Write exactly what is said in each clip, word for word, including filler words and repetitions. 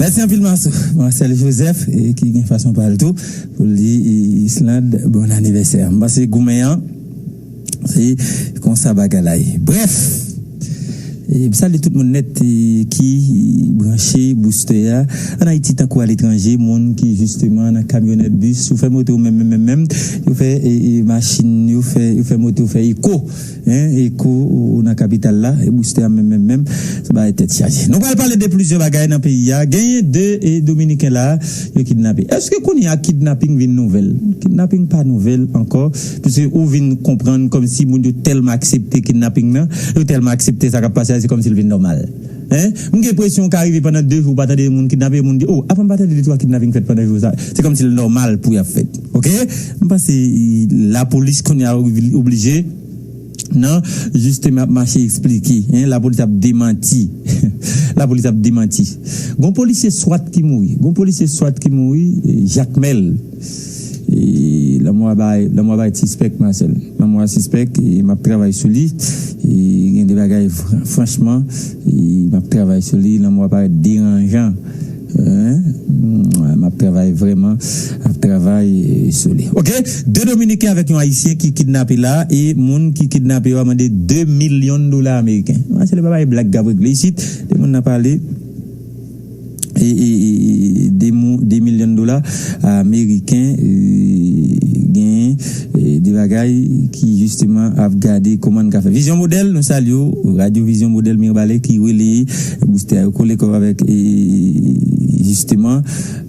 Mèsi anpil Marcel Joseph, ki gen fason pa l tou, pou l di Islande bon anivèsè. M panse goumen an, se konsa bagay la ye. Brèf, m salye tout moun nèt ki branche Booster a, ann Ayiti tankou aletranje, moun ki jisteman nan kamyonèt, bis, ou fè moto menm menm menm, yo fè machin, yo fè moto fè eko. Eko nan kapital la, e Booster a menm menm menm, se bagay tèt chaje. Nou pral pale de plizyè bagay nan peyi a. Genyen de Dominiken la, yo kidnape. Èske kounye a kidnaping vin nouvèl? Kidnaping pa nouvèl ankò, piske ou vin konprann kòmsi moun yo tèlman aksepte kidnaping nan, yo tèlman aksepte sa k ap pase a, se kòmsi l vin nòmal. M gen enpresyon ka rive pandan de jou ou pa tande moun kidnape, moun di, o, avan m pa tande de twa kidnaping fèt pandan jou sa, se kòmsi l nòmal pou y ap fèt. Oke? M panse lapolis kounye a oblije nan jisteman ap mache eksplike. Lapolis ap demanti. Lapolis ap demanti. Gon polisye swat ki mouri. Gon polisye swat ki mouri, Jakmèl. Lanmò a bay, lanmò a bay sispèk, Marcel. Lanmò a sispèk, e m ap travay sou li. Gen de bagay, franchman, m ap travay sou li. Lanmò a parèt deranjan. M ap travay vrèman, ap travay sou li. Oke, de Dominiken avèk yon Ayisyen ki kidnape la, e moun ki kidnape yo a mande de milyon dola ameriken. Se le bagay blag k ap regle isit, de moun nan pale. E de milyon dola ameriken, genyen de bagay ki jisteman ap gade kòman n ka fè. Vizyon Modèl, nou salye w, Radyo Vizyon Modèl Mibalè ki releye Booster a, yo kole kò avèk, jisteman,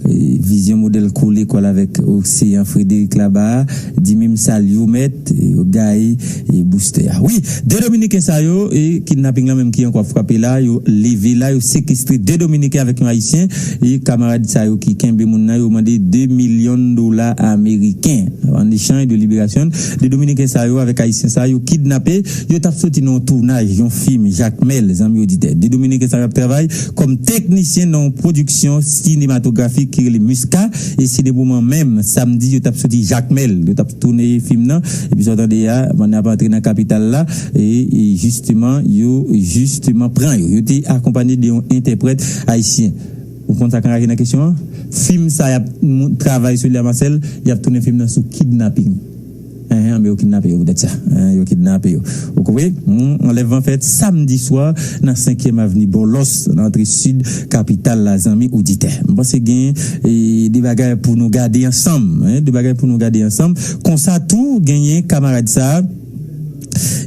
Vizyon Modèl kole kò l avèk Oseyan Frederick Laba, di menm salye w mèt, yo gaye Booster a. Wi, de Dominiken sa yo, kidnaping lan menm ki ankò ap frape la, yo leve la, yo sekestre de Dominiken avèk yon Ayisyen, e kamarad sa yo ki kenbe moun nan, yo mande de milyon dola ameriken. An echanj de liberasyon de Dominiken sa yo avèk Ayisyen sa yo kidnape, yo t ap soti nan yon tounaj yon fim Jakmèl, zanmi oditè. De Dominiken sa yo ap travay kòm teknisyen nan yon pwodiksyon sinematografik ki rele Miska, e se depi moman menm samdi yo t ap soti Jakmèl, yo t ap toune fim nan, epi sa w tande a, pandan y ap antre nan kapital la, e jisteman, yo jisteman pran yo. Yo te akonpanye de yon entèprèt ayisyen. Ou konn sa k anraje nan kesyon an? Fim sa y ap travay sou li a, Marcel, y ap tounen fim nan sou kidnaping. Enhen, men yo kidnape yo poutèt sa. Yo kidnape yo. Ou konprann? Anlèvman fèt samdi swa nan senkyèm avni Bòlòs, nan antre sid kapital la, zanmi oditè. M panse gen de bagay pou nou gade ansanm. De bagay pou nou gade ansanm. Konsa tou, genyen kamarad sa a,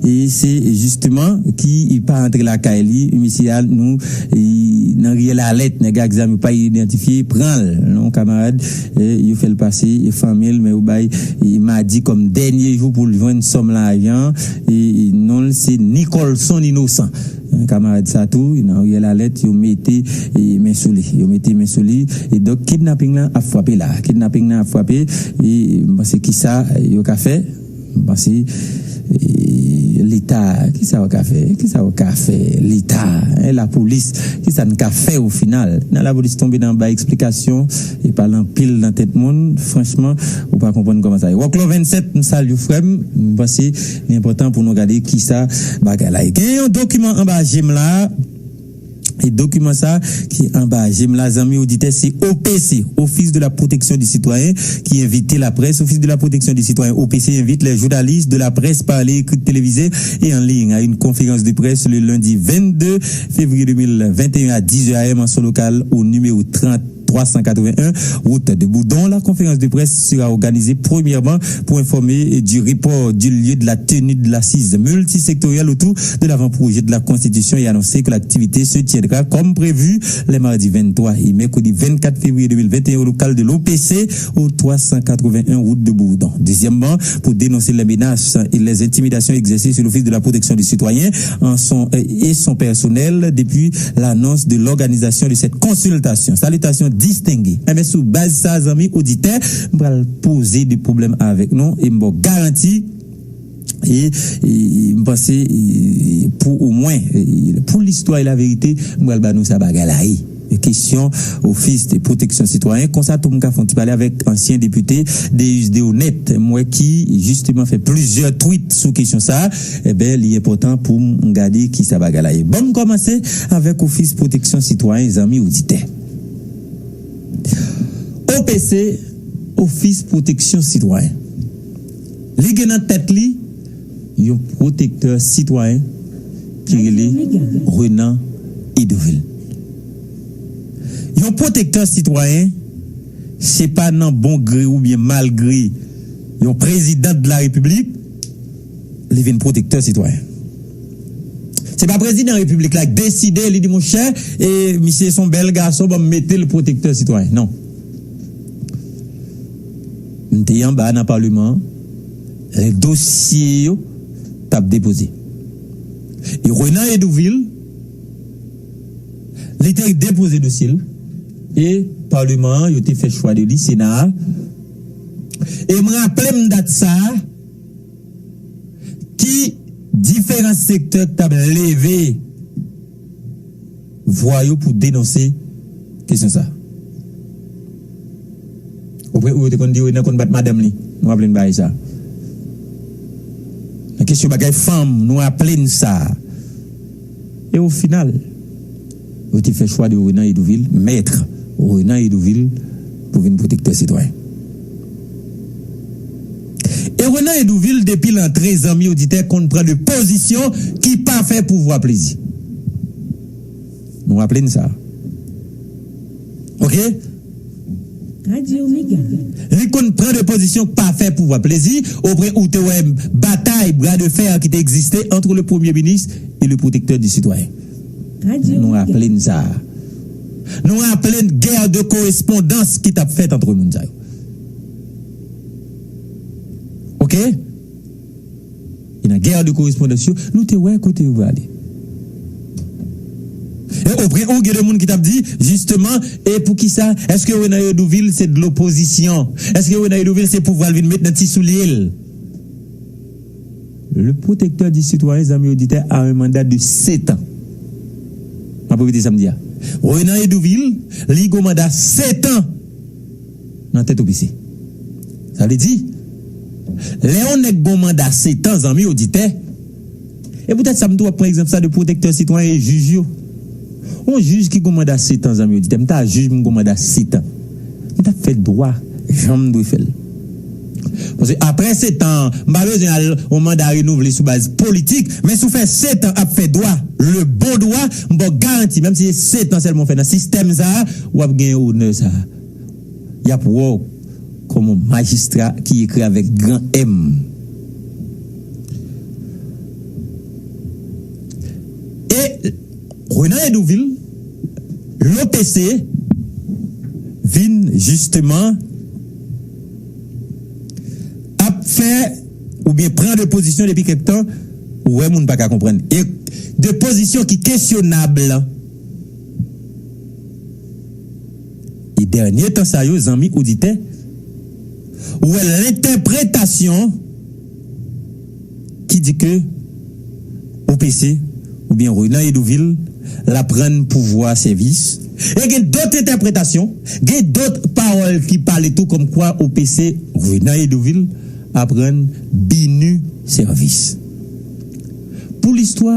e se jisteman ki pa antre lakay li, misye al nou nan riyèl alèt, nèg ak zam yo pa idantifye, pran l. Non, kamarad, yo fè l pase fanmi l, men yo bay madi kòm dènye jou pou l jwenn sòm lajan. Non l se Nicolson Inosan. Kamarad sa tou, nan riyèl alèt, yo mete men sou li. Yo mete men sou li. E donk, kidnaping lan ap frape la. Kidnaping lan ap frape. E m panse kisa yo ka fè? M panse Leta, kisa yo ka fè? Kisa yo ka fè? Leta, lapolis, kisa n ka fè o final? Nan lapolis tonbe nan bay eksplikasyon, e pale anpil nan tèt moun, franchman, ou pa konprann kòman sa ye. Wòklò vennsèt, m salye w frè m, m panse li enpòtan pou nou gade kisa bagay la ye. Gen yon dokiman anba je m la, e dokiman sa ki anba je m la, zanmi oditè, se O P C, Office de la Protection du Citoyen, ki envite laprès. Office de la Protection du Citoyen, O P C, invite les journalistes de la presse parlée, écrite, télévisée et en ligne à une conférence de presse le lundi vingt-deux février deux mille vingt et un à dix heures A M en son local au numéro trente trois cent quatre-vingt-un, route de Boudon. La conférence de presse sera organisée premièrement pour informer du report du lieu de la tenue de l'assise multisectorielle autour de l'avant-projet de la Constitution et annoncer que l'activité se tiendra comme prévu les mardis vingt-trois et mercredi vingt-quatre février deux mille vingt et un au local de l'O P C au trois cent quatre-vingt-un route de Boudon. Deuxièmement, pour dénoncer les menaces et les intimidations exercées sur l'Office de la protection du citoyen en son, et son personnel depuis l'annonce de l'organisation de cette consultation. Salutations distinguées. Enben, sou baz sa, zanmi oditè, m pral poze de pwoblèm avèk nou e m ba w garanti, e, e m panse, e, pou omwen, e, pou listwa e laverite, m pral ba nou sa bagay la ye. Kesyon Ofis de Pwoteksyon Sitwayen. Konsa tou, m ka fè yon ti pale avèk ansyen depite Deus Deonet, m wè ki jisteman fè plizyè twit sou kesyon sa a. Enben, li enpòtan pou m gade kisa bagay la ye. Ban m kòmanse avèk Ofis Pwoteksyon Sitwayen, zanmi oditè. P C, Ofis Pwoteksyon Sitwayen. Li gen nan tèt li yon pwotektè sitwayen ki rele Renan Hédouville. Yon pwotektè sitwayen, se pa nan bon gre oubyen malgre yon prezidan de la repiblik, li vin pwotektè sitwayen. Se pa prezidan repiblik la ki deside, li di, monchè, e misye se yon bèl gason, ban m mete l pwotektè sitwayen. Non. M te anba nan paleman an, lè dosye yo t ap depoze. E Renan Hédouville, li te depoze dosye l, e paleman an, yo te fè chwa de li, Sena a. E m raple m dat sa a, ki diferan sektè ki t ap leve vwa yo pou denonse kesyon sa a. Ou pre-, ou te konn di, Renan konn bat madanm li. Nou raple n bagay sa a. Nan kesyon bagay fanm, nou raple n sa a. E o final, yo te fè chwa de Renan Hédouville, mèt Renan Hédouville, pou vin pwotektè sitwayen. E Renan Hédouville, depi l antre, zanmi oditè, konn pran de pozisyon ki pa fè pouvwa plezi. Nou raple n sa. Oke? Li konn pran de pozisyon k pa fè pouvwa plezi, o pwen ou te wè batay, bras de fer ki te egziste entre le Premier ministre et le protecteur du citoyen. Nou raple n sa. Nou raple n guerre de correspondance ki t ap fèt antre moun sa yo. Oke? E nan guerre de correspondance yo, nou te wè kote yo prale. E o pwen ou gen de moun ki t ap di, jisteman, e poukisa, èske Renan Hédouville se de lopozisyon? Èske Renan Hédouville se pouvwa l vin met nan ti soulye l? Le protecteur du citoyen, zanmi oditè, a un mandat de sept ans. M ap repete sa m di a. Renan Hédouville, li gon manda setan nan tèt O P C. Sa vle di, lè yon nèg gon manda setan, zanmi oditè, e poutèt sa m tou ap pran egzanp sa de pwotektè sitwayen e jij yo. Yon jij ki gon manda setan, zanmi oditè, m ta jij m gon manda setan. M t ap fè dwa jan m dwe fè l. Paske apre setan, m pa bezwen al yon manda renouvle sou baz politik, men si w fè setan ap fè dwa, le bon dwa, m ba w garanti, menm si se setan sèlman w fè nan sistèm sa a, w ap gen onè sa a. Y ap wè w kòm yon majistra ki ekri avèk gran M. E Renan Hédouville, l'O P C, vin jisteman ap fè oubyen pran de pozisyon depi kèk tan, ou wè moun pa ka konprann. E de pozisyon ki kesyonab. E dènye tan sa yo, zanmi oditè, ou wè lentèpretasyon ki di ke O P C oubyen Renan Hédouville l ap rann pouvwa sèvis. E gen dòt entèpretasyon, gen dòt pawòl ki pale tou kòmkwa O P C Renan Hédouville ap rann BINUH sèvis. Pou listwa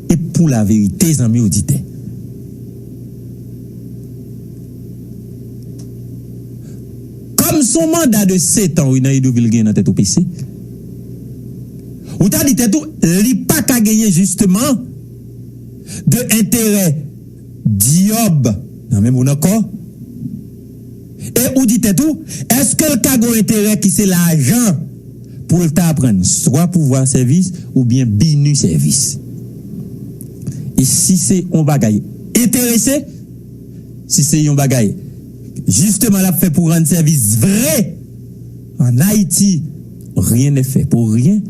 e pou laverite, zanmi oditè. Kòm se yon manda de setan Renan Hédouville gen nan tèt O P C, ou ta di tèt ou, li pa ka genyen jisteman de enterè dyòb nan menm moun ankò. E ou di tèt ou, èske l ka gen yon enterè ki se lajan pou l ta pran swa pouvwa sèvis oubyen BINUH sèvis? E si se yon bagay enterese, si se yon bagay jisteman l ap fè pou rann sèvis vre, an Ayiti, rien n'est fait pour rien.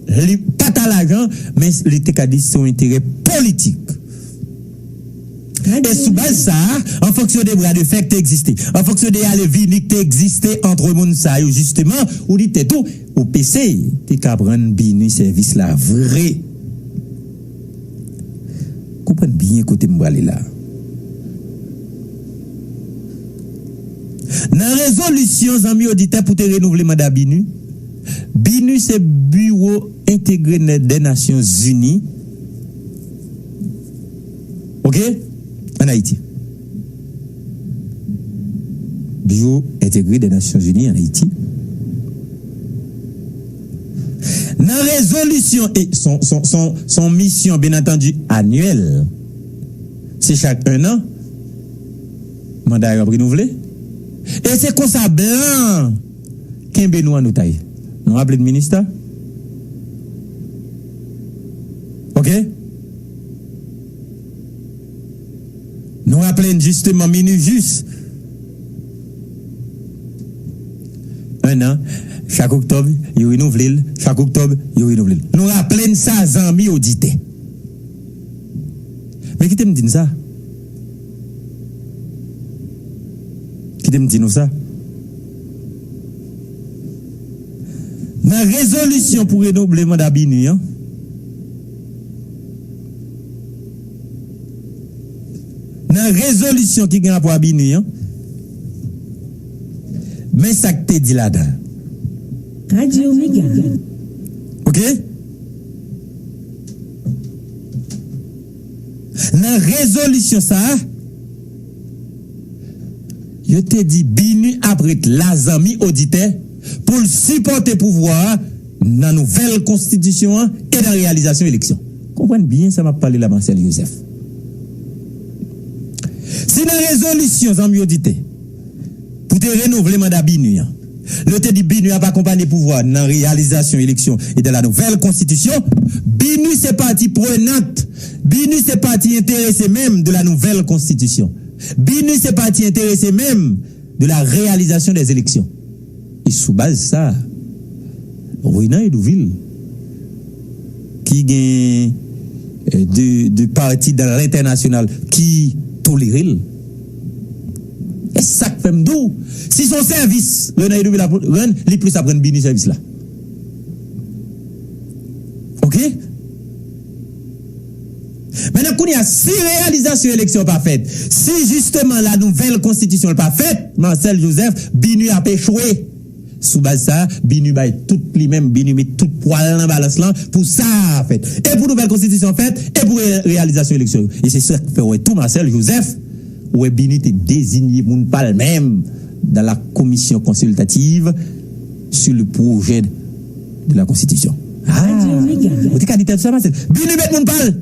Li pa ta lajan, men li te ka di se yon enterè politik. E sou baz sa a, an fonksyon de bra de fè ki te egziste, an fonksyon de ale vini ki te egziste antre moun sa yo, jisteman, ou di tèt ou, O P C te ka pran BINUH sèvis la vre. Konprann byen kote m prale la. Nan rezolisyon, zanmi oditè, pou te renouvle manda BINUH, BINUH se Biwo Entegre des Nations Unies, oke, ann Ayiti. Bureau Intégré des Nations Unies en Haïti. Nan rezolisyon, e son, son, son, son misyon, byen antandi, anyèl, se chak en an, manda yo ap renouvle. E se konsa blan kenbe nou an otay. Nou raple n minista? Ok? Nou raple n jisteman MINUJUST. En an, chak oktòb, yo renouvle l, chak oktòb, yo renouvle l. Nou raple n sa, zanmi oditè. Men kite m di n sa. Kite m di nou sa. Nan rezolisyon pou renouvle manda BINUH an, nan rezolisyon ki gen rapò a BINUH an, men sa k te di ladan. Radyo Mega. Ok? Nan rezolisyon sa a, yo te di BINUH ap ret la, zanmi oditè, pou l sipòte pouvwa a nan nouvèl konstitisyon an e nan reyalizasyon eleksyon. Konprann byen sa m ap pale la, Marcel Joseph. Si nan rezolisyon, zanmi oditè, pou te renouvle manda BINUH an, yo te di BINUH ap akonpanye pouvwa nan reyalizasyon eleksyon e dans la nouvelle constitution. BINUH se pati prenant. BINUH se pati enterese menm de la nouvelle constitution. BINUH se pati enterese menm de la réalisation des élections. E sou baz sa, Renan Hédouville, ki gen, eh, de, de pati dan lentènasyonal ki tolere l. E sa k fè m di w, si se yon sèvis Renan Hédouville ap rann, li plis ap rann BINUH sèvis la. Ok? Mentnan, kounye a, si reyalizasyon eleksyon pa fèt, si jisteman la nouvèl konstitisyon pa fèt, Marcel Joseph, BINUH ap echwe. Sou baz sa, BINUH bay tout li menm, BINUH met tout pwa l nan balans lan pou sa fèt. E pou nouvèl konstitisyon fèt, e pou re-, reyalizasyon eleksyon yo. E se sa k fè w wè tou Marcel Joseph, ou wè BINUH te deziye moun pa l menm dans la commission consultative sur le projet de la constitution. Ah, ou te ka di tèt sa, Marcel. BINUH met moun pa l.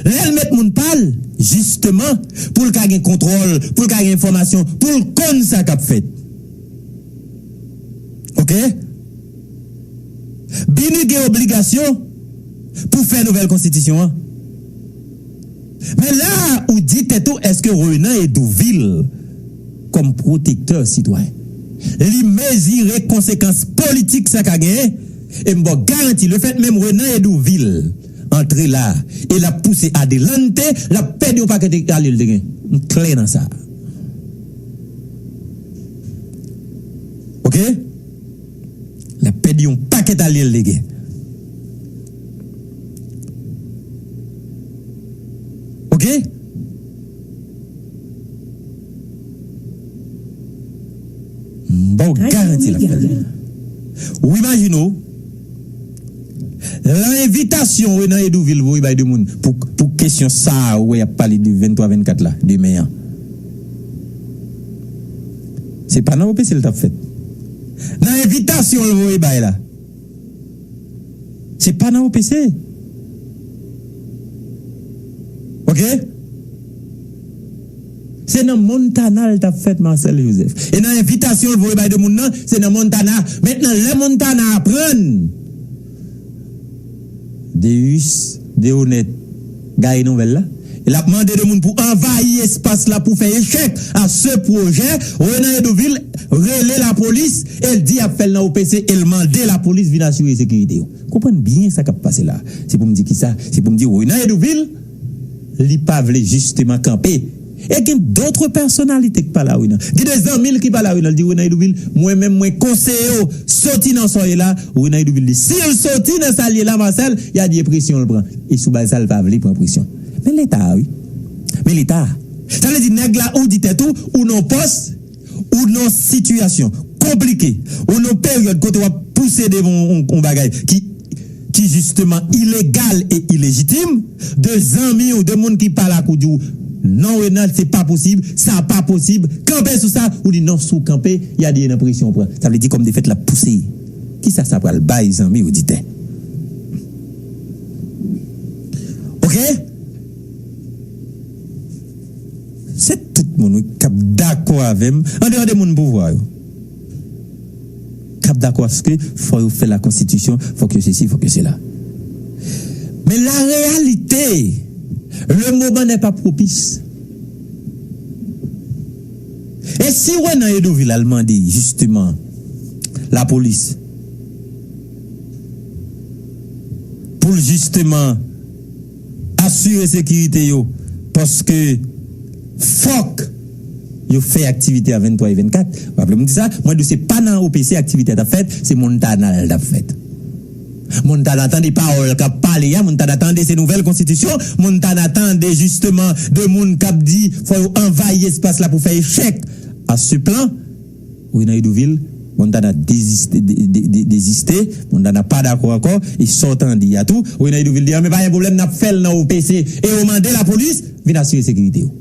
Lè l met moun pa l, jisteman, pou l ka gen kontwòl, pou l ka gen enfòmasyon, pou l konn sa k ap fèt. Ok? BINUH gen obligasyon pou fè nouvèl konstitisyon an. Men la, ou di tèt ou, èske Renan Hédouville, kòm pwotektè sitwayen, li mezire konsekans politik sa ka genyen? E m ba w garanti, lefèt menm Renan Hédouville antre la e l ap pouse adelante, l ap pèdi yon pakèt alye l te gen. M klè nan sa. Ok? L ap pèdi yon pakèt alye l te gen. Ok? M ba w garanti l ap fè l. Ou imajine w, lan envitasyon Renan Hédouville voye bay de moun pou, pou kesyon sa a, ou wè y ap pale de venntwa vennkat la, demen an. Se pa nan O P C l t ap fèt. Nan envitasyon l voye bay la. Se pa nan O P C. Ok? Se nan Montana l t ap fèt, Marcel Joseph. E nan envitasyon l voye bay de moun nan, se nan Montana. Mentnan, lè Montana aprann, Deus Dehonet gaye nouvèl la, e l ap mande de moun pou anvayi espas la pou fè echèk a se pwojè. Renan Hédouville rele lapolis e l di y ap fè l nan O P C e l mande lapolis vin asire sekirite yo. Konprann byen sa k ap pase la. Se pou m di kisa? Se pou m di Renan Hédouville, li pa vle jisteman kanpe. E gen dòt pèsonalite k pale a Renan. Gen de zanmi l ki pale a Renan. L di, Renan Hédouville, mwen menm mwen konseye w soti nan sa w ye la. Renan Hédouville di, si l soti nan sa l ye la, Marcel, y a di e presyon l pran. E sou baz sa, l pa vle pran presyon. Men Leta a, wi. Men Leta a. Sa vle di, nèg la, ou di tèt ou, ou nan pòs, ou nan sitiyasyon konplike, ou nan peryòd kote w ap pouse devan yon, yon bagay ki, ki jisteman ilegal e ilejitim, de zanmi w, de moun ki pale ak ou di w, Non, Renald, se pa posib, sa pa posib. Kanpe sou sa, ou di non, si w kanpe, y a di nan presyon w pran. Sa vle di kòm defèt l ap pouse. Kisa sa pral bay, zanmi oditè? Oke? Se tout moun, wi, k ap dakò avè m, andeyò de moun pouvwa yo, k ap dakò aske fò yo fè la konstitisyon, fò ke sesi, fò ke sela. Men la réalité, le moment n'est pas propice. E si Renan Hédouville al mande, jisteman, lapolis pou l jisteman asire sekirite yo, paske fòk yo fè aktivite a venntwa e vennkat. Raple m di sa, mwen di w se pa nan O P C aktivite a t ap fèt, se Montana l t ap fèt. Montana tande pawòl k ap pale a, Montana tande se nouvèl konstitisyon, Montana tande jisteman de moun k ap di fò yo anvayi espas la pou fè echèk a se plan. Renan Hédouville, Montana deziste, de- de- de- deziste, Montana pa dakò ankò, e sa w tande a tou, Renan Hédouville di, "Ah, men pa gen pwoblèm, n ap fè l nan O P C." E yo mande lapolis vin asire sekirite yo.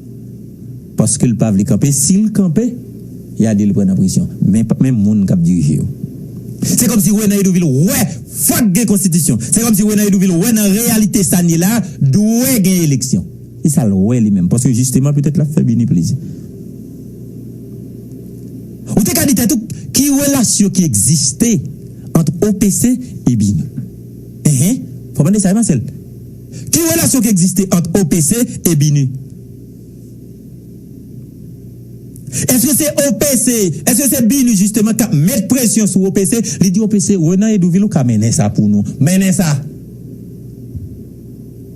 Paske l pa vle kanpe, si l kanpe, y a di l pran nan presyon. Men, men moun k ap dirije yo. Se kòmsi Renan Hédouville wè, fòk gen konstitisyon. Se kòmsi Renan Hédouville wè nan reyalite sa n ye la, dwe gen eleksyon. E sa l wè li menm, paske jisteman, petèt, l ap fè BINUH plezi. Ou te ka di tèt ou, ki relasyon ki egziste ant O P C e BINUH? Enhen, fò mande sa, wi, Marcel. Ki relasyon ki egziste ant O P C e BINUH? Èske se O P C, èske se BINUH jisteman k ap met presyon sou O P C? Li di O P C, Renan Hédouville, ou ka mennen sa pou nou. Mennen sa.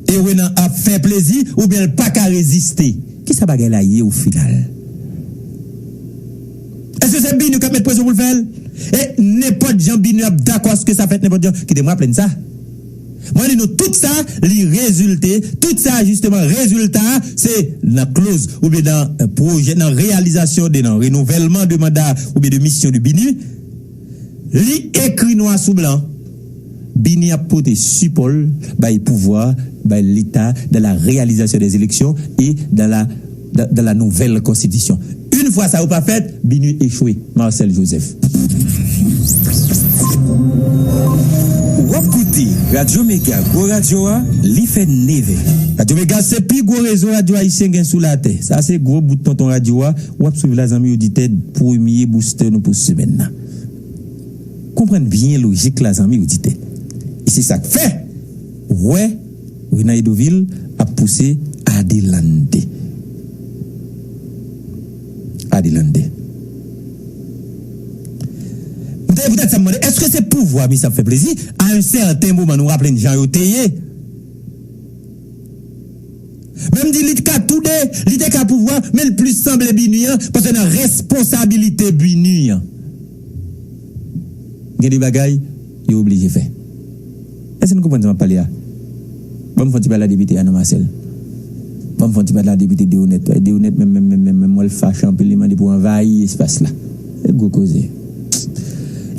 E Renan ap fè plezi oubyen l pa ka reziste? Kisa bagay la ye o final? Èske se BINUH k ap met presyon pou l fè l? E nenpòt jan BINUH ap dakò aske sa fèt nenpòt jan? Kite m raple n sa. Mwen di nou tout sa, li rezilte, tout sa jisteman rezilta se nan kloz oubyen nan pwojè, nan reyalizasyon de, nan renouvèlman de manda oubyen de misyon de BINUH. Li ekri nwa sou blan, BINUH ap pote sipò l bay pouvwa, bay Leta dans la réalisation des élections et dans la, dans, dans la nouvelle constitution. Une fois sa yo pa fèt, BINUH echwe. Marcel Joseph. W ap koute Radyo Mega, gwo radyo a, li fè nevè. Radyo Mega se pi gwo rezo radyo ayisyen gen sou latè. Sa se gwo bout tonton radyo a. W ap swiv la, zanmi oditè, premye boustè nou pou semèn nan. Konprann byen lojik la, zanmi oditè. E se sa k fè, w wè, Renan Hédouville ap pouse adelante. Adelante. M te poutèt sa m mande, èske se pouvwa misye ap fè plezi? A yon sèten moman, nou raple n jan yo te ye. Men m di li t ka toude, li te ka pouvwa, men l plis sanble BINUH an, paske nan responsabilite BINUH an, gen de bagay yo oblije fè. Èske nou konprann sa m ap pale a? Ban m fè yon ti pale a depite Arnaud Marcel. Ban m fè yon ti pale a depite Deronette. Deronette menm, menm, menm, menm, menm, m wè l fache anpil, li mande pou anvayi espas la. E gwo koze.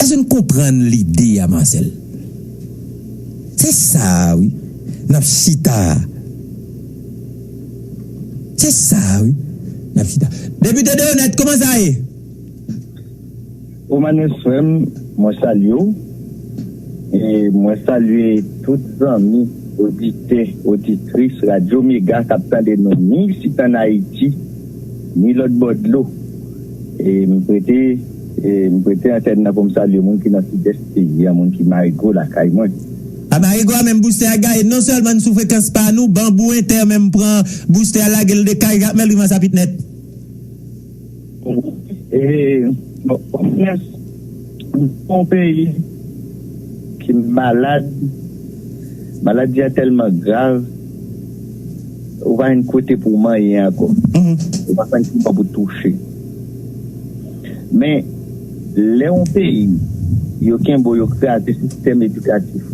Èske n konprann lide a, Marcel? Se sa, wi. N ap chita. Se sa, wi. N ap chita. Depite Deronette, kòman sa ye? Omanes frè m, mwen salye w. E mwen salye tout zanmi, oditè, oditris Radyo Mega k ap tande nou, ni isit ann Ayiti, ni lòt bò dlo. E m prete, e m prete antèn nan pou m salye moun ki nan sidès peyi a, moun ki Marigo lakay mwen. A Marigo a menm boustè a gaye, non sèlman n sou frekans pa nou, Banbou Entè menm pran boustè a lage l de kay Jacmel rive Mansapit nèt. E, bon, Omanes, yon peyi ki malad, maladi a tèlman grav, ou pa gen kote pou w manyen ankò. Mhm. Ou pa konn ki bò pou w touche. Men, lè yon peyi, yo kenbe w, yo kraze sistèm edikatif,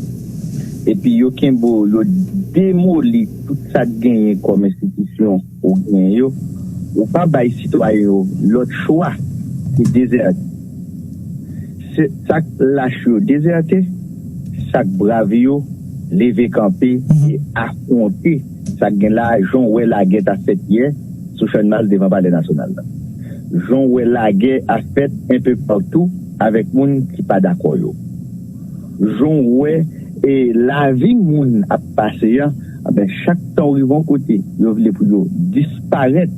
epi yo kenbe w, yo demoli tout sa k genyen kòm enstitisyon ou genyen yo, ou pa bay sitwayen yo lòt chwa ke dezète. Se sa k lach yo dezète, sa k brav yo leve kanpe e afwonte Sa k gen la, jan w wè lagè t ap fèt yè sou Channmas devan Palè Nasyonal la. Jan w wè lagè ap fèt enpe patou avèk moun ki pa dakò yo. Jan w wè e lavi moun ap pase an, anben, chak tan w rive yon kote, yo vle pou yo disparèt,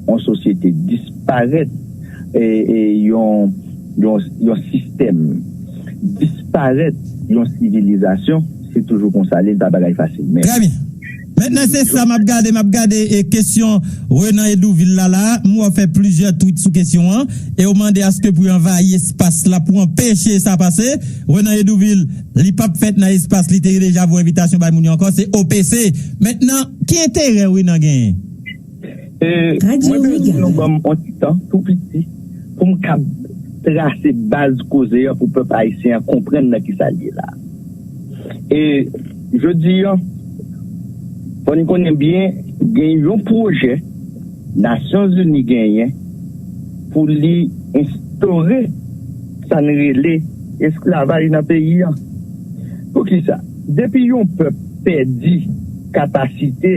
yon sosyete disparèt, e, e yon, yon, yon sistèm disparèt, yon sivilizasyon, se toujou konsa li, pa bagay fasil. Men Trè byen. Mentnan, se sa m ap gade, m ap gade e kesyon Renan Edouvil la la. M wè w fè plizyè twit sou kesyon an e w mande aske pou yo anvayi espas la pou anpeche sa pase. Renan Edouvil, li p ap fèt nan espas li te deja voye envitasyon bay moun yo ankò, se O P C. Mentnan, ki enterè Renan genyen? E, mwen bezwen nou ban m yon ti tan tou piti pou m kab trase baz koze an pou pèp ayisyen an konprann nan ki sa l ye la. E jodi an, fò n konnen byen, gen yon pwojè Nasyonzini genyen pou li enstore sa n rele esklavaj nan peyi an. Poukisa? Depi yon pèp pèdi kapasite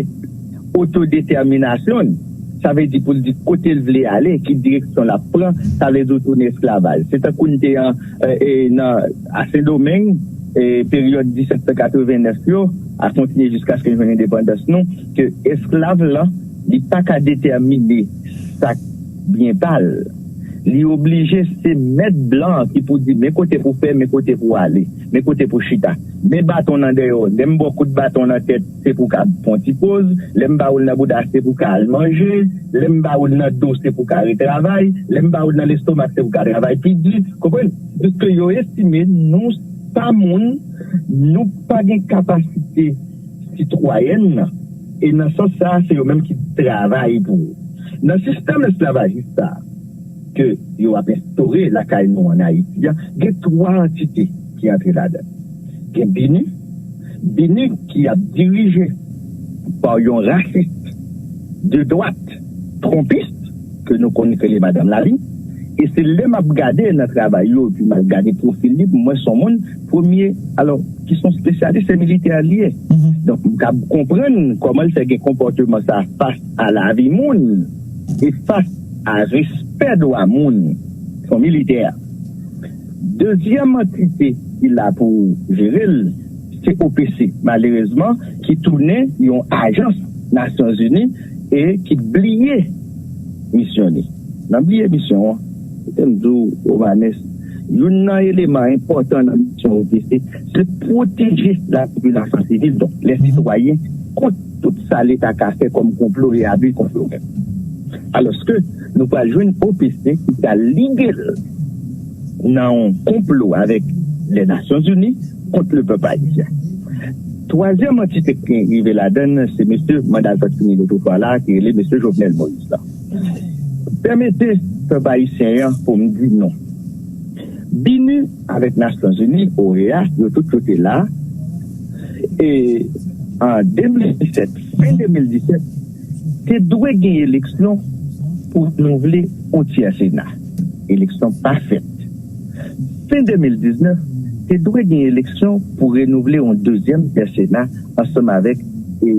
otodetèminasyon l, sa vle di pou l di kote l vle ale, ki direksyon l ap pran, sa vle di w tounen esklavaj. Se tankou n te an, e, e, nan, a Sendomeng, e, peryòd disèt san katreven nèf yo, a kontinye jiskaske n jwenn endepandans nou, ke esklav lan, li pa ka detèmine sa k byen pa l. Li oblije se mèt blan an ki pou di men kote pou fè, men kote pou ale, men kote pou chita. Men baton nan dèyè w, lè m ba w kout baton nan tèt, se pou w ka pran ti poz, lè m ba w l nan bouda, se pou w ka al manje, lè m ba w l nan do, se pou w ka retravay, lè m ba w l nan lestomak, se pou w ka travay pi di. Konprann? Piske yo estime nou pa moun, nou pa gen kapasite sitwayèn nan. E nan sans sa a, se yo menm ki travay pou ou. Nan sistèm esklavajis sa a, ke yo ap enstore lakay nou ann Ayiti a, gen twa antite ki antre ladan. Gen BINUH, BINUH ki ap dirije pa yon rasis de dwat, twonpis, ke nou konn rele Madanm Lalin. E se lè m ap gade nan travay yo, epi m ap gade pwofil li, pou mwen se yon moun, premye, alò, ki se yon espesyalis, se militè li ye. Donk, m kab konprann kòman l fè gen konpòteman sa a fas a lavi moun e fas a respè dwa moun. Se yon militè. Dezyèm antite ki la pou jere l, se O P C, malerezman, ki tounen yon ajans Nasyonzini e ki bliye misyon li. Nan bliye misyon an, kite m di w, Romanes, youn nan eleman enpòtan nan misyon O P C, se pwoteje lapopilasyon sivil, donk, lè sitwayen, kont tout sa Leta ka fè kòm konplo e abi kont yo menm. Alòske nou pral jwenn O P C ki pral lige l nan yon konplo avèk Lènasyonzini kont lepèp ayisyen. Twazyèm antite ki rive ladan l, se mesye manda l sot fini lotrefwa la, ki rele mesye Jovenel Moïse la. Pèmete pèp ayisyen an pou m di nou. BINUH avèk Nasyonzini, O E A, yo tout yo te la. E an de mil disèt, fen de mil disèt, te dwe gen eleksyon pou renouvle yon tyè Sena. Eleksyon pa fèt. Fen de mil diznèf, te dwe gen eleksyon pou renouvle yon dezyèm tyè Sena ansanm avèk, e,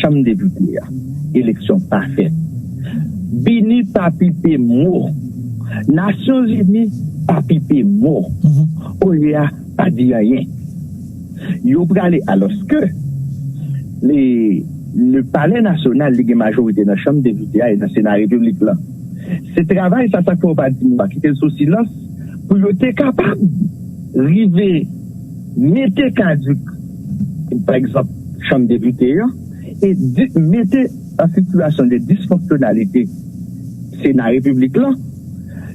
Chanm Depite a. Eleksyon pa fèt. BINUH pa pipe mo. Nasyonzini pa pipe mo. O E A pa di anyen. Yo prale, alòske le, le Palè Nasyonal, li gen majorite nan Chanm Depite a e nan Sena Repiblik lan. Se travay sa, sa k fè yo pa di mo a, kite l sou silans, pou yo te kapab rive mete kadik, pa egzanp, Chanm Depite an, e di, mete an sitiyasyon de disfonksyonalite Sena Repiblik lan,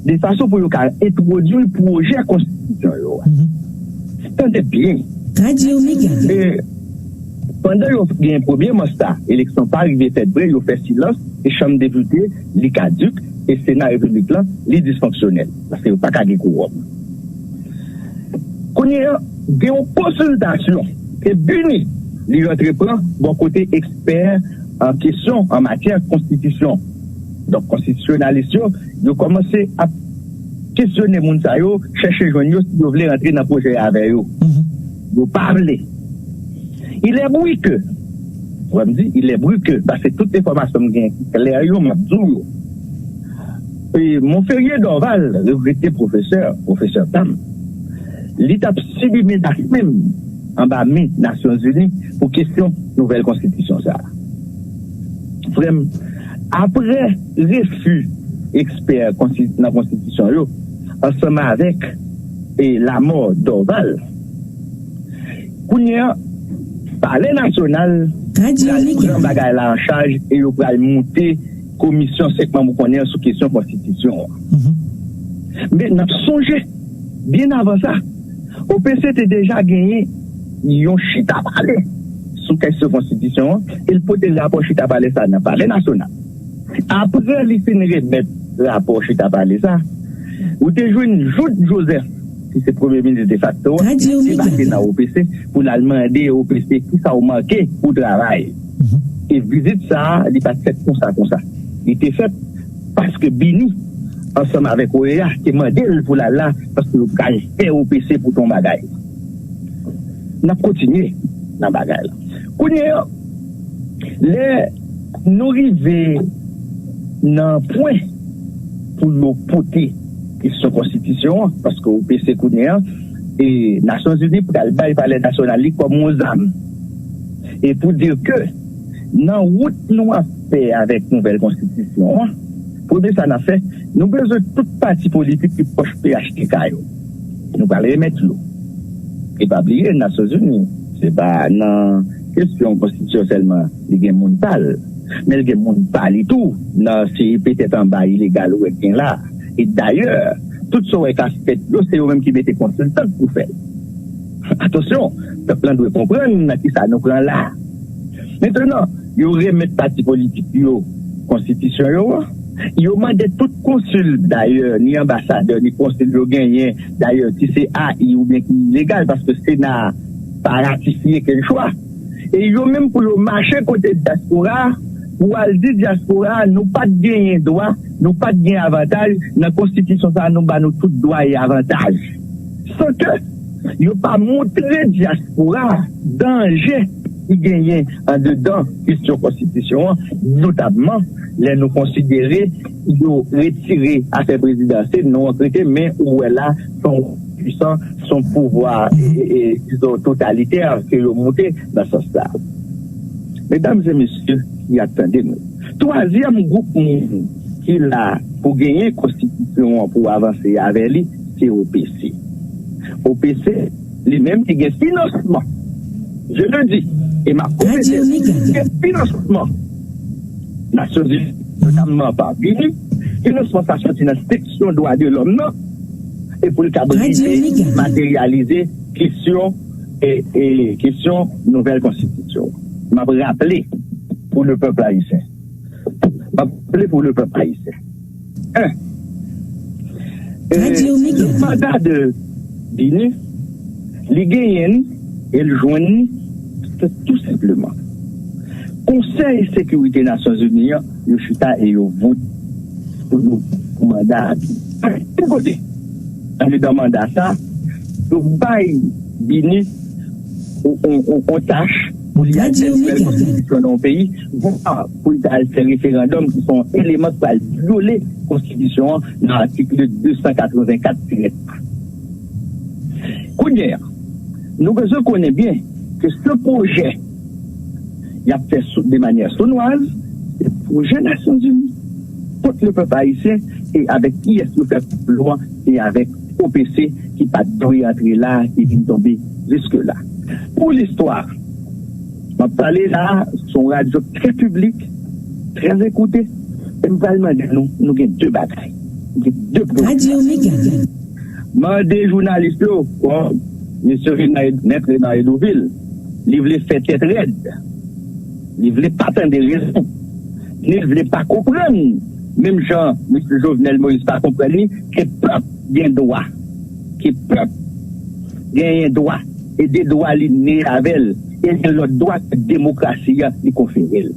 de fason pou yo ka entwodui pwojè konstitisyon yo a. Tande byen. Radyo Mega. E pandan yo gen premye manch sa, eleksyon pa rive fèt vre, yo fè silans, e Chanm Depite, li kadik, e Sena Repiblik lan, li disfonksyonèl, paske yo pa ka gen kowòm. Kounye a, gen yon konsiltasyon ke BINUH li antreprann bò kote ekspè an kesyon an matyè konstitisyon. Donk, konstitisyonalis yo, yo kòmanse ap kesyone moun sa yo, chèche jwenn yo si yo vle rantre nan pwojè a avè yo. Yo pa vle. Il est bruit que Wè m di, il est bruit que, paske tout enfòmasyon m gen ki klè yo, m ap di w yo. E Monferrier Dorval, regrete pwofesè, pwofesè pa m, li t ap sibi menas menm anba men Nasyonzini pou kesyon nouvèl konstitisyon sa a. Frè m, apre refi ekspè konsti- nan konstitisyon yo, ansanm avèk e lamò Dorval, kounye a, Palè Nasyonal pral pran bagay la an chaj e yo pral moute komisyon senk manm ou konnen an sou kesyon konstitisyon an. Men n ap sonje, byen avan sa, O P C te deja genyen yon chita pale sou kesyon konstitisyon an e l pote rapò chita pale sa nan Palè Nasyonal. Apre li fin remèt rapò chita pale sa, ou te jwenn Jouthe Joseph, ki se premye minis defakto a, ki debake nan O P C pou l al mande O P C kisa w manke pou travay. E vizit sa a, li pa t fèt konsa konsa. Li te fèt paske Bini, ansanm avèk O E A, te mande l pou l al la, paske yo pral fè O P C pou t yon bagay. N ap kontinye nan bagay la. Kounye a, lè nou rive nan pwen pou yo pote kesyon konstitisyon an, paske O P C kounye a, e Nasyonzini pral bay Palè Nasyonal li kòm yon zam. E pou di ke nan wout nou ap fè avèk nouvèl konstitisyon an, premye sa n ap fè, nou bezwen tout pati politik ki pwòch P H T K yo. Nou pral remèt yo. E pa bliye, Nasyonzini, se pa nan kesyon konstitisyon sèlman li gen moun pa l, men l gen moun pa li tou, nan si petèt anba ilegal ou wè k gen la. E dayè, tout sa w wè k ap fèt yo, se yo menm ki mete konsiltan pou fè l. Atansyon, pèp lan dwe konprann nan kisa nou pran la. Mentnan, yo remèt pati politik yo konstitisyon yo an. Yo mande tout konsil, dayè, ni anbasadè, ni konsil yo genyen, dayè, ki se A I oubyen ki ilegal, paske Sena a pa ratifye kèlchwa. E yo menm pou yo mache kote dyaspora a, pou al di dyaspora a, nou pa t genyen dwa, nou pa t gen avantaj, nan konstitisyon sa a, nou ba nou tout dwa e avantaj. San ke yo pa montre dyaspora a danje ki genyen andedan kesyon konstitisyon an, notabman lè nou konsidere yo retire afè prezidansyèl, non rekrite, men ou wè la, se yon pwisan, se yon pouvwa, e, e, e, dizon, totalitè ke yo moute nan sans sa. Medam e mesye ki ap tande nou, twazyèm gwoup moun ki la pou genyen konstitisyon an pou avanse avè li, se O P C. O P C, li menm ki gen finansman, je le dis, e m ap repete, li gen finansman Nasyonzini, notamman pa Bini, finansman sa soti nan seksyon dwa de lòm nan, e pou l kab rive materyalize kesyon, e, e kesyon nouvèl konstitisyon. M ap raple pou le pèp ayisyen. M ap raple pou le pèp ayisyen. En, e, le manda de Bini, li genyen ni, e l jwenn ni, se tou senpleman Konsèy Sekirite Nasyonzini an, yo chita e yo vote pou yo, pou manda a. Yon kote, andedan manda sa, yo bay Bini yon, yon, yon, yon tach pou li al fè nouvèl konstitisyon nan yon peyi, vwa pou li ta al fè referandòm ki se yon eleman ki pral vyole konstitisyon an nan atik de san katrevenkat tirè twa. Kounye a, nou bezwen konnen byen ke se pwojè y ap fè sou, de manyè sonwaz, se pwojè Nasyonzini kont le pèp ayisyen e avèk kiyès yo fè konplo a, se avèk O P C ki pa t dwe antre la, ki vin tonbe jiske la. Pou listwa, m ap pale la, se yon radyo trè piblik, trè ekoute, e m pral mande nou, nou gen de bagay, gen de pwoblèm. Mande jounalis yo, bon, mesye Renard, mèt Renard Edovil, li vle fè tèt rèd, li vle pa tande rezon, ni l vle pa konprann, menm jan mesye Jovenel Moïse pa konprann li, ke pèp gen dwa, ke pèp genyen dwa, e de dwa li ne avè l, e gen lòt dwa ke demokrasi a li konfere l.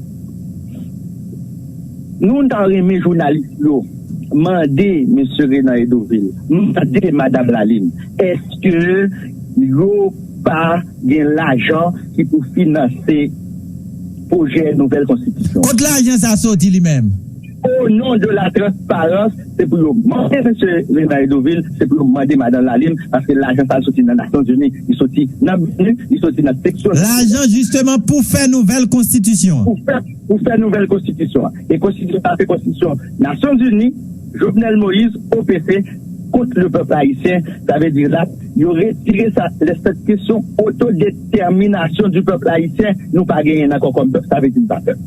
Nou ta renmen jounalis yo mande mesye Renard Edovil, mande madam Lalime, èske yo pa gen lajan ki pou finanse pwojè nouvèl konstitisyon. Kot lajan sa soti li menm? O non de la transparans, se pou yo mande mesye Renan Hédouville, se pou yo mande madan Lalime, paske lajan sa soti nan Nasyonzini, li soti nan BINUH, li soti nan seksyon. Lajan jisteman pou fè nouvèl konstitisyon. Pou fè, pou fè nouvèl konstitisyon an. E konstitisyon sa se konstitisyon Nasyonzini, Jovenel Moïse, O P C, kont le pèp ayisyen. Sa vle di la, yo retire sa, lè sèt kesyon otodetèminasyon di pèp ayisyen, nou pa genyen ankò kòm pèp, sa vle di n pa pèp.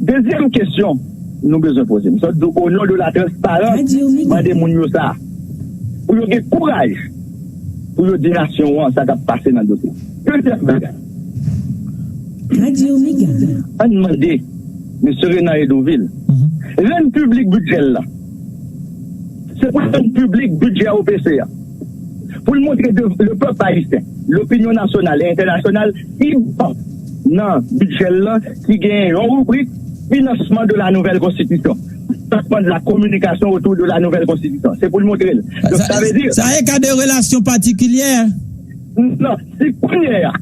Dezyèm kesyon nou bezwen poze, m sot di o non de la transparans, mande moun yo sa, pou yo gen kouraj pou yo di nasyon an sa k ap pase nan dosye. Dezyèm bagay, ann mande mesye Renan Hédouville rann piblik bidjè l lan. Se pou l rann piblik bidjè O P C a, pou l montre de, le pèp ayisyen, lopinyon nasyonal e entènasyonal, ki ban nan bidjè l lan ki gen yon ribrik financement de la nouvelle constitution, financement de la communication autour de la nouvelle constitution. Se pou l montre l. Donk, sa vle di, sa e ka de relasyon patikilyè. Non, si kounye a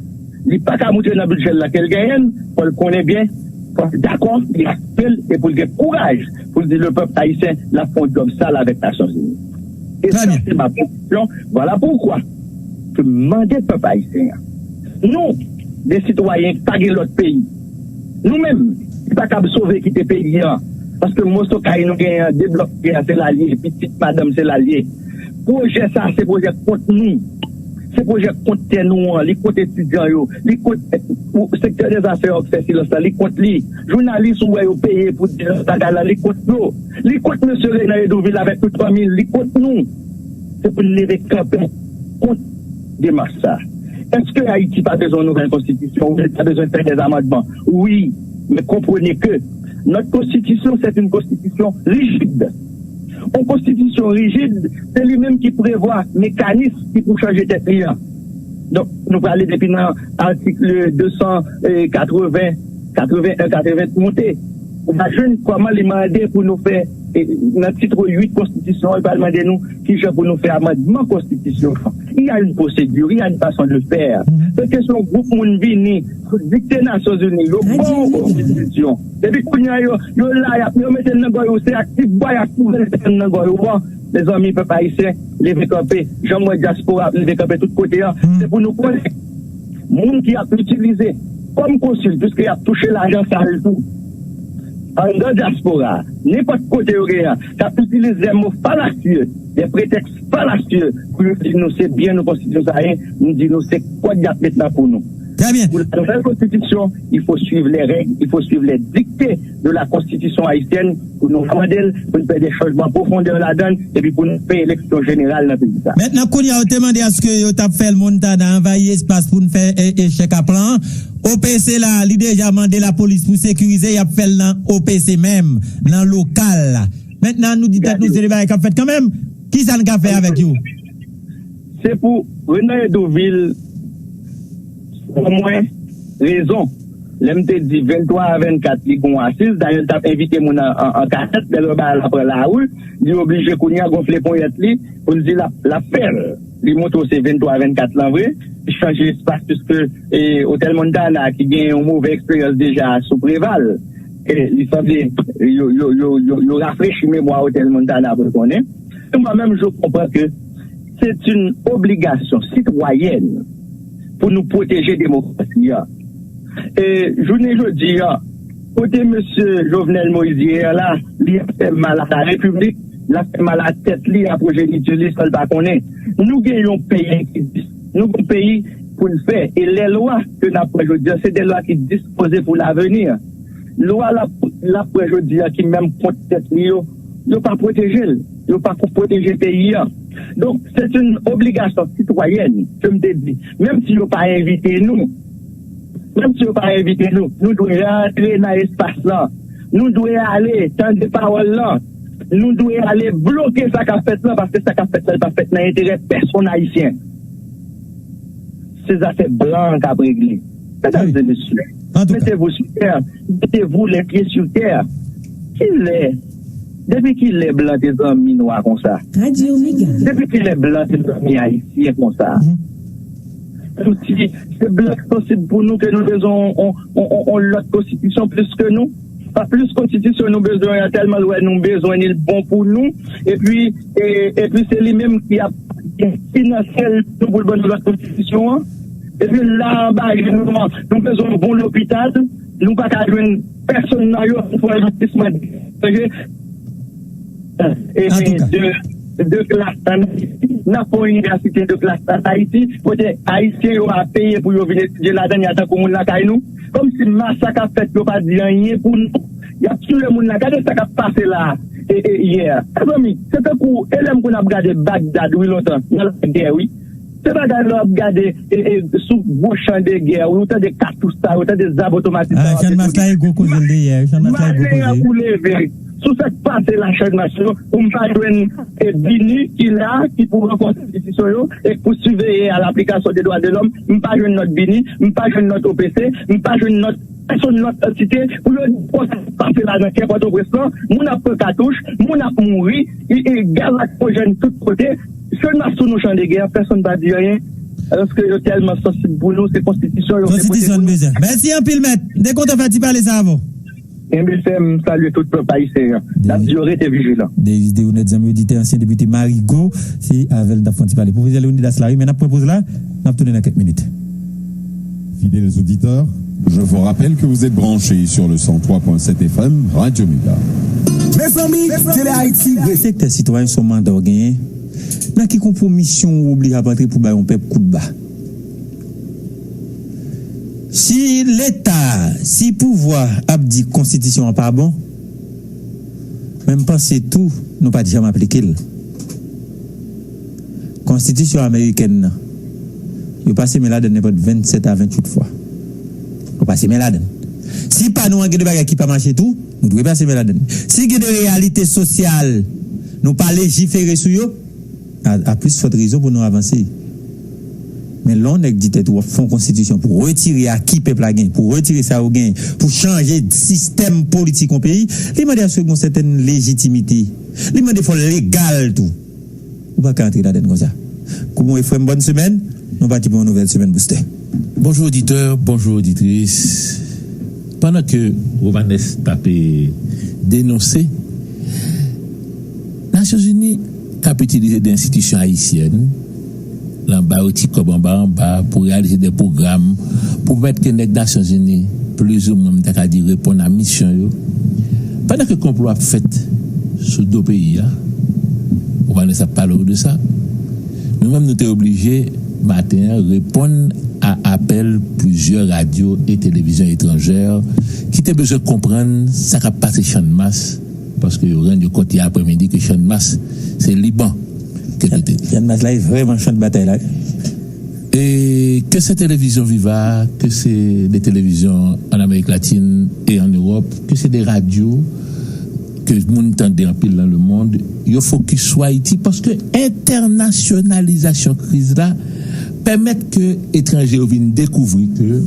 li pa ka moutre nan bidjè l la ke l genyen l, fò l konnen byen, fò l dakò, li aksepte l, e pou l gen kouraj pou l di le pèp ayisyen l ap fè yon djòb sal avèk Nasyonzini. E sa se ma pozisyon. Vwala poukwa ke m mande pèp ayisyen an, nou, de sitwayen ki pa gen lòt peyi, nou menm ki pa kab sove kite peyi an, paske moso kay nou genyen an, de blòk ki genyen an, se la l ye, pitit madanm se la l ye. Pwojè sa a se pwojè kont nou. Se pwojè kont tè nou an, li kont etidyan yo, li kont, ou, sektè dèzafè yo k fè silans la, li kont li. Jounalis ou wè yo peye pou di bagay la, li kont yo. Li kont mesye Renan Hédouville avèk tout fanmi l, li kont nou. Se pou n leve kanpe kont demach sa. Èske Ayiti pa bezwen yon nouvèl konstitisyon? Wi, li ta bezwen fè dèzamandman. Wi, men konprann ke notre constitution, c'est une constitution rigide. Yon konstitisyon rijid, se li menm ki prevwa mekanis ki pou chanje tèt li an. Donk, nou prale depi nan atik de san katreven, katreven en, katreven monte. Ou va jwenn kòman li mande pou nou fè, e, nan tit uit konstitisyon an, li pral mande nou kijan pou nou fè amandman konstitisyon an. Il y a une procédure, il y a une façon de faire. Se kesyon gwoup moun vini sou dikte Nasyonzini, yo ba w konstitisyon. Epi kounye a, yo, yo la, y ap, yo mete l nan gòy ou, se ak ti bwa y ap kouvè l nan gòy ou an. Mezanmi, pèp ayisyen, leve kanpe. Jan m wè dyaspora ap leve kanpe tout kote an, se pou nou konnen moun ki ap itilize kòm konsil, piske y ap touche lajan sal tou. Anndan dyaspora, nenpòt kote yo genyen, k ap itilize de mo falasye, de pretèks falasye pou yo di nou se byen nou konstitisyon sa ye, nou di nou se kòd y ap met nan kou nou. Trè byen. Pour la nouvelle constitution, il faut suivre les règles, il faut suivre les dictées de la constitution haïtienne pou nou amande l, pou n fè de chanjman pwofondè ladan l, epi pou n fè eleksyon jeneral nan peyi sa. Mentnan, kounye a, yo te mande aske yo t ap fè l Montana anvayi espas pou n fè, e, echèk a plan an. O P C la, li deja mande lapolis pou sekirize, y ap fè l nan O P C menm, nan lokal la. Mentnan, nou di tèt nou se de bagay k ap fèt kanmenm. Kisa n ka fè avèk yo? Se pou Renan Hédouville, pou mwen, rezon. Lè m te di venntwa a vennkat, li gon asiz, dayè l t ap envite moun an, an, an kachèt, lè l wè bagay la pran lari, li oblije kounye a gonfle ponyèt li pou l di l ap, l ap fè l. Li montre w se venntwa a vennkat lan vre, li chanje espas, piske, e, Otèl Montana, ki gen yon move eksperyans deja sou Preval, e, li sanble yo, yo, yo, yo, yo rafrechi memwa Otèl Montana pou l konnen. Mwen menm, je comprends que c'est une obligation citoyenne pou nou pwoteje demokrasi a. E, jounen jodi a, kote mesye Jovenel Moïse ye a la, li ap fè mal a la repiblik, l ap fè mal a tèt li, a pwojeniti li, san l pa konnen. Nou gen yon peyi ki dis-, nou gen yon peyi pou n fè, e lè lwa ke n ap pran jodi a, se de lwa ki dispoze pou laveni. Lwa l ap, l ap pran jodi a ki menm kont tèt li yo, yo pa pwoteje l. Yo pa ko pwoteje peyi a. Donk, se yon obligasyon sitwayèn, ke m te di. Menm si yo pa envite nou, menm si yo pa envite nou, nou dwe rantre nan espas lan. Nou dwe ale tande pawòl lan. Nou dwe ale bloke sa k ap fèt lan, paske sa k ap fèt lan, li pa fèt nan enterè pèsonn ayisyen. Se zafè blan an k ap regle. Medam e mesye, mettez-vous sur terre, mettez-vous les pieds sur terre. Kilè, depi kilè blan te zanmi nwa konsa? Depi kilè blan te zanmi ayisyen konsa? Touti, se blan k sansib pou nou ke nou bezwen yon, yon, yon, yon lòt konstitisyon plis ke nou. Pa plis konstitisyon nou bezwen an, tèlman l wè nou bezwen li, l bon pou nou. Epi, e, epi se li menm ki ap finanse l pou l ban nou lòt konstitisyon an. Epi la anba je nou an, nou bezwen yon bon lopital, nou pa ka jwenn pèsonn nan yo pou fè envestisman etranje. E, e, de, de klas an Ayiti. N ap fè yon inivèsite de klas an Ayiti, kote Ayisyen yo a peye pou yo vin etidye ladan, y a tankou moun lakay nou. Kòmsi masak ap fèt, yo pa di anyen pou nou. Y ap tiye moun la. Gade sa k ap pase la, e, e, yè. Mezanmi, se tankou, e lè m konn ap gade Bagdad, wi, lontan, nan lagè, wi. Se bagay lè w ap gade, e, e, sou gwo chan de gè, wi, ou tande katouch sa, ou tande zam otomatik sa, Ah, w ap Chanmas la, e gwo koze l te ye. Chanmas la, e gwo koze. Malè an pou leve. Sou sa k pase la, Chanmas yo, pou m pa jwenn, e, Bini ki la, ki pou ranfòse enstitisyon yo, e pou siveye a laplikasyon de dwa de lòm, m pa jwenn nòt Bini, m pa jwenn nòt O P C, m pa jwenn nòt pèsonn lòt antite pou yo di konsa k pase la nan kè Pòtoprens lan, moun ap pran katouch, moun ap mouri, e, e, gaz lakrimojèn tout kote. Sèlman sou nou chan de gè, pèsonn pa di anyen, alòske yo tèlman sansib pou nou, se konstitisyon yo vle pote pou nou. Konstitisyon nou bezwen. Mèsi anpil, mèt. M te kontan fè ti pale sa avè w. Enben, fè m salye tout pèp ayisyen an. N ap di yo rete vijilan. Dejiz Deonèt, zanmi oditè, ansyen depite Marigo, se avè l n t ap fè yon ti pale. Pwofesè Leonidas la, wi, men n ap pran poz la, n ap tounen nan kèk minit. Fidèles auditeurs, je vous rappelle que vous êtes branchés sur le cent trois point sept F M Radio Mega. Mezanmi, Tele Ayiti, sektè sitwayen se yon manda w genyen. Nan ki konpwomisyon ou oblije ap antre pou bay yon pèp kout ba? Si Leta, si pouvwa ap di konstitisyon an pa bon, men m panse tou, nou pa t janm aplike l. Konstitisyon amerikèn nan, yo pase men ladann nenpòt vennsèt a venntuit fwa. Yo pase men ladann. Si pa nou an gen de bagay ki pa mache tou, nou dwe pase men ladann. Si gen de reyalite sosyal, nou pa lejifere sou yo, a, a plis fòt rezon pou nou avanse. Men lè yon nèg di tèt ou w ap fè yon konstitisyon pou retire aki pèp la gen, pou retire sa yo gen, pou chanje sistèm politik yon peyi, li mande aske gen yon sètèn lejitimite. Li mande fò l legal tou. Ou pa ka antre ladann konsa. Koumou e frè m, bòn semèn. Nou pati pou yon nouvèl semèn boustè. Bonjou oditè, bonjou oditris. Pandan ke Romanes t ap denonse, Nasyonzini t ap itilize de enstitisyon ayisyèn lan ba yo ti kòb anba anba pou reyalize de pwogram pou pèmèt ke nèg Nasyonzini plizoumwen, m ta ka di, reponn a misyon yo. Pandan ke konplo ap fèt sou do peyi a, Romanes ap pale w de sa. Nou menm, nou te oblije, maten an, reponn a apèl plizyè radyo e televizyon etranjè ki te bezwen konprann sa k ap pase Channmas, paske yo rann yo kont yè aprèmidi ke Channmas se Liban ke l te. Channmas la, e vrèman chan batay la. E ke se televizyon Viva, ke se de televizyon an Amerik Latin e an Ewòp, ke se de radyo ke moun tande anpil nan lemonn, yo fokis sou Ayiti, paske entènasyonalizasyon kriz la pèmèt ke etranje yo vin dekouvri ke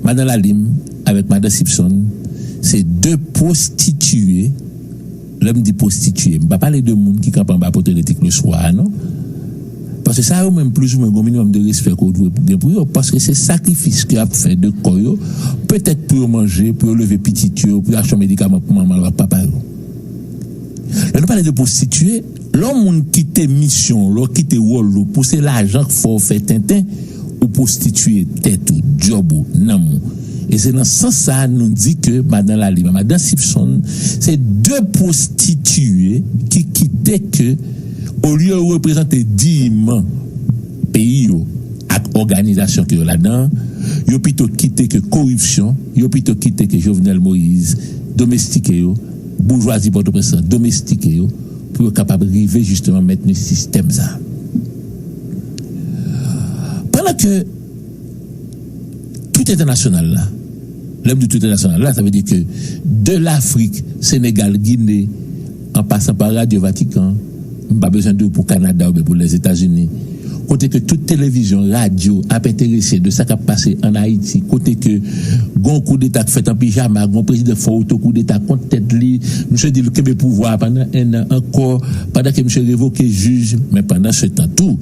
Madan Lalim avèk Madan Sipson se de pwostitiye. Lè m di pwostitiye, m pa pale de moun ki kanpe anba poto elektrik leswa a, non. Paske sa yo menm, plizoumwen, gon minimòm de respè ke w dwe gen pou yo, paske se sakrifis ke y ap fè de kò yo, petèt pou yo manje, pou yo leve pitit yo, pou yo achte yon medikaman pou manman yo ak papa yo. Lè nou pale de pwostitiye, lè yon moun kite misyon w, lè w kite wòl ou, pou se lajan k fè w fè tenten, ou pwostitiye tèt ou, djòb ou, nanm ou. E se nan sans sa a nou di ke Madan Lalim, Madan Sipson, se de pwostitiye ki kite ke, olye yo reprezante diyman peyi yo ak òganizasyon ke yo ladan an, yo pito kite ke koripsyon, yo pito kite ke Jovenel Moïse domestike yo, boujwazi Pòtoprens lan domestike yo, pou yo kapab rive jisteman mentni sistèm sa a. Pandan ke tout entènasyonal la, lè m di tout entènasyonal la, sa vle di ke de Lafrik, Senegal, Gine, an pasan pa Radyo Vatikan, m pa bezwen di w pou Kanada oubyen pou Lèzetazini, kote ke tout televizyon, radyo ap enterese de sa k ap pase ann Ayiti, kote ke gon koudeta k fèt an pijama, gon prezidan fè oto koudeta kont tèt li, misye di l kenbe pouvwa a pandan enn an ankò, pandan ke misye revoke jij, men pandan se tan tou,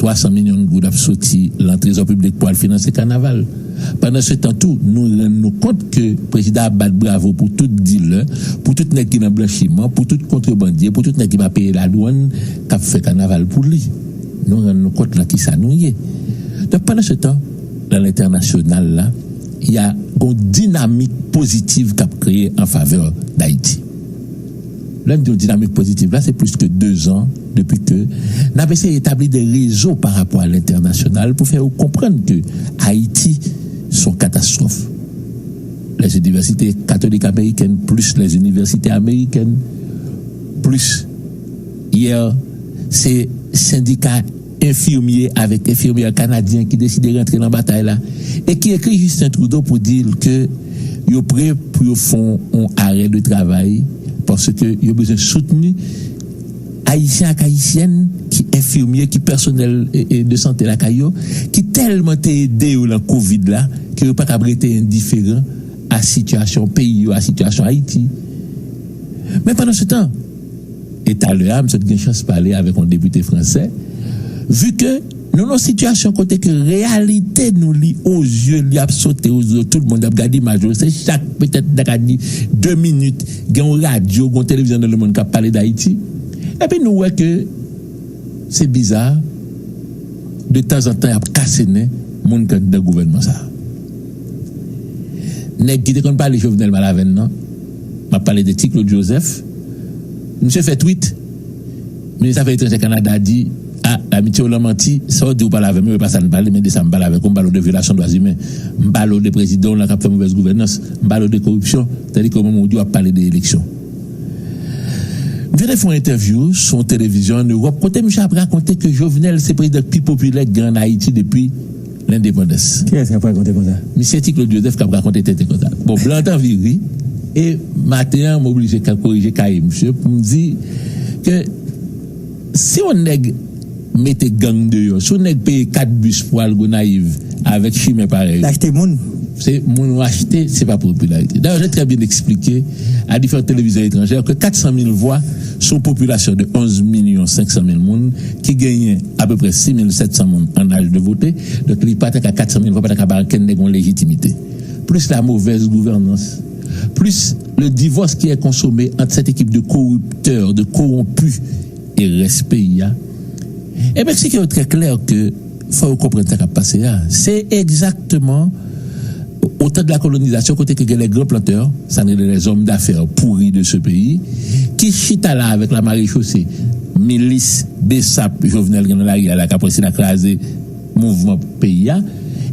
twa san milyon goud ap soti nan trezò piblik pou al finanse kanaval. Pandan se tan tou, nou rann nou kont ke prezidan ap bat bravo pou tout dilè, pou tout nèg ki nan blanchiman, pou tout kontrebandye, pou tout nèg ki pa peye ladwann k ap fè kanaval pou li. Nou rann nou kont nan kisa nou ye. Donk, pandan se tan, nan lentènasyonal la, y a yon dinamik pozitiv k ap kreye an favè Dayiti. Lè m di yon dinamik pozitiv la, se plis ke de zan depi ke n ap eseye etabli de rezo pa rapò a lentènasyonal pou fè yo konprann ke Ayiti se yon katastwòf. Les universités catholiques américaines, plus les universités américaines, plus yè, se sendika enfimye avèk enfimyè kanadyen ki deside rantre nan batay la e ki ekri Justin Trudeau pou di l ke yo pre pou yo fè yon arè de travay paske yo bezwen soutni Ayisyen ak Ayisyèn ki enfimye, ki pèsonèl e, e, de sante lakay yo, ki tèlman te ede yo nan kovid la ke yo pa kab rete endiferan a sitiyasyon peyi yo, a sitiyasyon Ayiti. Men pandan se tan, e talè a, m sot gen chans pale avèk yon depite fransè, vi ke nou nan yon sitiyasyon kote ke reyalite nou li ozye, li ap sote ozye tout moun, y ap gade imaj yo, se chak petèt, n ta ka di, de minit, gen yon radyo, gen yon televizyon nan lemonn k ap pale d Ayiti. Epi nou wè ke se biza, de tanzantan, y ap kase nen moun k anndan gouvènman sa a. Nèg ki te konn pale Jovenel mal avè n nan, m ap pale de Ti Claude Joseph, misye fè tweet, minis afè etranjè Kanada di, a, Lamitye w lan manti, sa w di w pale avè m, e pa sa n pale, men de sa m pale avèk ou, m pale w de vyolasyon dwa imen. M pale w de prezidan w lan k ap fè movèz gouvènans, m pale w de koripsyon, tandike w menm ou di w ap pale de eleksyon. M te fè yon entèvyou sou yon televizyon an Ewòp kote misye ap rakonte ke Jovenel se prezidan k pi popilè k gen ann Ayiti depi lendepandans. Kiyès k ap rakonte konsa? Misye Ti Claude Joseph k ap rakonte tenten konsa. Bon, blan an t anvi ri, e maten an, m oblije ka korije kaye misye pou m di ke si yon nèg mete gang deyò, si yon nèg peye kat bis pou al Gonayiv avèk chimè parèy, l achte moun. Se moun ou achte, se pa popilarite. Dayè, je très bien expliqué à différentes télévisions étrangères que quatre cent mille voix sou yon popilasyon de onz milyon senk san mil moun ki genyen apepre sis mil sèt san moun an aj de vote. Donk, li pa ta ka, kat san mil vwa pa ta ka ba ankenn nèg yon lejitimite. Plus la mauvaise gouvernance, plus le divorce qui est consommé entre cette équipe de corrupteurs, de corrompus e rès peyi a. E m eksplike yo trè klè ke fò yo konprann sa k ap pase a. Se egzakteman au temps de la colonisation kote ke gen les grands planteurs, sa n rele les hommes d'affaires pourris de ce pays, ki chita la avèk la marechaussée, milis, besap Jovenel gen nan lari a la, k ap prese la kraze mouvman peyi a,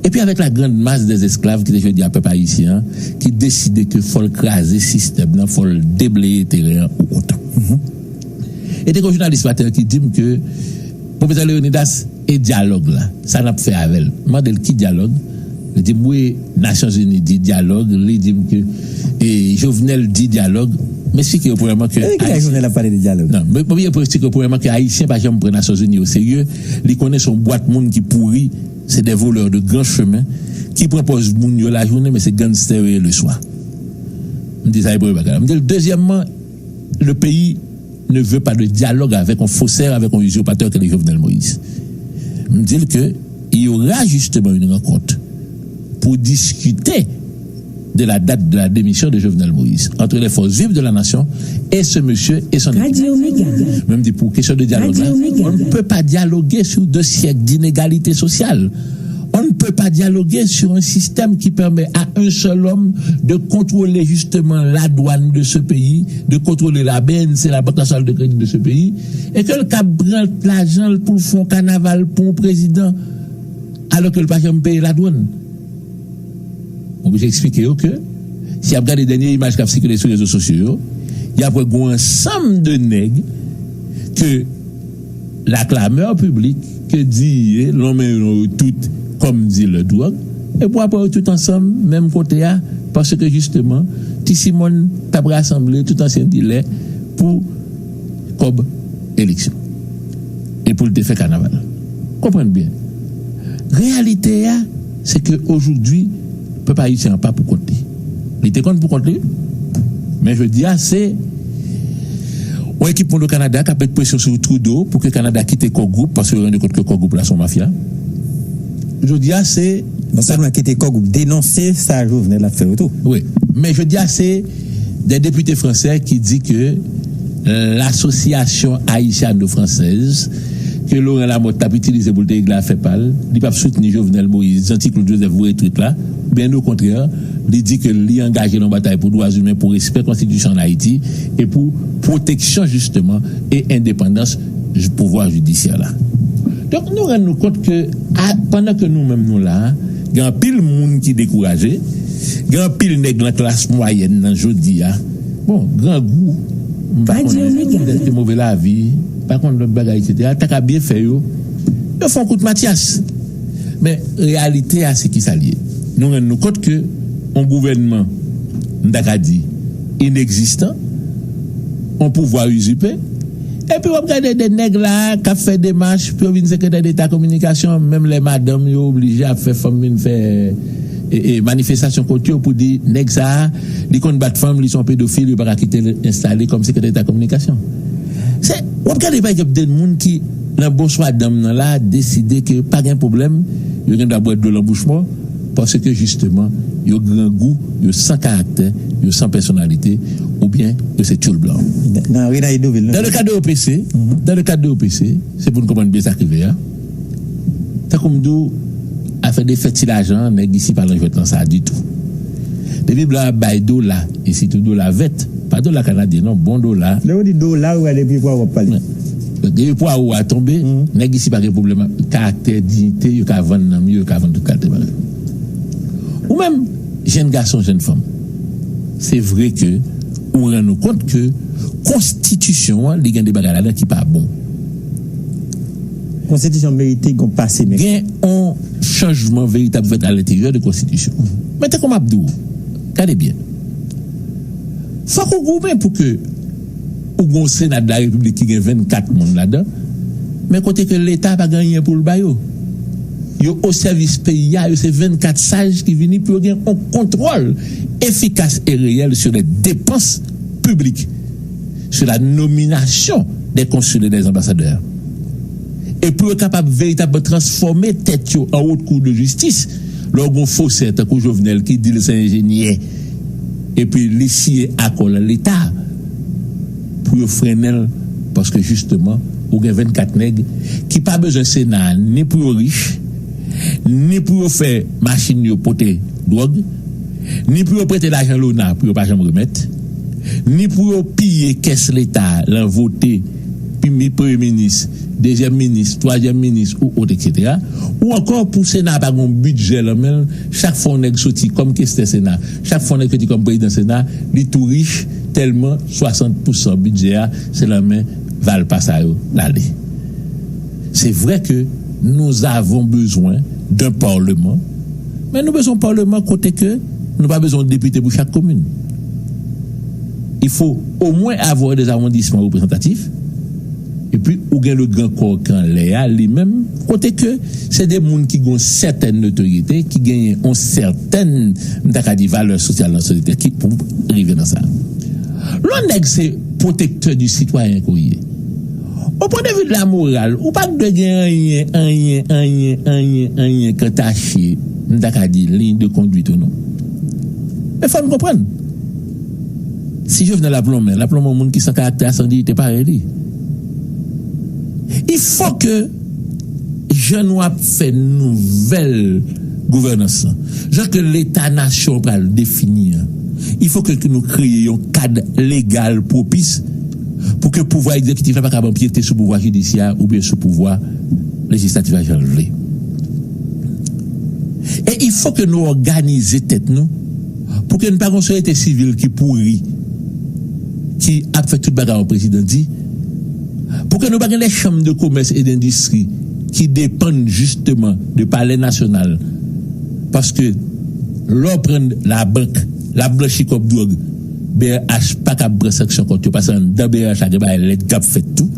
epi avèk la grande masse des esclaves ki te jodi a pèp ayisyen an, ki deside ke fò l kraze sistèm nan, fò l debleye teren an ou otan. E te gen yon jounalis maten an ki di m ke Pwofesè Leonidas, e dyalòg la, sa n ap fè avè l? M mande l ki dyalòg? Li di m, wi, Nasyonzini di dyalòg, li di m ke e, Jovenel di dyalòg. M eksplike yo premyèman ke... E ki lè Jovenel ap pale de dyalòg? Non, men, men, men, eksplike yo premyèman ke Ayisyen pa janm pran Nasyonzini o serye. Li konnen se yon bwat moun ki pouri, se des voleurs de grand chemin, ki pran pòz moun yo lajounen, men se gangstè yo ye leswa. M di sa e premye bagay la. M di l, dezyèmman, le pays ne veut pas de dialogue avec un faussaire, avec un usurpateur que le Jovenel Moïse. M di l ke il y aura justement une rencontre pour discuter de la date de la démission de Jovenel Moïse entre les forces vives de la nation et ce monsieur et son équipe. Mwen m di pou kesyon de dyalòg la, on ne peut pas dialoguer sur deux siècles d'inégalité sociale. On ne peut pas dialoguer sur un système qui permet à un seul homme de contrôler justement la douane de ce pays, de contrôler la B N C, la Banque Nationale de Crédit de ce pays, e ke l ka pran lajan l pou l fè yon kanaval pou yon prezidan, alò ke l pa janm peye ladwann. Mwen oblije eksplike yo ke, si y ap gade dènye imaj k ap sikile sou rezo sosyo yo, y ap wè gen yon ansanm de nèg ke la clameur publique, ke di ye, lonmen yo tout kòm dilè dwòg, epi w ap wè yo tout ansanm, menm kote a, paske jisteman, Ti Simòn t ap rasanble tout ansyen dilè pou kòb eleksyon. E pou l te fè kanaval. Konprann byen. Reyalite a, se ke ojodi, pèp ayisyen an pa pou kont li. Li te konn pou kont li, men jodi a, se Yon ekip moun o Kanada k ap met presyon sou Trudeau pou ke Kanada kite Core Group, paske yo rann yo kont ke Core Group la se yon mafya. Jodi a, se... Non sèlman kite Core Group, denonse sa Jovenel ap fè yo tou. Wi, men jodi a, se de depite fransè ki di ke l'association haïtiano-française ke Laurent Lamothe t ap itilize pou l te regle afè pa l, li p ap soutni Jovenel Moïse, Jean Ti Claude Joseph voye twit la. Byen okontrè, li di ke li angaje nan batay pou dwa imen, pou respè konstitisyon an Ayiti e pou pwoteksyon jisteman e endepandans pouvwa jidisyè la. Donk, nou rann nou kont ke a, pandan ke nou menm nou la, gen anpil moun ki dekouraje, gen anpil nèg nan klas mwayèn nan jodi a. Bon, grangou, m pa konnen, petèt ke move lavi, pa konn lòt bagay, etsetera, ta ka byen fè yo, yo fè yon kout Matyas. Men reyalite a, se ki sa l ye? Nou rann nou kont ke yon gouvènman, m ta ka di, inegzistan, yon pouvwa izipe, epi w ap gade de nèg la k ap fè demach pou yo vin sekretè deta kominikasyon, menm lè madanm yo oblije ap fè fanm vin fè e, e, manifestasyon kont yo pou di nèg sa a, li konn bat fanm, li se yon pedofil, yo pa ka kite l enstale kòm sekretè deta kominikasyon. Se, w ap gade pa egzanp de moun ki nan bonswa danm nan la deside ke pa gen pwoblèm, yo gen dwa bwè dlo lan bouch mò, paske jisteman, yo grangou, yo san karaktè, yo san pèsonalite, oubyen yo se tchoul blan. Nan Renald Deauville, nou... Dans le cadre de O P C, dans le cadre de O P C, se pou n konprann byen sa k rive a. Tankou m di w, afè de fè ti lajan an, nèg isi pa nan jwèt lan sa ditou. Depi blan ap bay dola, e sitou dola vèt, pa dola kanadyen non, bon dola. Lè w di dola, ou wè depi pwawo ap pale. Depi pwawo a tonbe, nèg isi pa gen pwoblèm ak karaktè, diyite, yo ka vann nanm yo, yo ka vann tout kalite bagay. Ou menm, jèn gason, jèn fanm, se vre ke ou rann ou kont ke konstitisyon an, li gen de bagay ladan ki pa bon. Konstitisyon merite gon pase men. Gen yon chanjman veritab fèt alenteryè de konstitisyon. Men tankou m ap di w, gade byen. Fòk ou goumen pou ke ou gon Sena de la Repiblik ki gen vennkat moun ladan, men kote ke Leta pa gen anyen pou l ba yo. Yo o sèvis peyi a, yo se vennkat saj ki vini pou yo gen yon kontwòl efikas e reyèl sur les dépenses publiques, sur la nomination des consuls et des ambassadeurs. E pou yo kapab veritabman transfòme tèt yo an Haute Cour de Justice, lè w gon fosè tankou Jovenel ki di l se enjenyè, epi li siyen akò lan Leta pou yo frennen l, paske jisteman, ou gen vennkat nèg ki pa bezwen Sena a ni pou yo rich, ni pou yo fè machin yo pote dwòg, ni pou yo prete lajan lona pou yo pa janm remèt, ni pou yo piye kès Leta a lan vote pi-, premye minis, dezyèm minis, twazyèm minis ou ot, etsetera. Ou ankò pou Sena a pa gen yon bidjè lan men l, chak fwa yon nèg soti kòm kestè Sena, chak fwa yon nèg soti kòm prezidan Sena, li tou rich, tèlman swasant pousan bidjè a se lan men valpa sa yo l ale. Se vre ke nous avons besoin d'un parlement, men nou bezwen yon paleman kote ke nou pa bezwen yon depite pou chak komin. Il faut au moins avoir des arrondissements représentatifs. Epi ou gen le grand corps ki anlè a, li menm, kote ke se de moun ki gen yon sètèn notoryete, ki genyen yon sètèn, m ta ka di, valè sosyal nan sosyete ki pou rive nan sa. Lè yon nèg se pwotektè di sitwayen ke w ye, o pwen de vi de la moral, ou pa dwe gen anyen, anyen, anyen, anyen, anyen k antache, m ta ka di, liy de kondwit ou non. Men fò n konprann. Si Jovenel ap lonmen, l ap lonmen yon moun ki san karaktè, san diyite parèy li. Il faut que jan nou ap fè nouvèl gouvènans lan, jan ke leta nasyon pral defini an, il faut que, que nou kreye yon kad legal pwopis pou ke pouvwa egzekitif la pa kab anpyete sou pouvwa jidisyè a oubyen sou pouvwa lejislatif la jan l vle. E il faut que nou òganize tèt nou pou ke n pa gen yon sosyete sivil ki pouri, ki ap fè tout bagay yon prezidan di, pou ke nou pa gen de chanm de komès e dendistri ki depann jisteman de palè nasyonal. Paske lè w pran labank, l ap blanchi kòb dwòg, B R H pa kab pran sanksyon kont yo, paske anndan B R H la gen bagay lèd k ap fèt tou.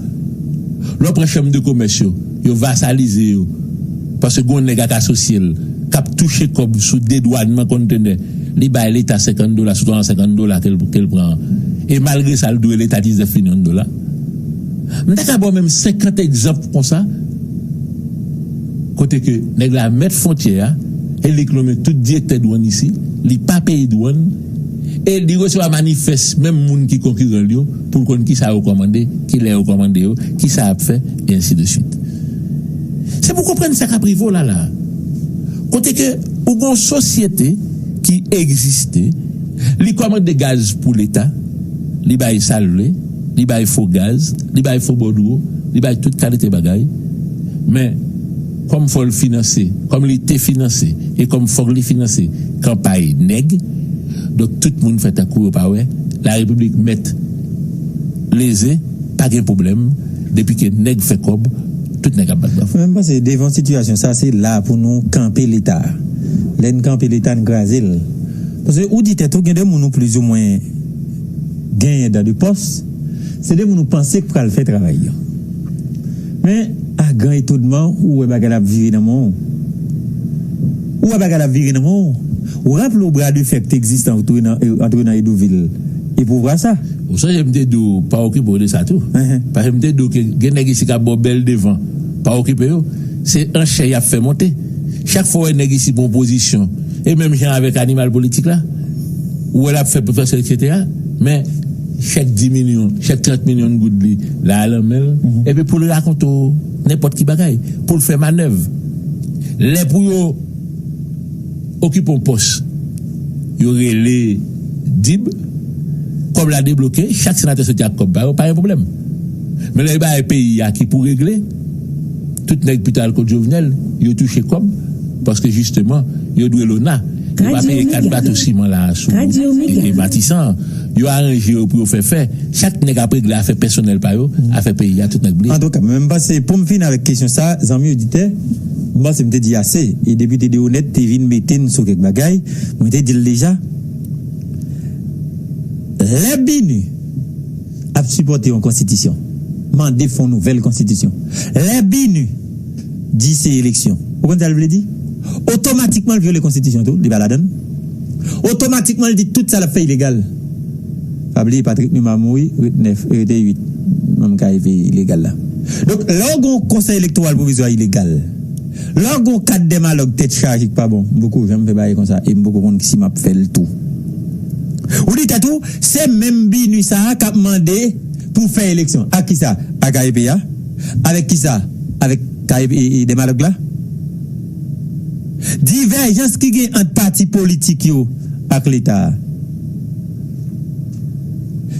Lè w pran chanm de komès yo, yo vasalize yo, paske gen yon nèg ak asosye l k ap touche kòb sou dedwannman kontenè, Li bay Leta senkant dola sou twa san senkant dola ke l, ke l pran an. E malgre sa, l dwe Leta diznèf milyon dola. M ta ka ba w menm senkant egzanp konsa, kote ke nèg la mèt fwontyè a, e li k nonmen tout direktè dwàn isi, li pa peye dwàn, e li resevwa manifès menm moun ki konkiran l yo, pou l konn kisa yo kòmande, kilè yo kòmande yo, kisa y ap fè, e ensi de swit. Se pou konprann sa k ap rive w la la. Kote ke ou gen yon sosyete ki egziste, li kòmande gaz pou Leta, li bay sa l vle, li bay fo gaz, li bay fo bòdwo, li bay tout kalite bagay. Men, kòm fò l finanse, kòm li te finanse, e kòm fòk li finanse kanpay nèg, donk tout moun fè tankou yo pa wè, la repiblik mèt leze, pa gen pwoblèm, depi ke nèg fè kòb, tout nèg ap bat bravo. Mwen, m panse devan sitiyasyon sa, se la pou nou kanpe Leta. Lè n kanpe Leta, n kraze l. Paske ou di tèt ou, gen de moun ou plizoumwen genyen dan de pòs, se de moun ou panse k pral fè travay yo. Men, a gran etonman, ou wè bagay la ap vire nan men w. Ou wè bagay la ap vire nan men w. Ou raple w bra de fè ki te egziste ant Renan, ant Renan Hédouville e pouvwa sa. Ou sonje m te di w, pa okipe w de sa tou. Paske m te di w ke gen nèg isi k ap ba w bèl devan. Pa okipe yo. Se an chè y ap fè monte. Chak fwa w wè nèg isi pran pozisyon, e menm jan avèk animal politik la, ou wè l ap fè potansèl, etsetera. Men, chèk dis milyon, chèk trant milyon goud li, la a nan men l, epi pou l rakonte w nenpòt ki bagay, pou l fè manèv. Lè pou yo okipe yon pòs, yo rele dib, kòb la debloke, chak senatè soti ak kòb pa yo, pa gen pwoblèm. Men lè yo bay peyi a ki pou regle, tout nèg pito al kot Jovenel, yo touche kòb, paske jisteman, yo dwe lona. Yo pa peye kat bato siman la a sou e, e Matisan. Yo aranje yo pou yo fè fè. Chak nèg ap regle afè pèsonèl pa yo, afè peyi a, tout nèg bliye. Antouka, mwen, m panse, pou m fini avèk kesyon sa, zanmi oditè, m panse m te di ase. E depite Deronette te vin mete n sou kèk bagay, mwen te di l deja. Lè BINUH ap sipòte yon konstitisyon, mande fè yon nouvèl konstitisyon. Lè BINUH di se eleksyon, ou konn sa l vle di? Otomatikman, l vyole konstitisyon tou, li pa ladan l. Otomatikman, l di tout sa l ap fè ilegal. Pa bliye, Patrick Numa mouri, rete nèf, rete uit manm K E P ilegal la. Donk, lè w gen yon konsèy elektoral pwovizwa ilegal, lè w gen yon kad dè malòg tèt chaje k pa bon, m poko janm fè bagay konsa, e m poko konn si m ap fè l tou. Ou di tèt ou, se menm BINUH sa a k ap mande pou fè eleksyon. Ak kisa? Ak K E P a? Avèk kisa? Avèk K E P, e, e, dè malòg la? Divèjans ki gen ant pati politik yo ak Leta a.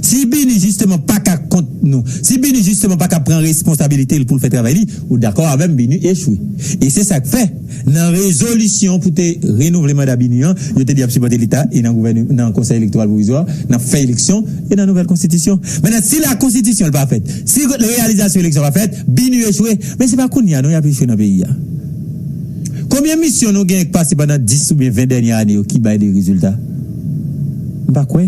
Si BINUH jisteman pa ka kont nou, si BINUH jisteman pa ka pran responsabilite l pou l fè travay li, ou dakò avè m, BINUH echwe. E se sa k fè, nan rezolisyon pou te renouvle manda BINUH an, yo te di y ap sipòte Leta e nan gouvène-, nan Konsèy Elektoral Pwovizwa, n ap fè eleksyon e nan nouvèl konstitisyon. Mentnan, si la konstitisyon l pa fèt, si reyalizasyon eleksyon pa fèt, BINUH echwe. Men se pa kounye a non y ap echwe nan peyi a. Konbyen misyon nou genyen k pase pandan dis oubyen ven dènye ane yo ki bay de rezilta? M pa kwè.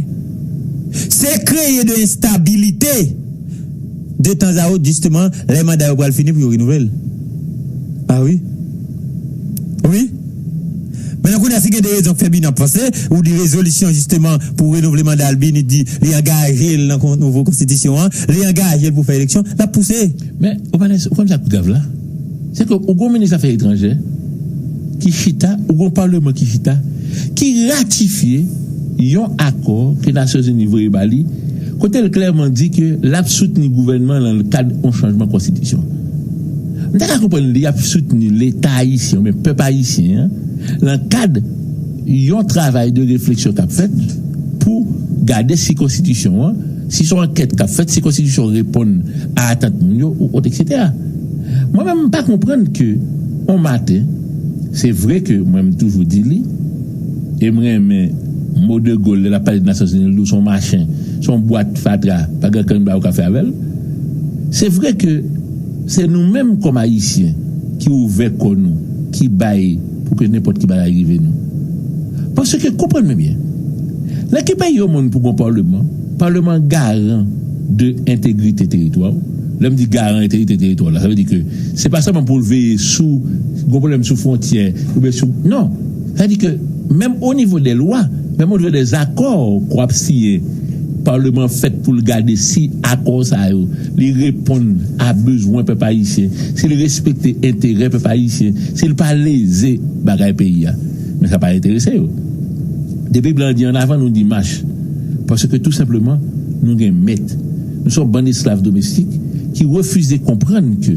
Se kreye de enstabilite de tanzawot, jisteman, lè manda yo pral fini pou yo renouvle l. A wi. Wi. Mentnan, kounye a, si gen de rezon k fè BINUH ap panse, ou di rezolisyon, jisteman, pou renouvle manda l, BINUH di li angaje l nan kon-, nouvo konstitisyon an, li angaje l pou fè eleksyon, l ap pouse. Men, ou pa, ou konn sa k pi grav la? Se ke ou gon minis afè etranjè ki chita, ou gon palman ki chita, ki ratifye yon akò ke Nasyonzini voye ba li, kote l klèman di ke l ap soutni gouvènman nan kad yon chanjman konstitisyon. M ta ka konprann li ap soutni Leta ayisyen, oubyen pèp ayisyen an, nan kad yon travay de refleksyon k ap fèt pou gade si konstitisyon an, si se yon ankèt k ap fèt, si konstitisyon reponn a atant moun yo, ou, ou, etsetera. Mwen menm, m pa konprann ke yon maten, se vre ke mwen, m toujou di li, e m renmen mo De Gaulle, lè l ap pale de Nasyonzini, l di w se yon machen, se yon bwat fatra, pa gen ankenn bagay ou ka fè avè l. Se vre ke se nou menm kòm Ayisyen ki ouvè kò nou, ki bay pou ke nenpòt ki bagay rive nou. Paske, konprann mwen byen, nan ki peyi o monn pou gon palman, palman garan de entegrite teritwa w? Lè m di garan entegrite teritwa w la, sa vle di ke se pa sèlman pou l veye sou, gon pwoblèm sou fwontyè, oubyen sou, non. Sa vle di ke menm o nivo dè lwa, Men montre dèzakò ke w ap siyen. Paleman fèt pou l gade si akò sa yo, li reponn a bezwen pèp ayisyen, si l respekte enterè pèp ayisyen, si l pa leze bagay peyi a. Men sa pa enterese yo. Depi blan di annavan, nou di mach. Paske tou senpleman, nou gen mèt. Nou se yon bann esklav domestik ki refize konprann ke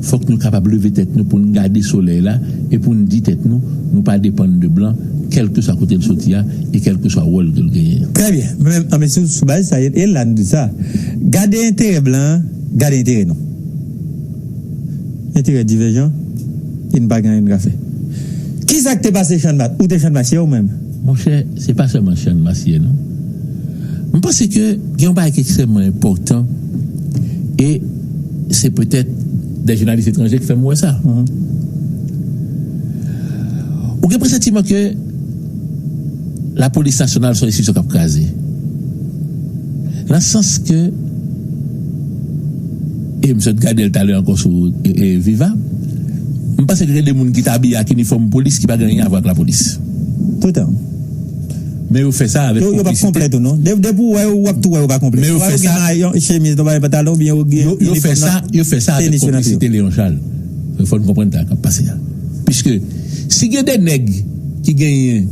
fòk nou kapab leve tèt nou pou n gade solèy la e pou n di tèt nou, nou pa depann de blan, kèlkeswa kote l soti a e kèlkeswa wòl ke l genyen an. Trè byen. Men, men, men sou, sou baz sa, e, e la n di sa. Gade enterè blan an, gade enterè nou. Enterè divèjan, e n pa gen anyen n ka fè. Kisa k te pase Channmas? Ou te Channmas yè ou menm? Monchè, se pa sèlman Channmas yè, non. M panse ke gen yon bagay ki ekstrèmman enpòtan, e se petèt de jounalis etranje ki fè m wè sa. Mhm. Ou gen presantiman ke lapolis nasyonal se yon enstitisyon k ap kraze. Nan sans ke, e m sot gade l talè ankò sou, e, e, Viva, m panse ke gen de moun ki t abiye ak inifòm polis ki pa gen anyen a wè ak lapolis. Toutan. Men yo fè sa avèk konplisite. Yo, yo p ap konplè tou, non. De-, depi w wè yo, w ap tou wè yo pa konplè. Men yo fè sa, yon chemiz, yon bagay pantalon, oubyen yo gen yo, yo fè inifòm sa, nan yo fè sa avèk tenis yo nan pye yo. Konplisite Léon Charles. Fò n konprann sa k ap pase a. Piske si gen de nèg ki genyen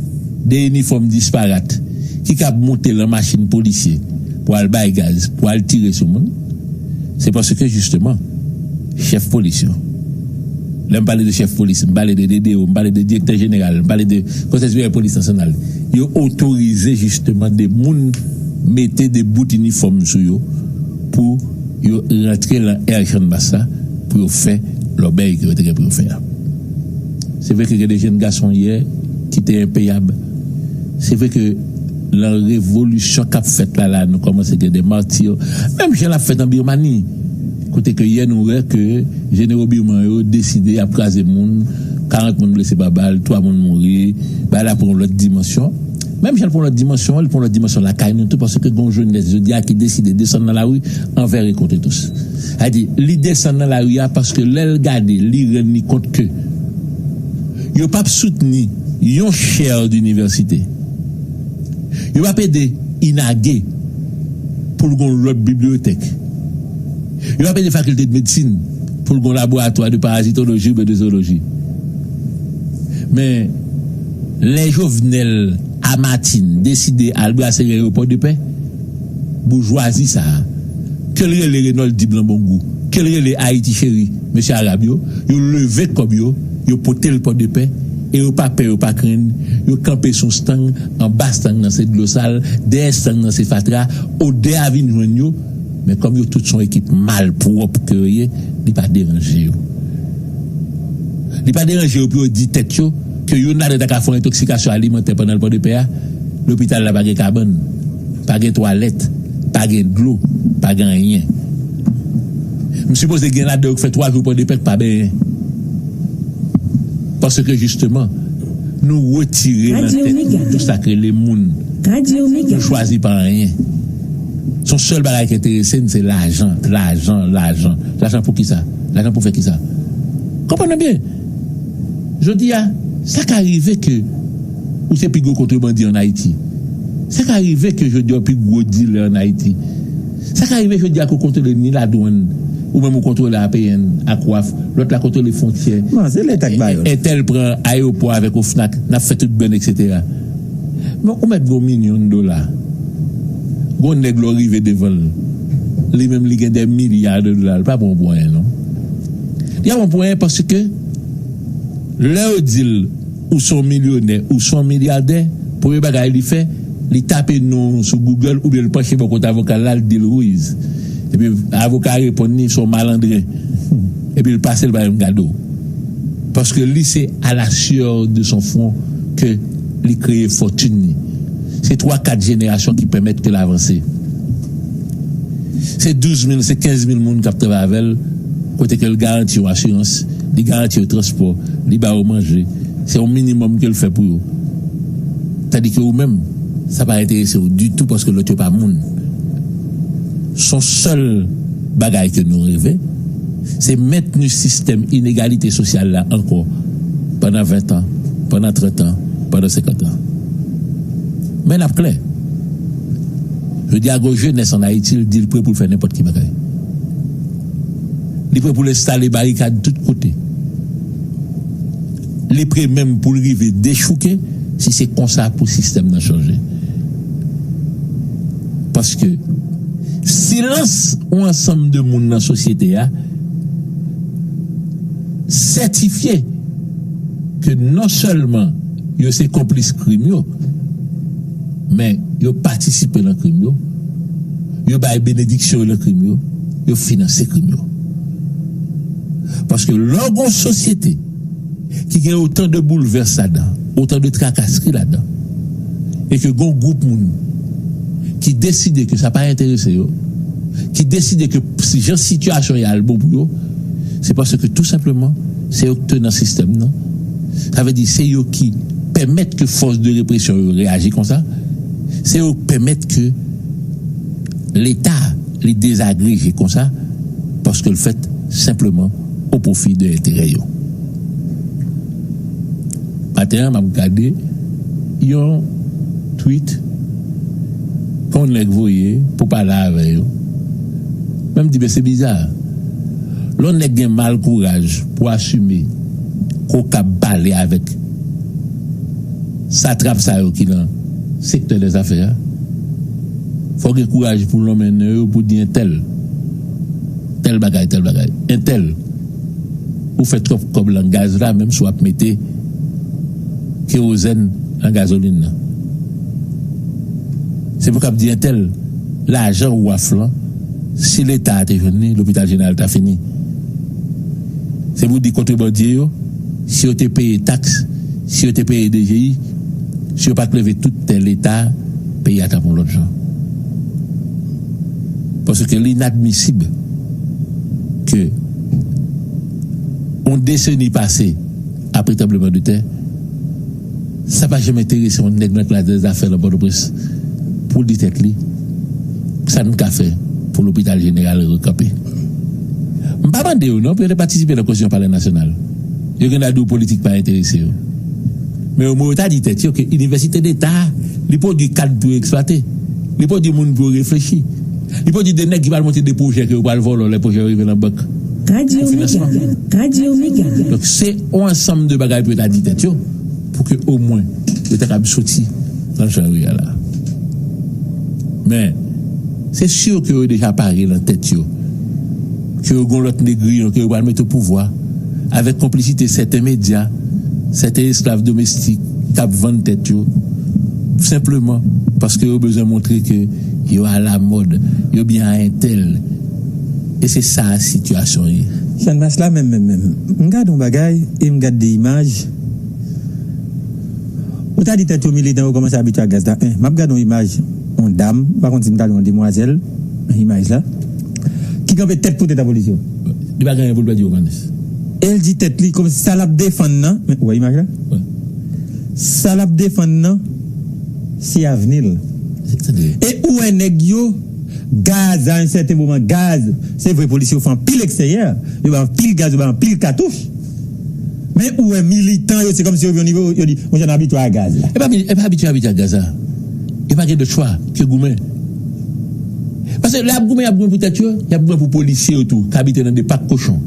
de inifòm disparat, ki kab monte lan machin polisye pou al bay gaz, pou al tire sou moun, se paske jisteman, chèf polis yo, lè m pale de chèf polis, m pale de D D O, m pale de direktè jeneral, m pale de konsèy siperyè polis nasyonal, yo otorize jisteman de moun mete de bout inifòm sou yo pou yo rantre lan èr Channmas la pou yo fè lòbèy ke yo te gen pou yo fè a. Se vre ke gen de jèn gason yè ki te enpeyab. Se vre ke lan revolisyon k ap fèt la, la, nou kòmanse gen de mati. Menm jan l ap fèt an Birmani, kote ke yè nou wè ke jenero birman yo deside y ap kraze moun, karant moun blese pa bal, twa moun mouri, bagay la pran yon lòt dimansyon. Menm jan l pran yon lòt dimansyon, li pran yon lòt dimansyon lakay nou tou, paske gen yon jenès jodi a ki deside desann nan lari anvè e kont tous. Sa di, li desann nan lari a paske lè l gade, li rann li kont ke yo p ap soutni yon chè dinivèsite. Yo p ap ede INAGE pou l gen yon lòt bibliyotèk. Yo p ap ede fakilte de medsin pou l gen yon laboratwa de parazitoloji oubyen de zooloji. Men, lè Jovenel a Martine deside al brase ren yo Pòdepè, boujwazi sa a, ke l rele Renold Dib lan bon gou, ke l rele Ayiti Cheri, mesye arab yo, yo leve kòb yo, yo pote l Pòdepè, e yo pa pè, yo pa krenn, yo kanpe sou stang, anba stang nan se dlo sal, dèyè stang nan se fatra, odè a vin jwenn yo, men kòm yo tout se yon ekip malpwòp ke yo ye, li pa deranje yo. Li pa deranje yo pou yo di tèt yo ke youn ladan ta ka fè yon entoksikasyon alimantè pandan l Pòdepè a, lopital la pa gen kabann, pa gen twalèt, pa gen dlo, pa gen anyen. M sipoze gen ladan yo k fè twa jou Pòdepè k pa benyen. Paske jisteman, nou retire nan tèt nou sa k rele moun. Nou chwazi pa anyen. Se yon sèl bagay ki enterese n, se lajan, lajan, lajan. Lajan pou kisa? Lajan pou fè kisa? Konprann mwen byen. Jodi a, sa ka rive ke ou se pi gwo kontrebandi ann Ayiti. Sa ka rive ke jodi a ou pi gwo dilè ann Ayiti. Sa ka rive jodi a ke ou kontwole ni ladwann, ou menm ou kontwole A P N ak waf, lòt la kontwole fwontyè. Non, se Leta k ba yo l. Entèl pran ayewopò avèk OFNAC, n ap fè tout bèn, etsetera. Men ou mèt gen yon milyon dola. Gon nèg lè w rive devan l, li menm li gen dè milya de dola, li pa pran w pou anyen non. Li pa pran w pou anyen paske lè yo di l ou se yon milyonè, ou se yon milyadè, premye bagay li fè, li tape non w sou Google oubyen li panche bò kote avoka l la, li di l Ruiz. Epi avoka a reponn li se yon malandren. Epi li pase, li pa menm gade w. Paske li se à la sueur de son front ke li kreye fòtin li. Se twa kat jenerasyon ki pèmèt ke l avanse. Se douz mil, se kenz mil moun k ap travay avè l, kote ke l garanti yo asirans, li garanti yo transpò, li ba yo manje. Se yon minimòm ke l fè pou yo. Tandike ou menm, sa pa enterese w ditou paske lòt yo pa moun. Se yon sèl bagay ke nou reve, se mentni sistèm inegalite sosyal la ankò pandan ven tan, pandan trant an, pandan senkant an. Men n ap klè. Jodi a, gen yon jenès ann Ayiti, l di l pre pou l fè nenpòt ki bagay. Li pre pou l enstale barikad tout kote. Li pre menm pou l rive dechouke si se konsa pou sistèm nan chanje. Paske silans yon ansanm de moun nan sosyete a sètifye ke non sèlman yo se konplis krim yo, men yo patisipe nan krim yo, yo bay benediksyon yo nan krim yo, yo finanse krim yo. Paske lè w gen yon sosyete ki gen otan de boulvès ladan, otan de trakasri ladan, e ke gen yon gwoup moun ki deside ke sa pa enterese yo, ki deside ke si jan sitiyasyon ye a l bon pou yo, se paske tou senpleman, se yo ki te nan sistèm nan. Sa vle di, se yo ki pèmèt ke fòs de represyon yo reyaji konsa, se yo ki pèmèt ke Leta, li dezagreje konsa, paske l fèt senpleman o pwofi de enterè yo. Maten an, m ap gade yon tweet ke yon nèg voye pou pale avè yo. Men m di, men se biza. Lè yon nèg gen mal kouraj pou asime ke w kab pale avèk satrap sa yo ki nan sektè dèzafè a, fò w gen kouraj pou w lonmen non yo pou di entèl, tèl bagay, tèl bagay, entèl, ou fè twòp kòb nan gaz la, menm si w ap mete kewozèn nan gazolin nan. Se pou w kab di entèl, lajan W A F lan, si Leta a te jwenn li, lopital jeneral ta fini. Se pou di kontrebandye yo, si yo te peye taks, si yo te peye D G I, si yo pa t leve tout tè Leta, peyi a t ap yon lòt jan. Paske li inadmisib ke yon deseni pase, apre tranblemanntè, sa pa janm enterese yon nèg nan klas dèzafè nan Pòtoprens pou l di tèt li sa n ka fè pou lopital jeneral rekanpe. M pa mande yo non pou yo te patisipe nan konstriksyon Palè Nasyonal. Yo gen dwa di w politik pa enterese yo. Men omwen yo ta di tèt yo ke Inivèsite Deta, li pwodui kad pou yo eksplwate. Li pwodui moun pou yo reflechi. Li pwodui de nèg ki pral monte de pwojè ke yo pral vòlò lè pwojè yo rive nan bank. Radyo Mega. Radyo Mega. Donk, se yon ansanm de bagay pou yo ta di tèt yo, pou ke omwen yo ta kab soti nan jan yo ye a la. Men, se si ke yo deja pare nan tèt yo ke yo gen yon lòt negriyon ke yo pral mete o pouvwa, avèk konplisite sèten medya, sèten esklav domestik k ap vann tèt yo, senpleman paske yo bezwen montre ke yo alamòd, yo byen a entèl. E se sa sitiyasyon ye. Channmas la menm, menm, menm. M gade yon bagay e m gade de imaj. Ou ta di tèt yo militan yo kòmanse abitye ak gaz la. En, m ap gade yon imaj, yon dam, m pa konn si m ta di yon demwazèl, nan imaj la, ki kanpe tèt pou tèt a polis yo. Li pa gen anyen pou l pèdi, Jomanes. E l di tèt li, kòmsi sa l ap defann nan, men, ou wè imaj la? Wi. Sa l ap defann nan, se avni l. Se, se vre. E ou wè nèg yo, gaz, a yon sèten moman, gaz, se vre, polisye yo fè anpil ekseryè, yo bay anpil gaz, yo bay anpil katouch. Men ou wè militan yo, se kòmsi yo rive yon nivo, yo di, monchè, n abitye a gaz la. E pa, e pa abitye, abitye a gaz la. Yo pa gen dòt chwa ke goumen. Paske lè y ap goumen, y ap goumen pou tèt yo, y ap goumen pou polisye yo tou, k abite nan de pak kochon.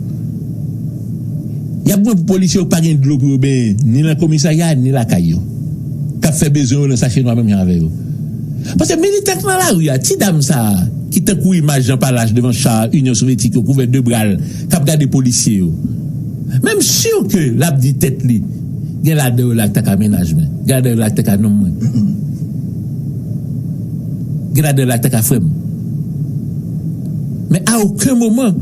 Y ap goumen pou polisye yo k pa gen dlo pou yo benyen, ni nan komisarya, ni lakay yo. K ap fè bezwen yo nan sache nwa menm jan avè yo. Paske militan k nan lari a, ti dam sa a, ki tankou imaj Jan Palach devan cha Inyon Sovyetik yo, kouvè de bra l, k ap gade polisye yo. Men m si ke l ap di tèt li, gen ladan yo la k ta ka mennaj mwen, gen ladan yo la k ta ka nonm mwen, gen ladan yo la k ta ka frè m. Men a okenn moman,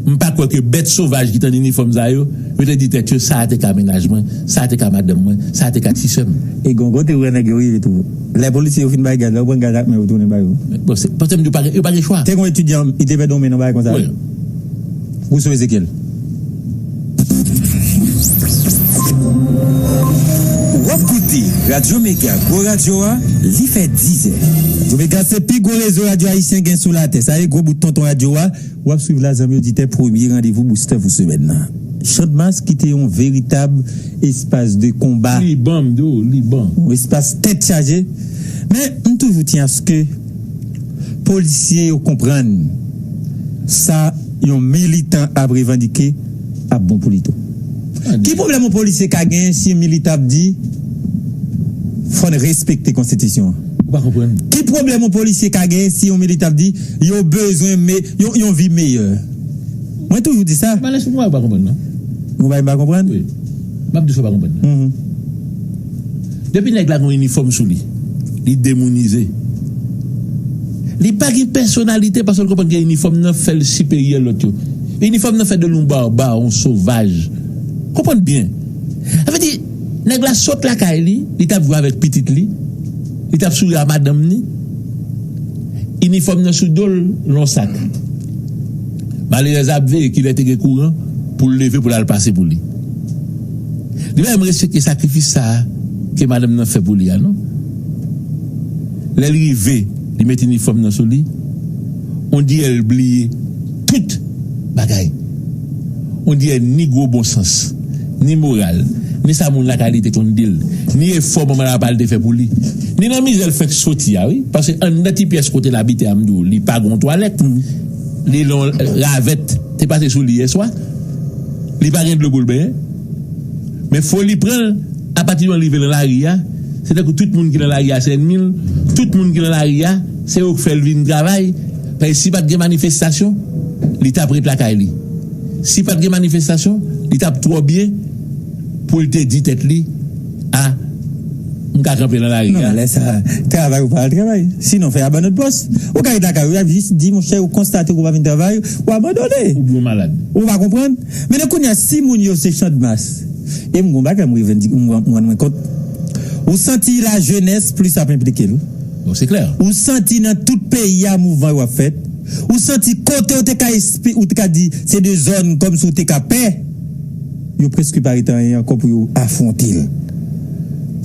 m pa kwè ke bèt sovaj ki t an inifòm sa yo, yo te di tèt yo, sa a te ka mennaj mwen, sa a te ka madanm mwen, sa a te ka ti sè m. E gen yon kote ou wè nèg yo rive tou. Lè polisye yo fin bay gaz la, yo pran gaz ak men yo tounen ba yo. Bon, se, paske m di w, pa gen, yo pa gen chwa. Te gen yon etidyan, li te pèdi yon men nan bagay konsa. Wi. Rousseau Ezekiel. W ap koute Radyo Mega, gwo radyo a, li fè dizè. Radyo Mega se pi gwo rezo radyo ayisyen gen sou latè. Sa e gwo bout tonton radyo a. W ap swiv la, zanmi oditè, premye randevou booster pou semèn nan. Channmas ki te yon veritab espas de konba, Liban, m di w, Liban. Yon espas tèt chaje. Men, m toujou tyen aske polisye yo konprann sa yon militan ap revandike ap bon pou li tou. Ki pwoblèm yon polisye ka genyen si yon militan ap di fò n respekte konstitisyon an? Ou pa konprann. Ki pwoblèm yon polisye ka genyen si yon militan ap di yo bezwen me, yon, yon vi meyè? Mwen toujou di sa. Mwen pa konprann non. Ou pa, pa konprann? Wi. M ap di sa w pa konprann. Mhm. Depi nèg la gen yon inifòm sou li, li demounize. Li pa gen pèsonalite paske l konprann ke inifòm nan fè l siperyè lòt yo. Inifòm nan fè de l yon baba, yon sovaj. Konprann byen. Sa vle di, nèg la sot lakay li, li t ap jwe avèk pitit li, li t ap souri a madanm ni. Inifòm nan sou do l, l yon sak. Malerèz ap veye kilè te gen kouran pou l leve pou l al pase pou li. Li pa menm respekte sakrifis sa a ke madanm nan fè pou li a, non. Lè l rive, li met inifòm nan sou li, on dirè l bliye tout bagay. On dirè ni gwo bon sans, ni moral, ni sa moun lakay li te konn di l, ni efò manman l apa l te fè pou li, ni nan mizè l fèk soti a, wi. Paske anndan ti pyès kote l abite a, m di w, li pa gen yon twalèt. Li gen yon ravèt te pase sou li yèswa. Li pa gen dlo pou l benyen. Men foli pran l, apati de lè l rive nan lari a, se tankou tout moun ki nan lari a se ènmi l, tout moun ki nan lari a, se yo k fè l vin travay. Paske si pa t gen manifestasyon, li t ap ret lakay li. Si pa t gen manifestasyon, li t ap twò byen pou l te di tèt li, a, m ka kanpe nan lari a. Non, men lè sa, travay ou pa al travay. Sinon, fè abandon de poste. Ou ka ret lakay ou, y ap jis di, monchè, ou konstate ke ou pa vin travay, ou abandone. Oubyen ou malad. Ou pa konprann? Men kounye a, si moun yo se Channmas, e m gon bagay m revandike, m rann mwen kont. Ou santi lajenès plis ap enplike l. Bon, se klè. Ou santi nan tout peyi a mouvman yo ap fèt. Ou santi kote ou te ka espi-, ou te ka di se de zòn kòmsi ou te ka pè. Yo prèske pa rete anyen ankò pou yo afwonte l.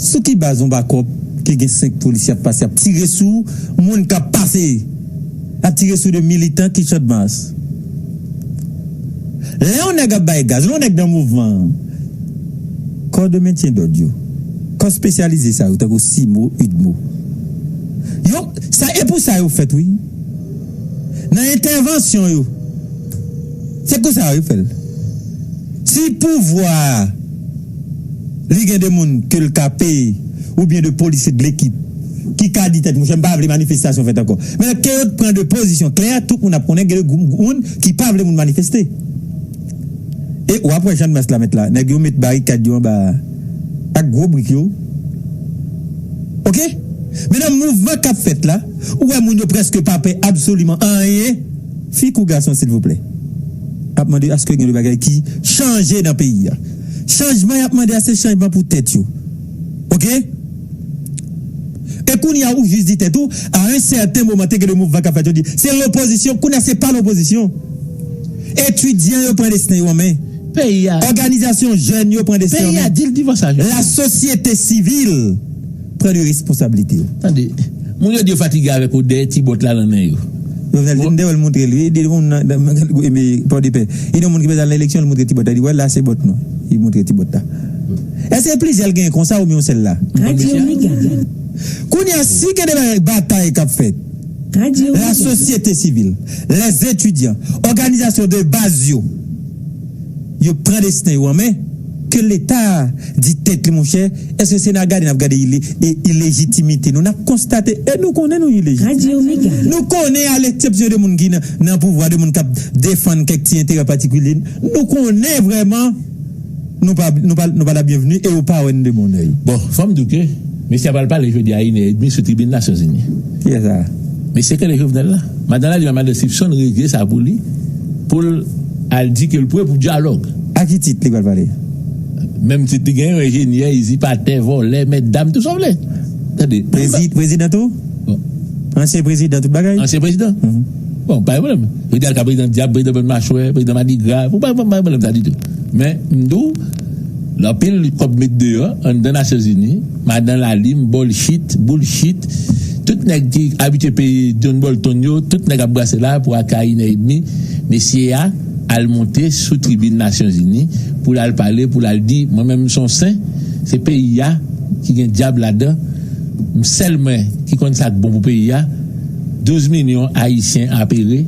Sou ki baz yon bakòp ki gen senk polisye ap pase, ap tire sou moun k ap pase, ap tire sou de militan ki Channmas? Lè yon nèg ap bay gaz, lè yon nèg nan mouvman an, kò de mentyen dòd yo, kò espesyalize sa yo, tankou simo, idmo, yo, sa, e pou sa yo fèt, wi. Nan entèvansyon yo, se konsa yo fè l. Si pouvwa a, li gen de moun ke l ka peye, oubyen de polisye de lekip, ki ka di tèt, monchè, m pa vle manifestasyon fèt ankò. Men ke yo pran de pozisyon klè, tout moun ap konnen gen de gwoup moun ki pa vle moun manifeste. E w ap wè Channmas la mèt la, nèg yo met barikad yo anba a, ak gwo brik yo. Oke? Men nan mouvman k ap fèt la, ou wè moun yo prèske pa pè absoliman anyen. Fi kou gason, silvouplè. Ap mande aske gen de bagay ki chanje nan peyi a. Chanjman y ap mande a, se chanjman pou tèt yo. Oke? E kounye a, ou jis di tèt ou, a yon sèten moman, te gen de mouvman k ap fèt, yo di, se lopozisyon, kounye a, se pa lopozisyon. Etidyan yo pran desten yo an men. Peyi a. Òganizasyon jèn yo pran desten yo an men. Peyi a di l divan sa, Jovenel. Lasosyete sivil pran de responsablite yo. Tande, moun yo di yo fatige avèk ou dèyè ti bòt la nan men yo. Jovenel di m te wè l montre l, wi, di moun nan, nan, nan, nan, Pòdepè. Li di yon moun ki pral nan eleksyon, l montre ti bòt la. Li di, wè, la se bòt nou. Li montre ti bòt la. Èske plizyè l genyen konsa oubyen yon sèl la? Radyo Mega. Kounye a, si gen de bagay, batay k ap fèt, Radyo Mega. Lasosyete sivil, lèzetidyan, òganizasyon de baz yo, yo pran desten yo an men, ke Leta di tèt li, monchè, èske se n a gade, n ap gade ile-, e, ilejitimite nou? N ap konstate, e nou konnen nou ilejit. Radyo Mega. Nou konnen, a leksepsyon de moun ki nan, nan pouvwa, de moun k ap defann kèk ti enterè patikilye, nou konnen vrèman nou pa, nou pa, nou pa la byenveni e yo pa wè n de bon èy. Bon, fò m di w ke mesye a pral pale jodi a inè edmi sou tribin Nasyonzini. Kiyès sa? Mesye k rele Jovenel la. Madan Lalime ak Madan Sipson regle sa pou li, pou l al di ke l pre pou dyalòg. A ki tit li pral pale? Menm tit li genyen, enjenyè, izipatè, vòlè, mètdam, tou sa w vle. Tande. Prezi-, prezidan tou? Bon. Ansyen prezidan, tout bagay? Ansyen prezidan. Mhm. Bon, pa gen pwoblèm. Prezidan ka prezidan dyab, prezidan bann machwè, prezidan madigra, pou pa, pa, pa gen pwoblèm sa ditou. Men, m di w, anpil kòb met deyò, anndan Nasyonzini, Madan Lalime, Bòlchit, Boulchit, tout nèg ki abitye peye John Bolton yo, tout nèg ap brase la pou akay inè edmi. Mesye a, al monte sou tribin Nasyonzini pou l al pale, pou l al di, mwen menm m se yon sen, se peyi a ki gen dyab ladan, m sèl mwen ki konn sa k bon pou peyi a, douz milyon Ayisyen apere,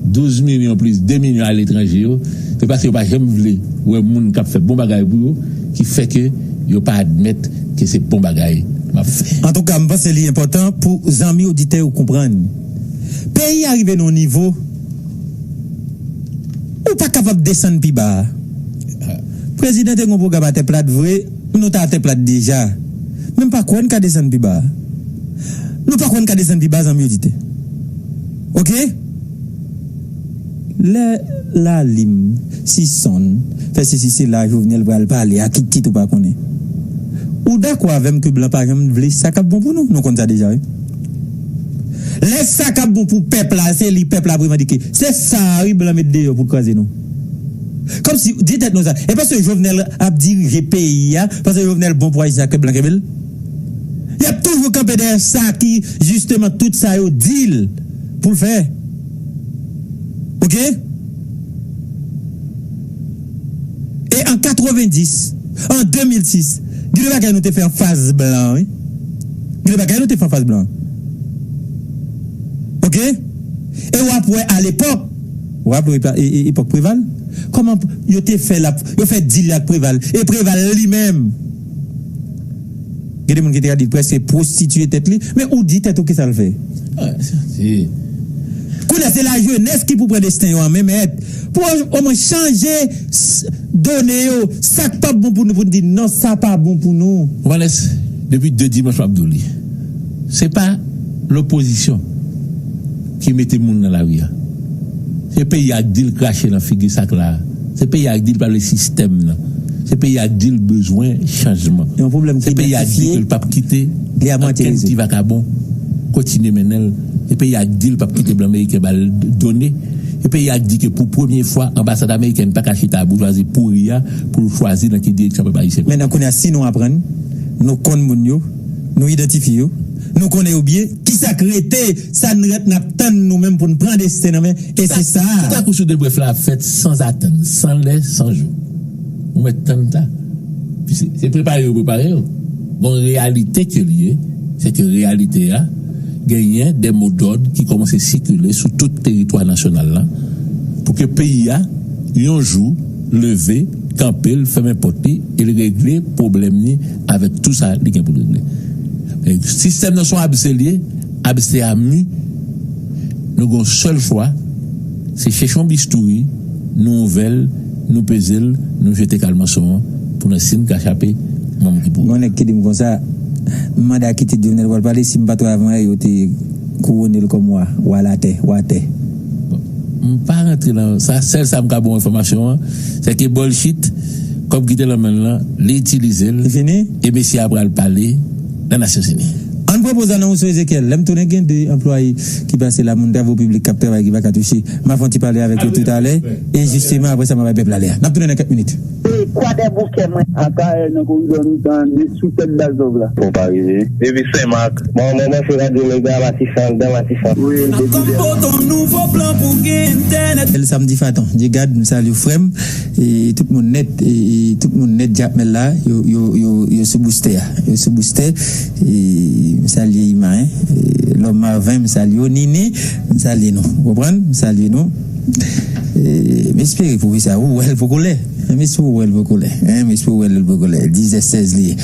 douz milyon plis de milyon aletranje yo, se paske yo pa janm vle wè moun k ap fè bon bagay pou yo, ki fè ke yo pa admèt ke se bon bagay m ap fè. Antouka, m panse li enpòtan pou zanmi oditè yo konprann. Peyi a rive nan yon nivo, ou pa kapab desann pi ba. Prezidan te gen yon pwogram atè plat vre, nou t atè plat deja. Men m pa kwè n ka desann pi ba. Nou pa kwè n ka desann pi ba, zanmi oditè. Oke? Lè Lalim, Sisonn, fè sesi sela, Jovenel pral pale, a ki tit ou pa konnen? Ou dakò avè m ke blan pa janm vle sa k ap bon pou nou? Nou konn sa deja, wi. Lè sa k ap bon pou pèp la, se li pèp la ap revandike. Se sa, wi, blan met deyò pou l kraze nou. Kòmsi, di tèt nou sa. E paske Jovenel ap dirije peyi a, paske Jovenel bon pou Ayisyen ak ke blan kenbe l? Y ap toujou kanpe dèyè sa ki, jisteman, tout sa yo di l pou l fè. Oke? E an katrevenndis, an de mil sis, gen de bagay nou te fè anfas blan, wi. Gen de bagay nou te fè anfas blan. Oke? E w ap wè alepòk, w ap wè epa-, e, e, epòk Preval, kòman yo te fè l ap, yo fè dil ak Preval, e Preval li menm. Gen de moun ki te ka di l prèske pwostitiye tèt li, men ou di tèt ou kisa l fè. Ah, sa, se Kounye a, se lajenès ki pou pran desten yo an men, mèt. Pou omwen chanje s-, done yo, sa k p ap bon pou nou, pou n di non, sa pa bon pou nou. Vanessa, depi de dimanch m ap di w li. Se pa lopozisyon ki mete moun nan lari a. Se peyi a k di l krache nan figi sa k la a. Se peyi a k di l pa vle sistèm nan. Se peyi a k di l bezwen chanjman. Yon pwoblèm ki idantifye, Se peyi a k di ke l p ap kite li a mwatye ankenn rezon. Ti vakabon kontinye mennen l. Se peyi a k di l p ap kite blan meriken ba l done. Se peyi a k di ke pou premye fwa, anbasad amerikèn pa ka chita a boujwazi pouri a pou l chwazi nan ki direksyon pèp ayisyen. Mentnan, kounye a, si nou aprann, nou konn moun yo, nou idantifye yo, nou konnen yo byen, kisa k rete, sa n rete n ap tann nou menm pou n pran desten nan men, e se sa. Tout a kou sou de brèf la ap fèt san atann, san lè, san jou. Ou mèt tann ta. Pi se, se prepare yo prepare yo. Bon, reyalite ke l ye, se ke reyalite a, genyen de modòd ki kòmanse sikile sou tout teritwa nasyonal la, pou ke peyi a, yon jou, leve, kanpe l, fèmen pòt li, e l regle pwoblèm li avèk tou sa li gen pou l regle. Men sistèm nan se yon abse l ye, abse a mi, nou gen yon sèl chwa, se chèche yon bistouri, nou ouvè l, nou peze l, nou jete kalmanson an, pou n wè si n ka chape manm ki pou. Gon nèg ki di m konsa, m mande a ki tit Jovenel pral pale, si m pa twò avan yè, yo te kouwone l kòm wa, wa latè, wa tè. Bon, m pa rantre nan sa, sèl sa m ka ba w enfòmasyon an, se ke Bòlchit, kòb ki te nan men l lan, li itilize l, e mesye a pral pale nan Nasyonzini. Ann pran poz la nan Rousseau Ezekiel. Lè m tounen, gen de anplwaye ki pase la, moun travo piblik k ap travay ki pa ka touche. M a fè yon ti pale avèk yo toutalè. E jisteman, apre sa, m a bay pèp la lè a. N ap tounen nan kèk minit. E Kwadèboukè mwen. Akayè nan koridò mitan an, li sou tèt Bazòv la. Fò pa rive. Depi Senmak. Mwen, mwen, mwen se radyo Mega, Matisan, anndan Matisan. Wi, depi Dèlma. L samdi Faton. Djegad, m salye w, frè m. E tout moun nèt, e, e tout moun nèt Jakmèl la, yo, yo, yo, yo sou boustè a. Yo sou boustè. E, m salye Iman, e, Lòm Marven, m salye w, Nini, m salye nou. Ou konprann? M salye nou. E, m espere pwofesè a, ou wè l poko lè. M espere ou wè l poko lè. Hein, m espere ou wè l poko lè. Dizè sèz li ye.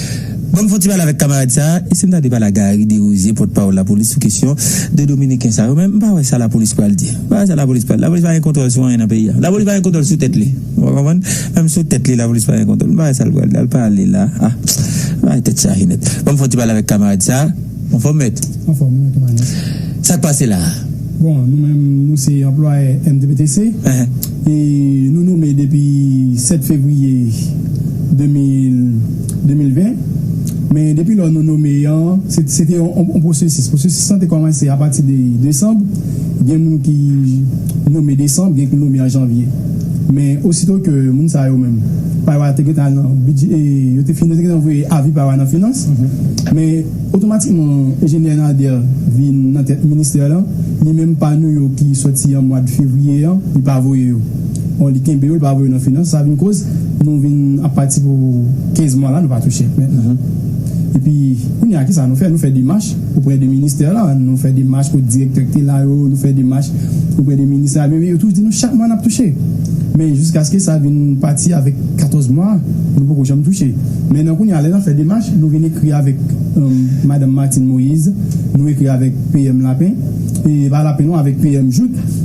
Ban m fè yon ti pale avèk kamarad sa a. E si m ta de pale a Gary Desrosiers, pòtpawòl lapolis, sou kesyon de Dominiken sa yo, men m pa wè sa lapolis pral di. M pa wè sa lapolis pral. Lapolis pa gen kontwòl sou anyen nan peyi a. Lapolis pa gen kontwòl sou tèt li. Ou konprann? Menm sou tèt li, lapolis pa gen kontwòl. M pa wè sa l pral di. Al pale la. Ah, m pa wè tèt chaje nèt. Ban m fè yon ti pale avèk kamarad sa a. Anfòm, mèt? Anfòm, mèt Manis. Sa k pase la a? Bon, nou menm, nou se anplwayè M T P T C. Ehe. E nou nome depi sèt fevriye de mil, de mil ven. Men depi lò nou nome an, se, se te yon, yon, yon pwosesis. Pwosesis lan te kòmanse apati de desanm. Gen moun ki nome desanm, gen ki nome an janvye. Men osito ke moun sa yo menm, Paywa te gentan al nan bidjè, e, yo te fin, yo te gentan voye avi Paywa nan finans. Men otomatikman, enjenyè Nader vin nan tèt ministè lan. Li menm pa nou yo ki sòti an mwa de fevriye an, li pa voye yo. Bon, li kenbe yo, li pa voye yo nan finans. Sa vin koz nou vin ap pati pou kenz mwa la, nou pa touche. Men, epi, kounye a, kisa nou fè? Nou fè demach oprè de ministè la. Nou fè demach kot direktè ki te la yo, nou fè demach oprè de minis la. Men yo toujou di nou chak mwa n ap touche. Men jiskaske sa vin pati avèk katòz mwa, nou poko janm touche. Men nan kounye a, lè n ap fè demach, nou vin ekri avèk, um, madanm Martine Moïse, nou ekri avèk P M Lapin, e pa Lapin non, avèk P M Jouthe.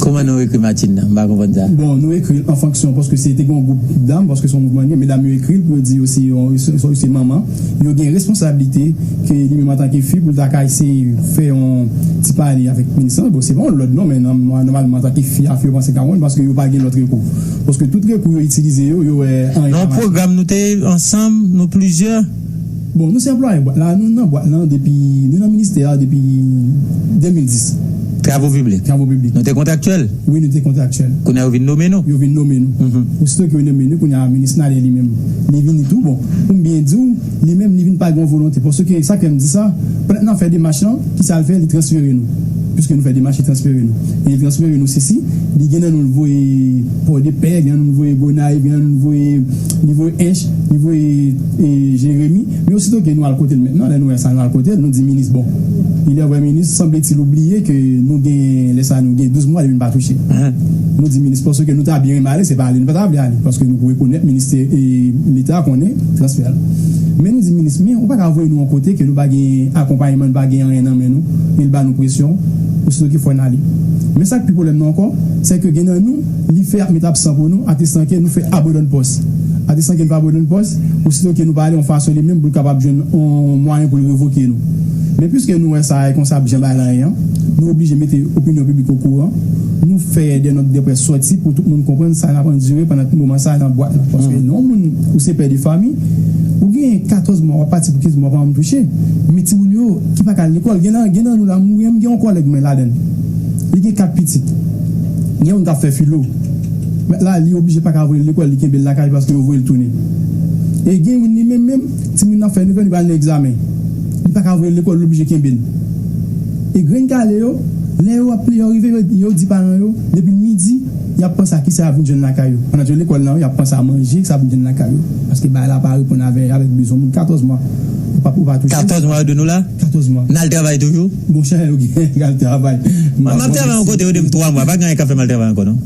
Kòman nou ekri Martine nan? M pa konprann sa. Bon, nou ekri l an fonksyon, paske se te gen yon gwoup dam, paske se yon mouvman li ye, medam yo ekri l pou yo di yo se yon, se, se, se manman. Yo gen responsablite ke li menm antanke fi pou l ta ka eseye fè yon ti pale avèk minis lan. Bon, se pa yon lòd non, men nòmalman antanke fi a, fi yo panse ka wonn paske yo pa gen lòt rekou. Paske tout rekou yo itilize yo, yo wè anyen pa mache. Nan pwogram nou te ansanm, nou plizyè. Bon, nou se anplwaye bwat la, nou nan bwat lan depi, nou nan ministè a depi de mil dis. Travo piblik. Travo piblik. Nou te kontraktyèl? Wi, nou te kontraktyèl. Kounye a yo vin nome nou? Yo vin nome nou. Osito ke yo nome nou, kounye a minis Nader li menm, li vini tou. Bon, pou m byen di w, li menm, li vin pa gen yon volonte. Paske sa k fè m di sa, plent nan fè demach lan, kisa l fè? Li transfere nou. Piske nou fè demach, li transfere nou. E li transfere nou, sesi, li gen nan nou l voye Pòdepè, gen nan nou l voye Gonayiv, gen nan nou l voye, li voye Ench, li voye, e, Jeremi. Men osito ke nou al kote l mentnan, lè nou wè sa, nou al kote l, nou di minis, bon, il est vrai, minis, sanble ti l oubliye ke nou gen, lè sa, nou gen douz mwa depi n pa touche. Nou di minis, paske nou ta byen renmen ale, se pa ale nou pa ta vle ale, paske nou rekonèt ministè, e, Leta konnen transfè a. Men nou di minis, men ou pa ka voye nou yon kote ke nou pa gen akonpayman, nou pa gen anyen nan men nou, e l ba nou presyon, osito ke fò n ale. Men sa k pi pwoblèm nan ankò, se ke gen nan nou, li fè ap met absan pou nou, atestan ke nou fè abandon de poste. Atestan ke nou fè abandon de poste, osito ke nou pa ale yon fason li menm pou l kapab jwenn yon mwayen pou l revoke nou. Men piske nou wè sa e konsa jan bagay lan ye an, nou oblije mete opinyon piblik okouran. Nou fè de nòt de près sòti pou tout moun konprann sa n ap andire pandan tout moman sa nan bwat lan. Paske lè yon moun ou se pè de fanmi, ou gen katòz mwa, w ap pati pou kenz mwa, w pa janm touche. Men timoun yo ki pa ka al lekòl, gen nan, gen nan nou la, mwen menm gen yon kòlèg mwen ladan l. Li gen kat pitit. Gen youn k ap fè filo. Mèt la, li oblije pa ka voye l lekòl, li kenbe l lakay li paske yo voye l tounen. E gen youn li menm menm, timoun nan fè nevè, li pral nan egzamen. Li pa ka voye l lekòl, li oblije kenbe l. E grenn kale yo, lè yo ap, lè yo rive, yo, yo di paran yo, depi midi, y ap panse a kisa y ap vin jwenn lakay yo. Pandan yo lekòl nan, y ap panse a manje, sa ap vin jwenn lakay yo. Paske bagay la pa reponn avè, avèk bezwen moun. Katòz mwa. Ou pa, ou pa touche. Katòz mwa yo di nou la? Katòz mwa. N al travay toujou? Monchè, yo gen al travay. M ap travay yon kote, yo di m twa mwa. Pa gen anyen k ap fè m al travay ankò, non.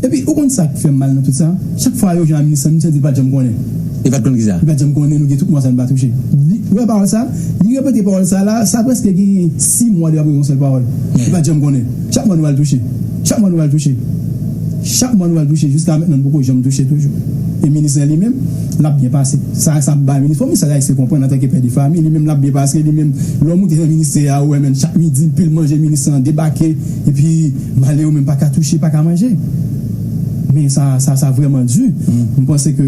Epi, ou konn sa k fè m mal nan tout sa? Chak fwa yo jwenn a minis lan, minis lan di l pa t janm konnen. Li pa t konn kisa? Li pa t janm konnen, nou gen tout mwa sa nou pa touche. Li, ou wè pawòl sa? Li repete pawòl sa la, sa prèske gen sis mwa depi apre yon sèl pawòl. Li pa t janm konnen. Chak mwa nou al touche. Chak mwa nou al touche. Chak mwa nou al touche, jiska mentnan nou poko janm touche toujou. E minis lan li menm, l ap byen pase. Sa, sa ap bay minis, fò minis la eseye konprann antanke pè de fanmi, li menm l ap byen pase, li menm, lè w moute nan ministè a, ou wè menm chak midi, pil manje minis lan debake, epi malere menm pa ka touche, pa ka manje. Men sa, sa, sa vrèman di. M panse ke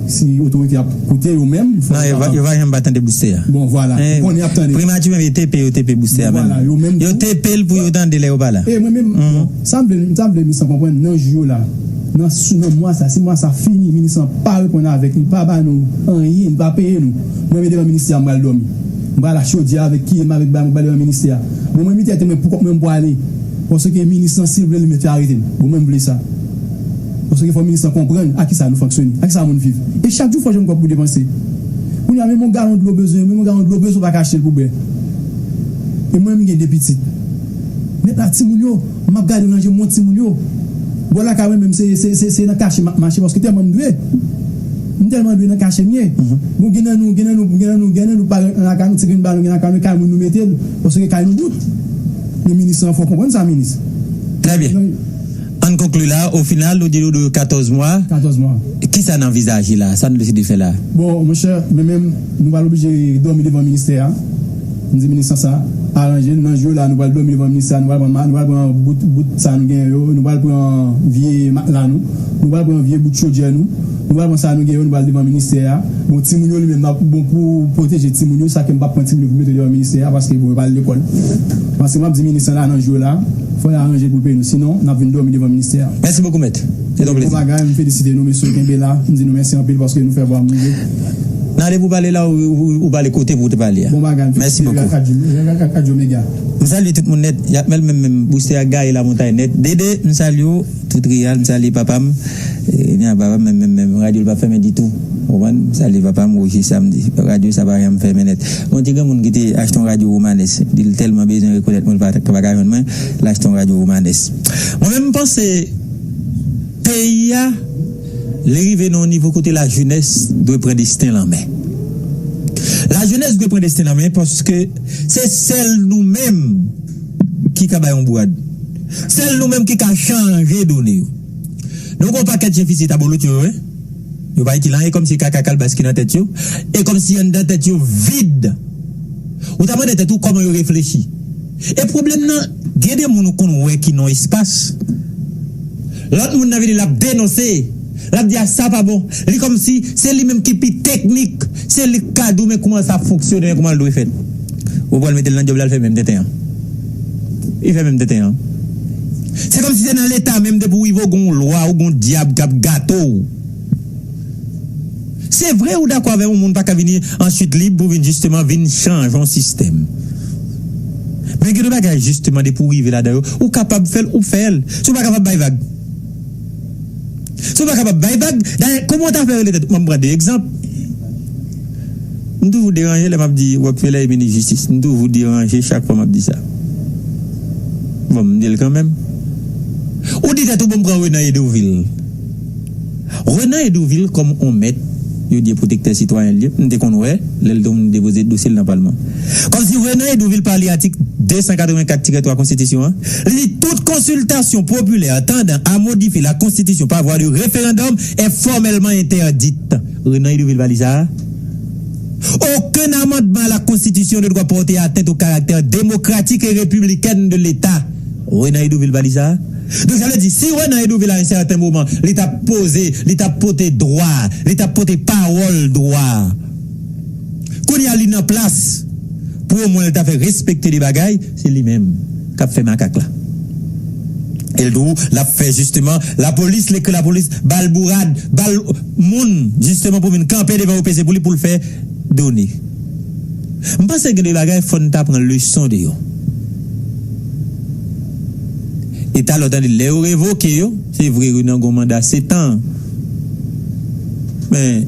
si otorite ap koute yo menm, fò yo pa janm pa tande boustè a. Bon, vwala. M konnen y ap tande. Primati menm, yo te peye, yo te peye boustè a menm. Vwala, yo menm tou. Yo te peye l pou yo tande lè yo pa la. E mwen menm, bon, sa m vle, sa m vle minis lan konprann, nan jou yo la, nan, nan mwa sa, si mwa sa fini, minis lan pa reponn avèk, li pa ba nou anyen, li pa peye nou. Mwen menm devan ministè a, m pral dòmi. M pral ak chodyè, avèk kiyè m, avèk bagay, m pral devan ministè a. Bon, mwen mete tèt mwen pou kont mwen pou ale. Paske minis lan, si l vle, li mete arete m. Bon, mwen m vle sa. Paske fò minis lan konprann a kisa nou fonksyone, a kisa moun viv. E chak jou fò jwenn kòb pou depanse. Kounye a, menm yon galon dlo bezwen, menm yon galon dlo bezwen pa ka achte l pou bwè. E mwen, m gen de pitit. Mèt la, timoun yo, m ap gade nan je m wont timoun yo. Bò lakay mwen menm, se, se, se, se nan kache m ap mache, paske tèlman m dwe. M tèlman dwe, nan kache m ye. Bon, gen nan nou, gen nan nou, gen nan nou, gen nan nou pa nan lakay nou, ti grenn balon gen lakay nou, kay moun nou mete l, paske kay nou bout. Men minis lan, fò w konprann sa, minis. Trè byen. Ann konkli la, o final, nou di nou dwe katòz mwa. Katòz mwa. Kisa n anvizaje la? Sa n deside fè la? Bon, monchè, men menm, nou pral oblije dòmi devan ministè a. M di minis lan sa, aranje l, nan jou yo la, nou pral dòmi devan ministè a, nou pral pran, ma- nou pral pran bout, bout sa nou genyen yo, nou pral pran vye matla nou, nou pral pran vye bout chodyè nou, nou pral pran sa nou genyen yo, nou pral devan ministè a. Bon, timoun yo li menm, m ap, bon, pou pwoteje timoun yo, sa ke m p ap pran timoun yo pou mete devan ministè a, paske, bon, yo pa al lekòl. Paske m ap di minis lan la, nan jou yo la, fò l aranje l pou peyi nou, sinon, n ap vin dòmi devan ministè a. Mèsi bokou, mèt. Se yon plezi. Bon bagay, m felisite nou, mesye, kenbe la. M di nou mèsi anpil paske nou fè vwa m rive. Nan de pou pale la, ou, ou, ou pale kote pou w te pale a. Bon bagay, m felisite Radyo, Radyo Mega. M salye tout moun nèt. Yakmèl menm, menm, Boustè a gaye lamontay nèt. Dede, m salye w. Tout Reyal, m salye papa m. E, ni a papa m, menm, menm, menm, radyo l pa fèmen ditou. Ou konprann? M salye papa m, Roger Samdi. Radyo sa pa janm fèmen nèt. Yon ti granmoun ki te achte yon radyo Romanes. Di l tèlman bezwen rekonèt mwen, l pa, pa ka jwenn mwen, l achte yon radyo Romanes. Mwen menm, m panse peyi a, li rive nan yon nivo kote lajenès dwe pran desten l an men. Lajenès dwe pran desten l an men paske se sèl nou menm ki ka bay yon bourad. Sèl nou menm ki ka chanje done yo. Nou gen yon pakèt jen fizyè tabolot yo, wi. Yo pa itil anyen, kòmsi kaka kalbas ki nan tèt yo. E kòmsi anndan tèt yo vid. Ou ta mande tèt ou kòman yo reflechi. E pwoblèm nan, gen de moun ou konn wè ki nan espas. Lòt moun nan vini, l ap denonse. L ap di, "A, sa pa bon." Li kòmsi se li menm ki pi teknik. Se li k ka di w men kòman sa fonksyone, men kòman l dwe fèt. Ou pral mete l nan djòb la, l fè menm tenten an. Li fè menm tenten an. Se kòmsi se nan Leta menm, depi w rive, w gen yon lwa, w gen yon dyab k ap gate w. Se vre, ou dakò avè yon moun pa ka vini answit lib pou vin jisteman vin chanje yon sistèm. Men gen de bagay jisteman depi w rive ladan yo, ou kapab fè l, ou fè l. Si w pa kapab, bay vag. Si w pa kapab, bay vag. Dayè, kòman w ta fè rele tèt ou? M ap pran de egzanp. M toujou deranje lè m ap di Rockefeller e minis jistis. M toujou deranje chak fwa m ap di sa. Bon, m di l kanmenm. Ou di tèt ou, bon, m pran Renan Hédouville. Renan Hédouville kòm on mèt, yo di e pwotektè sitwayen l ye, m te konn wè, lè l te konn depoze dosye l nan palman. Kòmsi Renan Hédouville pa li atik de san katrevenkat tirè twa konstitisyon an, li di tout consultation populaire tendant à modifier la constitution par voie de référendum est formellement interdite. Renan Hédouville pa li sa a? Aucun amendement à la Constitution ne doit porter atteinte au caractère démocratique et républicain de l'État. Renan Hédouville pa li sa? Donk, sa vle di, si Renan Hédouville, à un certain moment, li t ap poze, li t ap pote dwa, li t ap pote pawòl dwa, kounye a li nan plas pou omwen l ta fè respekte de bagay, se li menm k ap fè makak la. E l di w, l ap fè jisteman, lapolis, l ekri lapolis, ba l bourad, ba l moun, jisteman pou vin kanpe devan O P C pou li, pou l fè done. M panse gen de bagay fò n ta pran leson de yo. E talè w tande lè yo revoke yo, se vre, Renan gen yon manda sèt an. Men,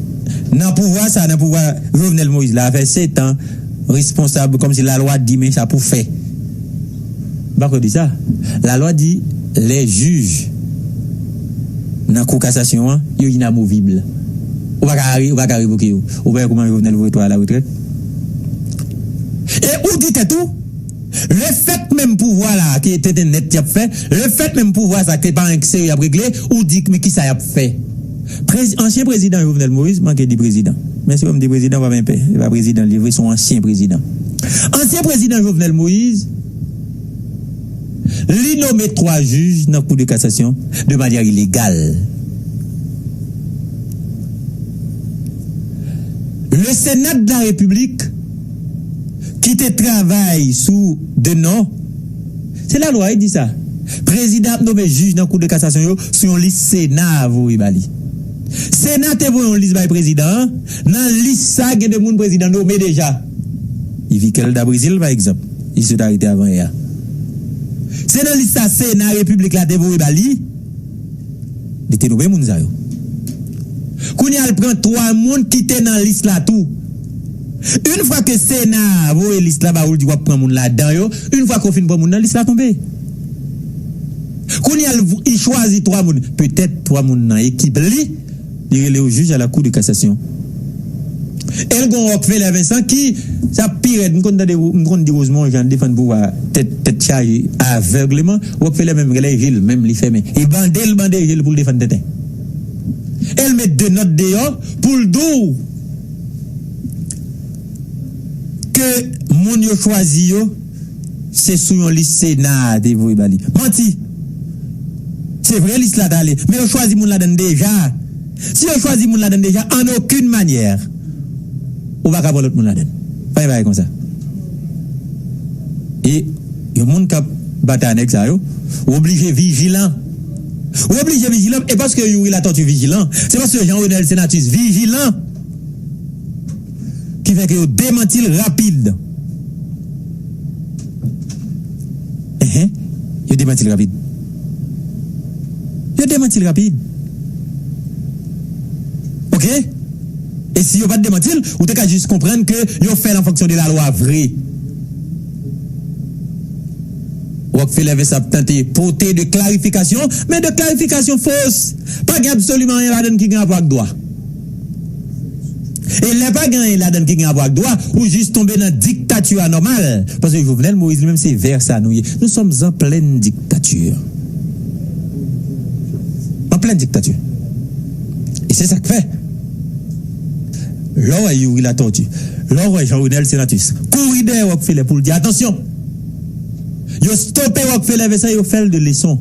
nan pouvwa sa, nan pouvwa Jovenel Moïse la, fè sèt an, responsab, kòmsi lalwa di men sa pou fè. M pa kwè de sa. Lalwa di, lè jij nan kou kasasyon an, yo inamovib. Ou pa ka, ou pa ka revoke yo. Ou pa wè kòman Jovenel voye twa a laretrèt? E ou di tèt ou, lefèt menm pouvwa la, ki te, te nèt y ap fè, lefèt menm pouvwa sa, ki te pa anyen ki serye y ap regle, ou di, men kisa y ap fè? Prez-, ansyen prezidan Jovenel Moïse, manke di prezidan. Men si w di prezidan, pa gen pè. Se pa prezidan li ye vre, se yon ansyen prezidan. Ansyen prezidan Jovenel Moïse, li nome twa jij nan Kou de kasasyon de manyè ilegal. Le Sénat de la République, ki te travay sou de non, se lalwa ki di sa. Prezidan ap nome jij nan Kou de kasasyon yo sou yon lis Sena a voye ba li. Sena te voye yon lis bay prezidan an. Nan lis sa, gen de moun prezidan nome deja. Yvickel Daprésil, pa egzanp. Li sot arete avan yè a. Se nan lis sa Sena Repiblik la te voye ba li. Li te nome moun sa yo. Kounye a, l pran twa moun ki te nan lis la tou. Yon fwa ke Sena a voye lis la ba ou, l di w ap pran moun ladan yo, yon fwa ke w fin pran moun nan, lis la tonbe. Kounye a, l, li chwazi twa moun. Petèt twa moun nan ekip li, li rele yo jij a la Kou de kasasyon. E l gon Rockefeller Vincent ki, sa pi rèd, m konn tande, m konn di Rosemond Jean defann pouvwa tèt, tèt chaje, avègleman. Rockefeller menm, genlè je l menm, li fèmen. E bande l, bande je l pou l defann tenten. E l met de nòt deyò pou l di w, ke moun yo chwazi yo, se sou yon lis Sena a te voye ba li. Manti! Se vre lis la t ale, men yo chwazi moun ladan l deja. Si yo chwazi moun ladan l deja, an okenn manyè, ou pa ka pran lòt moun ladan l. Pa gen bagay konsa. E yon moun k ap batay a nèg sa yo, ou oblije vijilan. Ou oblije vijilan, e paske Youri Latortue vijilan, se paske Jean Renel Senatus vijilan ki fè ke yo demanti l rapid. Enhen. Yo demanti l rapid. Yo demanti l rapid. Oke? E si yo pa t demanti l, ou te ka jis konprann ke yo fè l an fonksyon de lalwa vre. Rockefeller Vincent ap tante pote de klarifikasyon, men de klarifikasyon fos. Pa gen absoliman anyen ladan l ki gen rapò ak dwa. E lè pa gen anyen ladan l ki gen rapò ak dwa, ou jis tonbe nan diktati a nòmal. Paske Jovenel Moïse li menm se vè sa nou ye. Nous sommes en pleine dictature. En pleine dictature. E se sa k fè. Lè w wè Youri Latortue, lè w wè Jean Renel Senatus kouri dèyè Rockefeller pou l di, atansyon, yo stope Rockefeller Vincent, yo fè l de leson.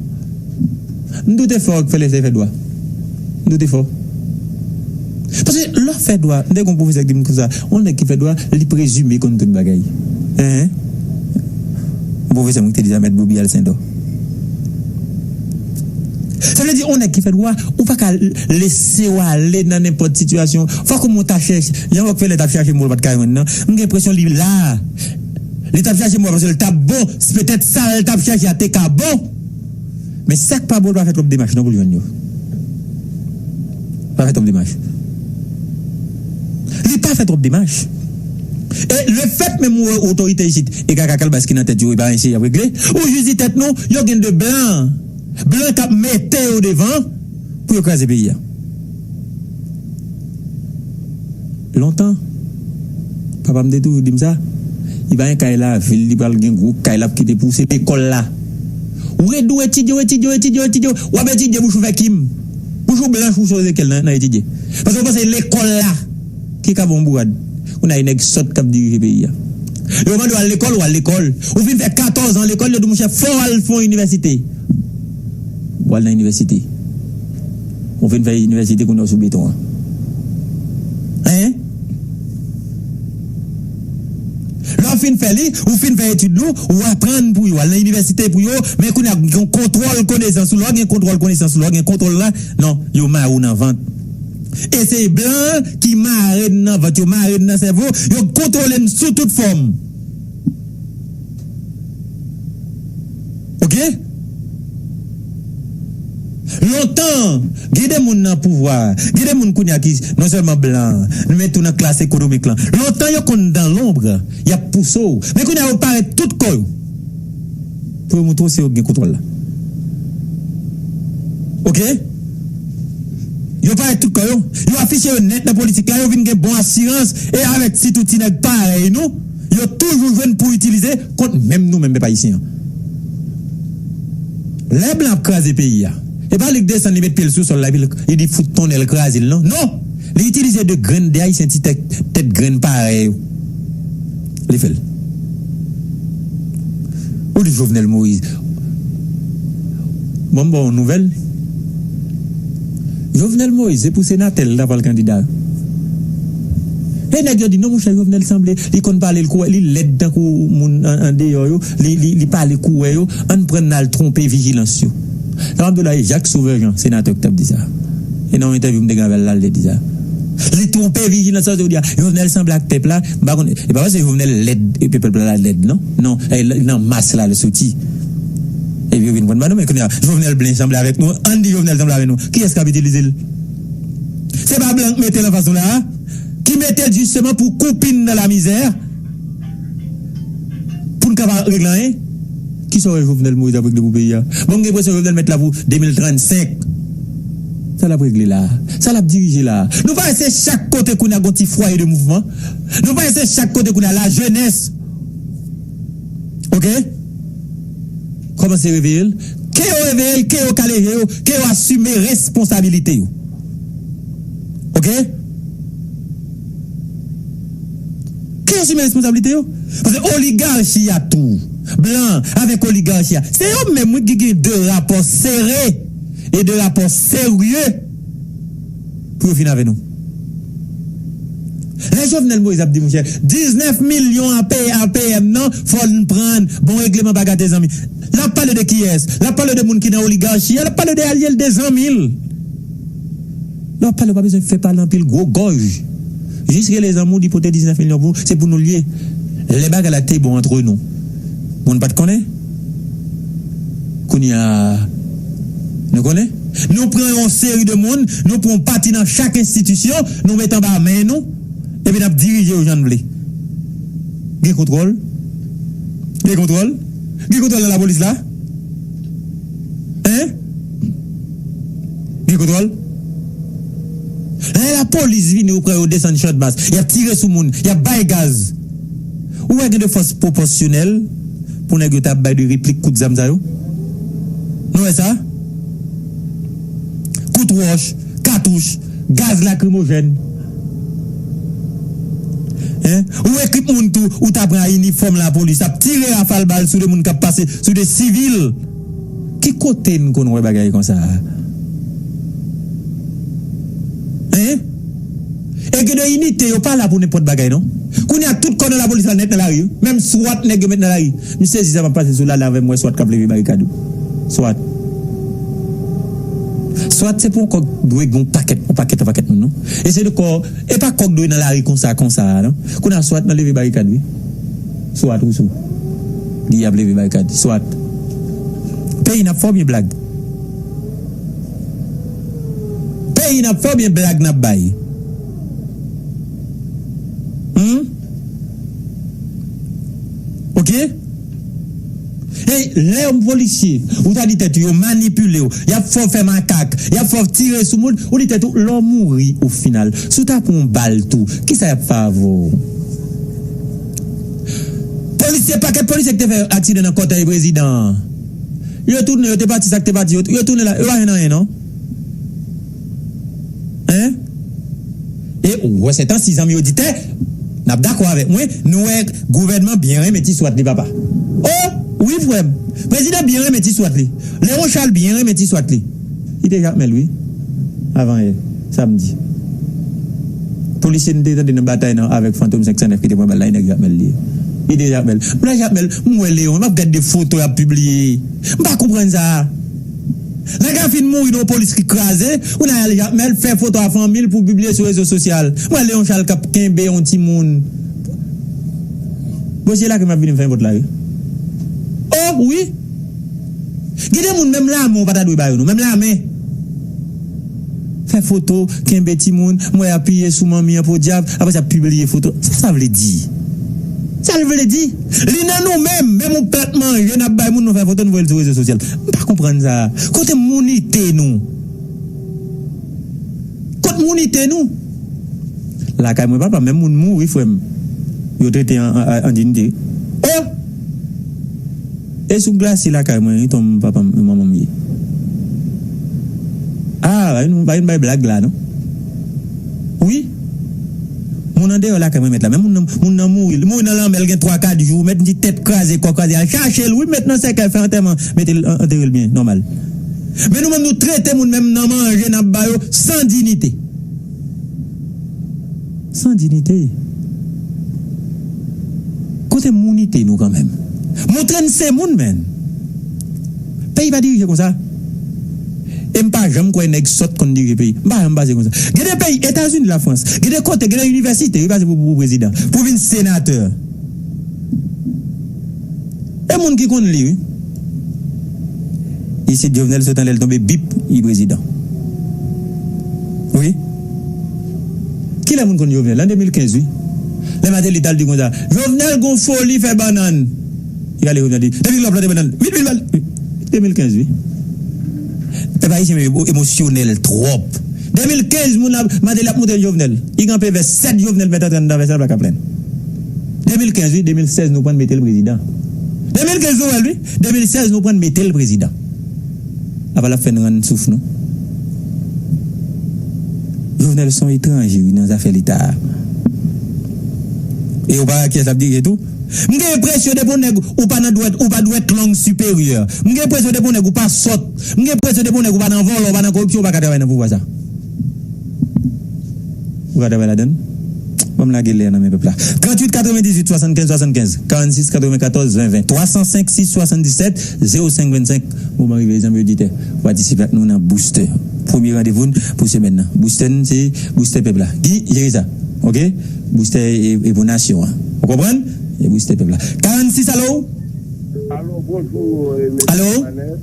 M doute fò Rockefeller te fè dwa. M doute fò. Paske lè w fè dwa, m te gen yon pwofesè ki di m konsa, yon nèg ki fè dwa, li prezime konn tout bagay. Enhen. Yon pwofesè mwen ki te di sa, Mèt Bobby Alcindor. Sa vle di, yon nèg ki fè dwa, ou pa ka lese w ale nan nenpòt sitiyasyon. Fòk ou monte a chèche. Jan Rockefeller t ap chache mo l pa t ka jwenn nan. M gen enpresyon li la. Li t ap chache mo a paske l t ap bon. Petèt sa l t ap chache a te ka bon. Men sa k pa bon, l pa fè twòp demach non pou l jwenn yo. Pa fè twòp demach. Li pa fè twòp demach. E lefèt menm ou wè otorite isit, e kaka kalbas ki nan tèt yo, e pa anyen serye y ap regle, ou jis di tèt nou, yo gen de blan. Blan k ap mete yo devan pou yo kraze peyi a. Lontan, papa m te toujou di m sa, li pa gen kay lavil, li pral gen gwo kay l ap kite pou se lekòl la. Ou ret dou etidye, w etidye, w etidye, w etidye, w ap etidye bouch ou fè kim. Bouch ou blanch, ou sou Ezekyèl nan, nan etidye. Paske ou panse lekòl la ki ka ba w bourad. Kounye a e nèg sòt k ap dirije peyi a. Yo mande w al lekòl, ou al lekòl. Ou fin fè katòz an lekòl, yo di w, monchè, fò w al fè yon inivèsite. W al nan inivèsite. Ou fin fè inivèsite, kounye a w sou beton an. Hein? Lè w fin fè li, ou fin fè etid nou, ou aprann pou yo, al nan inivèsite pou yo, men kounye a gen kontwòl konesans ou, lè w gen kontwòl konesans ou, lè w gen kontwòl la, non, yo mare w nan vant. E se blan ki mare n nan vant, yo mare n nan sèvo, yo kontwole n sou tout fòm. Oke? Lontan, gen de moun nan pouvwa, gen de moun kounye a ki non sèlman blan, men tou nan klas ekonomik lan. Lontan, yo konn dans l'ombre, y ap pouse w. Men kounye a, yo parèt tout kò yo pou yo montre w se yo ki gen kontwòl la. Oke? Yo parèt tout kò yo. Yo afiche yo nèt nan politik la. Yo vin gen bon asirans. E avèk sitou ti nèg parèy nou, yo toujou jwenn pou itilize kont menm nou menm pèp ayisyen an. Lè blan ap kraze peyi a, e pa li k desann, li met pye l sou sòl la, epi li, li di fout tonnè l kraze l, non. Non! Li itilize de grenn, de ayisyen ti tèt, tèt grenn parèy yo. Li fè l. Ou di Jovenel Moïse. Bon, m ba w yon nouvèl. Jovenel Moïse, se pou senatè l ta pral kandida. E nèg yo di, non, monchè, Jovenel sanble, li konn pale l kouwè, li lèd tankou moun an, andeyò yo, li, li, li pale kouwè yo, ann pran n al twonpe vijilans yo. Sa m ap di w la, e Jacques Sauveur Jean, senatè, ki t ap di sa. E nan yon entèvyou m te gen avè l la, l te di sa. Li twonpe vijilans, sa vle di a, Jovenel sanble ak pèp la, m pa konn, e pa paske Jovenel lèd, epi pèp la lèd, non. Non, e, nan mas la, l soti. Epi yo vin pran n ba nou, men kounye a, Jovenel byen sanble avèk nou, ann di Jovenel sanble avèk nou. Kiyès k ap itilize l? Se pa blan k mete l anfas nou la a, ki mete l jisteman pou koupi n nan lamizè, pou n ka pa regle anyen. Kisa w wè Jovenel Moïse ap regle pou peyi a? Bon, m gen enpresyon Jovenel mèt la pou de mil trannsenk. Sa l ap regle la a? Sa l ap dirije la a? Nou pa wè se chak kote kounye a gon ti fwaye de mouvman? Nou pa wè se chak kote kounye a lajenès? Oke? Kòmanse reveye l. Ke yo reveye l, ke yo kale je yo, ke yo asime responsabilite yo. Oke? Ke Asime responsablite yo. Paske oligachi a tou, blan avèk oligachi a, se yo menm wi ki gen de rapò sere e de rapò serye pou yo fin avè nou. Lè Jovenel Moïse ap di, monchè, diznèf milyon a peye A P M nan, fò n pran, bon, regleman pa gate zanmi. L ap pale de kiyès? L ap pale de moun ki nan oligachi a, l ap pale de alye l, de zanmi l. Lè w ap pale, w pa bezwen fè pale anpil gwo gòj. Jis rele zanmi w, di pote diznèf milyon pou, se pou nou l ye. Lè bagay la te bon antre nou, moun pa t konnen. Kounye a, nou konnen. Nou pran yon seri de moun, nou pran yon pati nan chak enstitisyon, nou met anba men nou, epi n ap dirije yo jan n vle. Gen kontwòl? Gen kontwòl? Gen kontwòl nan lapolis la? Hein? Gen kontwòl? Lè lapolis vini, ou pran yo desann Channmas, y ap tire sou moun, y ap bay gaz. Ou wè gen de fòs pwopòsyonèl pou nèg yo ta bay de replik kout zam sa yo? Nou wè sa? Kout wòch, katouch, gaz lakrimojèn. Hein? Ou ekip moun tou, ou ta pran inifòm lapolis, ap tire rafal bal sou de moun k ap pase, sou de sivil. Ki kote n konn wè bagay konsa a? Hein? E gen de inite, yo pa la pou nenpòt bagay, non. Kounye a, tout kò nan lapolis la nèt nan lari, wi. Menm swat nèg yo met nan lari. M sezi sa m ap pase sou Lala avè m wè swat k ap leve barikad, wi. Swat. Swat se pou yon kòk dwe gen yon pakèt, yon pakèt, yon pakèt moun, non. E se de kò, e pa kòk dwe nan lari konsa, konsa a, non. Kounye a, swat nan leve barikad, wi. Swat, Rousseau. Li ap leve barikad. Swat. Peyi n ap fè oubyen blag? Peyi n ap fè oubyen blag n ap bay? Hmm? Ok? E lè yon polisye, ou ta di tèt ou, yo manipile w, y ap fè w fè makak, y ap fè w tire sou moun, ou di tèt ou, lè w mouri o final, si w ta pran yon bal tou, kisa y ap fè avè w? Polisye, pakèt polisye ki te fè aksidan nan kòtèy prezidan an. Yo tounen, yo te pati, sa k te pati, yo, yo tounen la, yo pa jwenn anyen, non. Hein? E ou wè, se tan si zanmi oditè, n ap dakò avèk mwen, nou wè gouvènman byen renmen ti swat li, papa. Oh, wi, frè m. Prezidan byen renmen ti swat li. Lewon Chal byen renmen ti swat li. Li te Jakmèl, wi. Avan yè, samdi. Polisye n te tande nan batay nan avèk Fantom senk san nèf ki te pran bal la, e nèg Jakmèl li ye. Li te Jakmèl. Mwen Jakmèl, m wè Lewon, m ap gade de foto y ap pibliye. M pa konprann sa. Nèg la fin mouri nan yon polis ki kraze, ou nan al Jakmèl fè foto a fanmi l pou pibliye sou rezo sosyal. M wè Lewon Chal k ap kenbe yon timoun. Bosye lakay m ap vini m fè nenpòt la, wi. Oh, wi. Gen de moun, menm lamen w pa ta dwe ba yo, non. Menm lamen. Fè foto, kenbe timoun, m wè y apiye sou manmi an, podyab, apre sa pibliye foto. Sa sa vle di? Sa l vle di? Li nan nou menm, menm yon plat manje n ap bay moun, nou fè foto, nou voye l sou rezo sosyal. M pa konprann sa. Kote mounite nou? Kot mounite nou? Lakay mwen, papa, menm moun mouri, frè m, yo trete an, an, an diyite. Oh! E sou glasi lakay mwen, wi, tonm papa m, manman m ye. Ah, pa vin, pa vin bay blag la, non. Wi. Moun andeyò lakay mwen mèt la. Men moun nan, moun nan mouri. Li mouri nan lanmè, l gen twa, kat jou. Mèt di tèt kraze, kò kraze. Al chache l, wi, mèt nan sèkèy, fè antèman. Mete l, an-, antere l byen, nòmal. Men nou menm, nou trete moun menm nan manje n ap ba yo san diyite. San diyite. Kote mounite nou kanmenm? Montre n se moun, menn. Peyi pa dirije konsa. E m pa janm kwè nèg sòt konn dirije peyi. M pa janm pase konsa. Gen de peyi, Etazini, Lafrans, gen de kote, gen de inivèsite, yo pase pou, pou prezidan, pou vin senatè. E moun ki konn li, wi. Isit, Jovenel sot anlè l tonbe, bip, li prezidan. Wi. Kilè moun konn Jovenel? An de mil kenz, wi. Lè Martelly t al di konsa, Jovenel gon foli fè bannann. Li rale Jovenel di, depi lè w plante bannann, vit, vit, vit. De mil kenz, wi. Pèp ayisyen emo-, emosyonèl twòp. De mil kenz, moun ap, Martelly ap montre Jovenel. Li kanpe vè sèt, Jovenel mèt antre anndan vè sa, l pa ka plenn. De mil kenz, wi, de mil sèz, nou pran mete l prezidan. De mil kenz, nou wè l, wi. De mil sèz, nou pran mete l prezidan. Apa l ap fè n rann souf nou? Jovenel se yon etranje, wi, nan zafè Leta a. E ou pa wè kiyès l ap dirije tou? M gen enpresyon depi yon nèg ou pa nan dwèt, ou pa dwèt long siperyè. M gen enpresyon depi yon nèg ou pa sòt. M gen enpresyon depi yon nèg ou pa nan vòlò, ou pa nan koripsyon, ou pa ka travay nan pouvwa sa. Ou ka travay ladan l? Ban m lage lè a nan men pèp la. Tranntuit katrevendizuit swasannkenz swasannkenz, karannsis katrevenkatòz ven ven, twa san senk sis swasanndisèt zewo senk vennsenk. Moman rive, zanmi oditè. Patisipe ak nou nan Booster. Premye randevou n pou semèn nan. Booster n se Booster pèp la. Guy, jere sa. Oke? Booster e, e pou nasyon an. Ou konprann? E Booster pèp la. Karannsis, alo? Alo, bonjou, eh, mesye Alo? Romanes.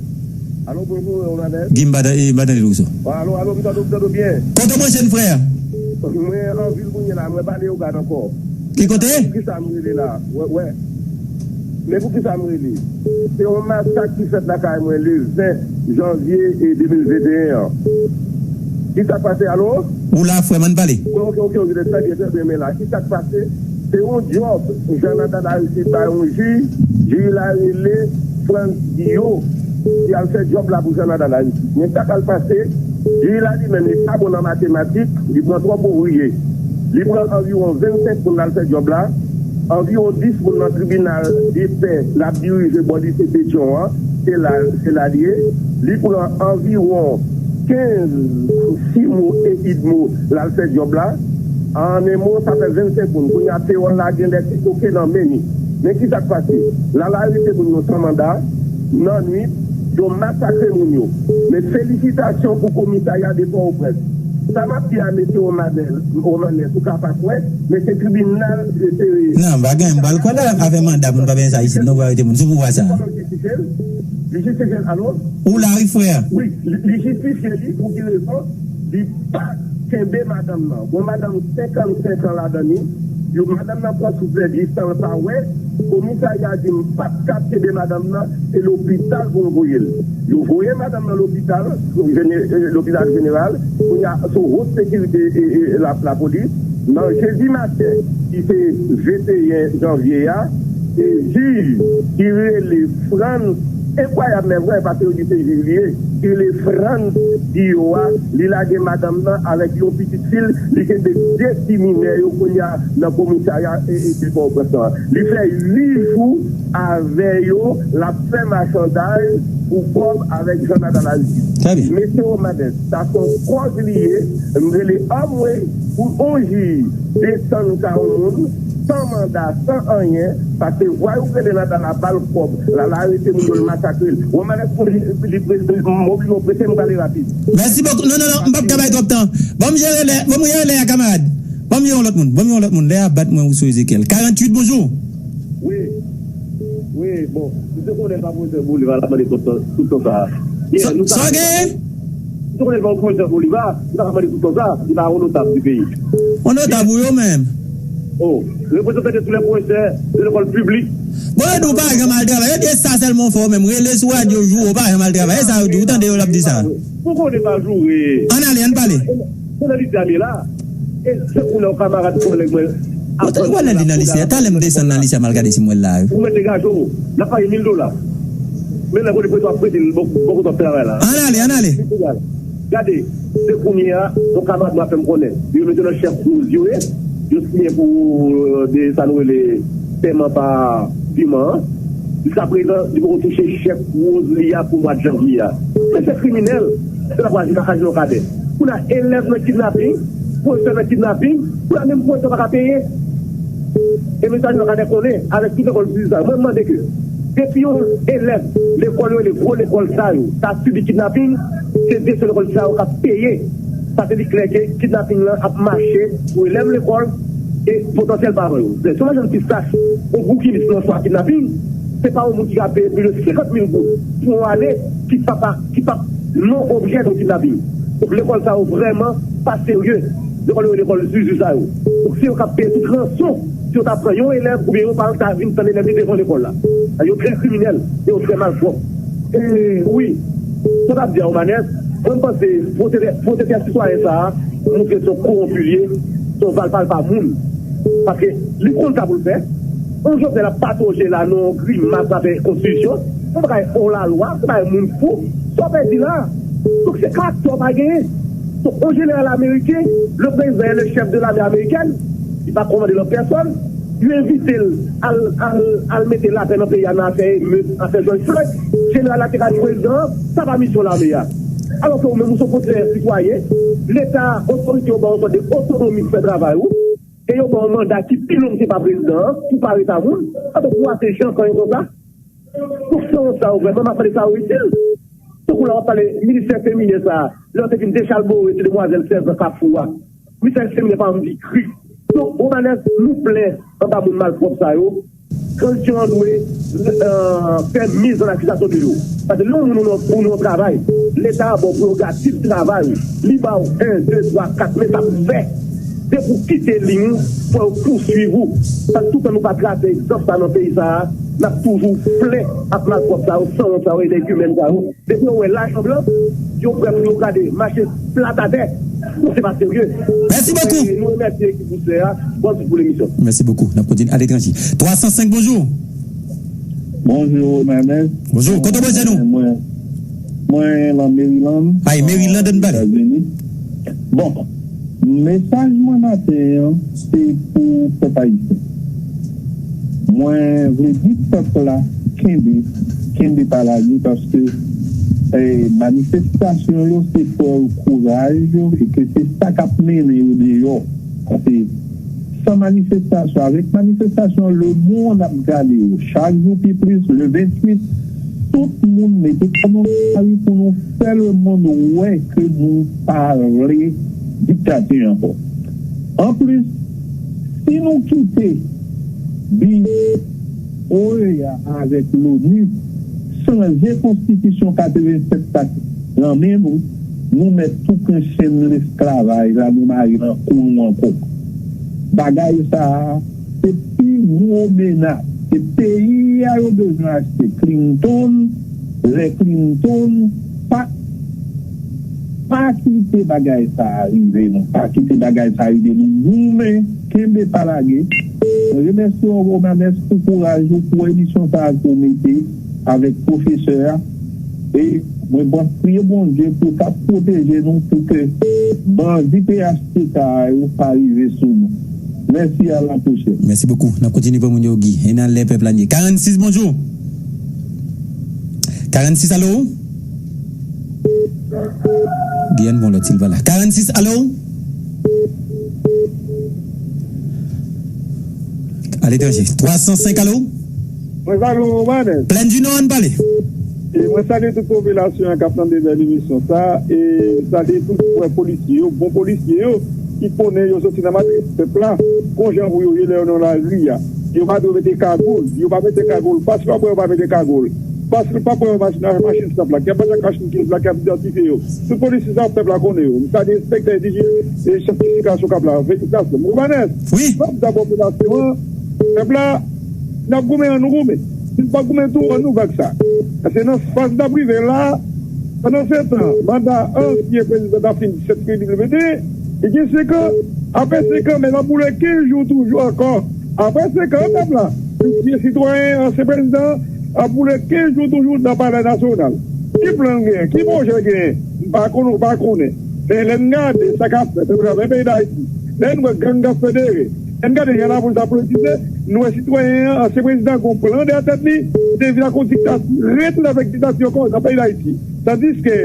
Alo, bonjou, Romanes. Guy, m pa ta-, eh, m pa tande l, Rousseau. Alo, alo, m tande w, m tande w byen. Kote w branche n, frè? Mwen an vil kounye la, mwen pa Leyogàn ankò. Ki kote? Kisa m rele la? Wè, wè. Men poukisa m rele? Se yon masak ki fèt lakay mwen le ven janvye e de mil venteyen an. Kisa k pase, alo? Ou la, frè m, ann pale. Wi, oke, oke, oke, trè byen, trè byen, men la, kisa k pase? Se yon djòb, Jean Nathan Aristide bay yon jij, jij la rele Frantz Guillot, ki al fè djòb la pou Jean Nathan Aristide. Men sa k al pase, jij la li menm, li pa bon nan matematik, li pran twòp ouvriye. Li pran anviwon vennsenk moun l al fè djòb la, anviwon dis moun nan tribinal depè l ap dirije bò lise Petyon an, se la, se la l ye. Li pran anviwon kenz simo e idmo l al fè djòb la. An en mo, sa fè vennsenk moun. Kounye a, pewòl la gen lè ti koke nan men li. Men ki sa k pase? L al arete moun yo san manda, nan nwit, yo masakre moun yo. Men felisitasyon pou komisarya de Pòtoprens. Sa m ap di a, mesye Romanès, Romanès, ou ka pa kwè, men se tribinal, se, se Non, bagay, m pral kwè la, afè manda, moun pa benyen sa isit, non, pou arete moun, sou pouvwa sa. Kòman jistifye l? Li jistifye l, alo? Ou la, wi, frè. Wi, li, li jistifye li, pou ki rezon? Li pa kenbe madanm nan. Bon, madanm senkannsenk an ladan li, yo, madanm nan pran souflèt li san l pa wè, komisarya di m p ap ka kenbe madanm nan, se lopital pou m voye l. Yo voye madanm nan lopital, jene-, lopital jeneral, kounye a sou wot sekirite e, e, la, lapolis. Nan jedi maten, ki se venteyen janvye a, e jij ki rele Frantz, enkwayab men vrè, paske yo di se jij li ye, ki rele Frantz Guillot a, li lage madanm nan avèk yon pitit fi l, li kenbe de ti minè yo kounye a nan komisarya e, e, de Pòtoprens lan. Li fè uit jou avè yo, l ap fè machandaj pou kòb avèk Jean Nathan Aristide. Trè byen. Mesye Romanès, sa se yon kòz li ye, m rele anmwe pou yon jij desann ka yon moun, san manda, san anyen, paske vwayou k rele Nathan la ba l kòb, l al arete moun yo, l masakre l. Romanès, li, li, li, m oblije w prese, m prale rapid. Mèsi bokou. Non, non, non, m p ap ka bay twòp tan. Ban m jere lè, ban m jere lè a, kamarad. Ban m jere yon lòt moun, ban m jere yon lòt moun. Lè a bat mwen, Rousseau Ezekiel. Karanntuit, bonjou. Wi. Wi, bon, misye konnen l pa pwofesè Bolivar, l ap mande tout tan, tout tan sa a. Sa, sa w genyen? Misye konnen l pa pwofesè Bolivar, li pa ka mande tout tan sa a, li pa yon notab di peyi. Yon notab ou yo menm? Oh, reprezantan de tous les professeurs de l'école publique. Bon, yo di w pa janm al travay, yo di e sa sèlman w fè w menm, rele sou radyo joure, w pa janm al travay, e sa yo di w, ou tande yo l ap di sa. Ou konnen pa joure. Ann ale, ann pale. Se nan lise a m ye la. E se kounye a yon kamarad kòlèg mwen. Ou te wè lè li nan lise a? Talè m desann nan lise a, m al gade si m wè l la. Ou mèt degaje w. L ap peye mil dola. Men lè kote prezo ap prete l, bò, bò kote w ap travay la. Ann ale, ann ale. Gade, se kounye a, yon kamarad mwen ap fè m konnen. Yo mete nan chèk woz yo ye. Yo siyen pou, euh, de sa nou rele pèman pa viman an. Jiskaprezan, li poko touche chèk woz li a pou mwa janvye a. Men se kriminèl, se la pou aji nan aji nan kadè. Pou la elèv nan kidnaping, pwofesè nan kidnaping, pou la menm pwofesè pa ka peye. E mesaj nan kadè konnen, avèk tout lekòl sou sa. Mwen mande ke, depi yon elèv lekòl yo rele gwo lekòl sa yo, ta sibi kidnaping, se direksyon lekòl sa yo k ap peye. Sa vle di klè ke kidnaping lan ap mache pou elèv lekòl e potansyèl paran yo. Se yon jèn ti sach, yon boukinis nan swa kidnaping, se pa yon moun ki ka peye plis de senkant mil goud pou yon ane ki pa, pa, ki pa non objè de kidnaping. Donk, lekòl sa yo vrèman pa serye. Lekòl yo, lekòl zuzu sa yo. Donk, se yo k ap peye tout ransyon. Si yo ta pran yon elèv oubyen yon paran ki ta vin tann elèv li devan lekòl la. Yo trè kriminèl, yo trè malpwòp. E wi, sa w t ap di a, Romanès, mwen, m panse pwosedi-, pwosedi sitwayen sa a montre se yon kowonpi l ye, se yon valpalpa moun. Paske li konn sa pou l fè. Yon Jovenel ap patoje la nan yon grimas atravè konstitisyon, yon bagay, yon lalwa, se bagay moun fou. Sa w pèdi la? Donk, se karaktè w pa genyen. Donk, yon jeneral ameriken, le président est le chef de l'armée américaine, li pa kòmande l an pèsòn, Yo envite l al, al, al mete lapè nan peyi a nan afè emet, afè George Floyd. Jeneral la te ka di prezidan an, sa pa misyon lame a. Alòske ou menm ou se yon fonksyonè sitwayen, Leta, otorite yo ba w yon sòt de otonomi pou fè travay ou, e yo ba w manda ki pi long ke pa prezidan an, pou pa ret a moun, antanke w ase jankan yo konsa. Tout sa sa yo vrèman, m ap pale sa yo itil. Tankou la w ap pale ministè feminen sa a, lè yo te vin dechalbore ti demwazèl sèz an Kafou a. Ministè feminen pa anvi kri. Donk, Romanès, nou plen anba moun malpwòp sa yo. Kandidya an dwe, euh, fè miz an akizasyon de yo. Paske lè yon moun ou nan, ou nan travay, Leta a ba w prerogativ travay ou. Li ba w en, de, twa, kat, men sa pou fè. Depi w kite liy ou, fò yo pouswiv ou. Paske toutan nou pa trase egzanp sa nan peyi sa a, n ap toujou plen ak malpwòp sa yo, sanwont sa yo, enègimèn sa yo. Depi yo wè lajan blan, yo prè pou yo gade mache plat atè. Ou se pa serye. Mèsi bokou. E nou remèsye ekip ou sè a. Bòn sou pou lemisyon. Mèsi bokou. N ap kontinye aletranje. Twa san senk, bonjou. Bonjou, Manès. Bonjou. Kote w branche nou? Mwen, mwen lan Maryland. Ay, Maryland, ann pale. Etazini. Bon, mesaj mwen maten an, se pou pèp ayisyen. Mwen vle di pèp la, kenbe, kenbe pa lage, paske, eh, manifestasyon yo, se prèv kouraj yo, e ke se sa k ap mennen yo deyò. Paske san manifestasyon, avèk manifestasyon, lemonn ap gade yo. Chak jou pi plis, le venntuit, tout moun mete kò nou nan lari pou nou fè lemonn wè ke nou pa vle diktati ankò. Anplis, si nou kite bi O E A avèk l'ONU chanje konstitisyon katrevennsèt la nan men nou, nou mèt tou pran chenn lesklavaj la, nou mare nan kou nou ankò. Bagay sa a, se pi gwo menas. Se peyi a yo bezwen achte. Clinton, lè Clinton, pa, pa kite bagay sa a rive nou. Pa kite bagay sa a rive nou. Goumen, kenbe pa lage. Mwen remèsye w, Romanès, pou kouraj ou, pou emisyon sa a ke w mete avèk pwofesè a. E mwen priye Bondye pou l ka pwoteje nou, pou ke bandi P H T K a yo pa rive sou nou. Mèsi, a la pwochèn. Mèsi bokou. N ap kontinye pou moun yo, Guy. E nan lè pèp la n ye. Karannsis, bonjou. Karannsis, alo? Giyàn, bon, lòt, Silva la. Karannsis, alo? Aletranje. Twa san senk, alo? Mwen salye w, Manès. Plèn di Nò, ann pale. E mwen salye tout popilasyon an k ap tande bèl emisyon sa a. E salye tout frè polisye yo, bon polisye yo, ki konnen yo soti nan matris pèp la, konjan pou yo ye lè yo nan lari a. Yo pa dwe mete kagoul. Yo pa mete kagoul. Paske pa pou yo pa mete kagoul. Paske pa pou yo machin, machin san plak. Y ap pase ak machin kenz plak, y ap idantifye yo. Tout polisye sa, pèp la konnen yo. M salye enspektè D J e chèf de sirkilasyon k ap la, veyikil sa, m konprann. Wi. N ap di a popilasyon an, pèp la, n ap goumen, ann nou goumen. Si n pa goumen tou, ann nou vag sa. Paske nan faz n ap rive la, pandan se tan, manda ansyen prezidan ta fin disèt fevriye de mil venteyen, li gen senk an, apre senk an, men l ap boule kenz jou toujou ankò. Apre senk an, pèp la, vye sitwayen, ansyen prezidan, ap boule kenz jou toujou nan Palè Nasyonal. Ki plan l genyen? Ki pwojè l genyen? M pa konn, m pa konnen. Men lè n gade sa k ap fèt atravè peyi Dayiti, lè n wè gang ap federe, lè n gade jan lapolis ap politize, n wè sitwayen an, ansyen prezidan, gon plan dèyè tèt li, li te vin ak yon diktati, retounen avèk diktati ankò nan peyi Dayiti. Tandiske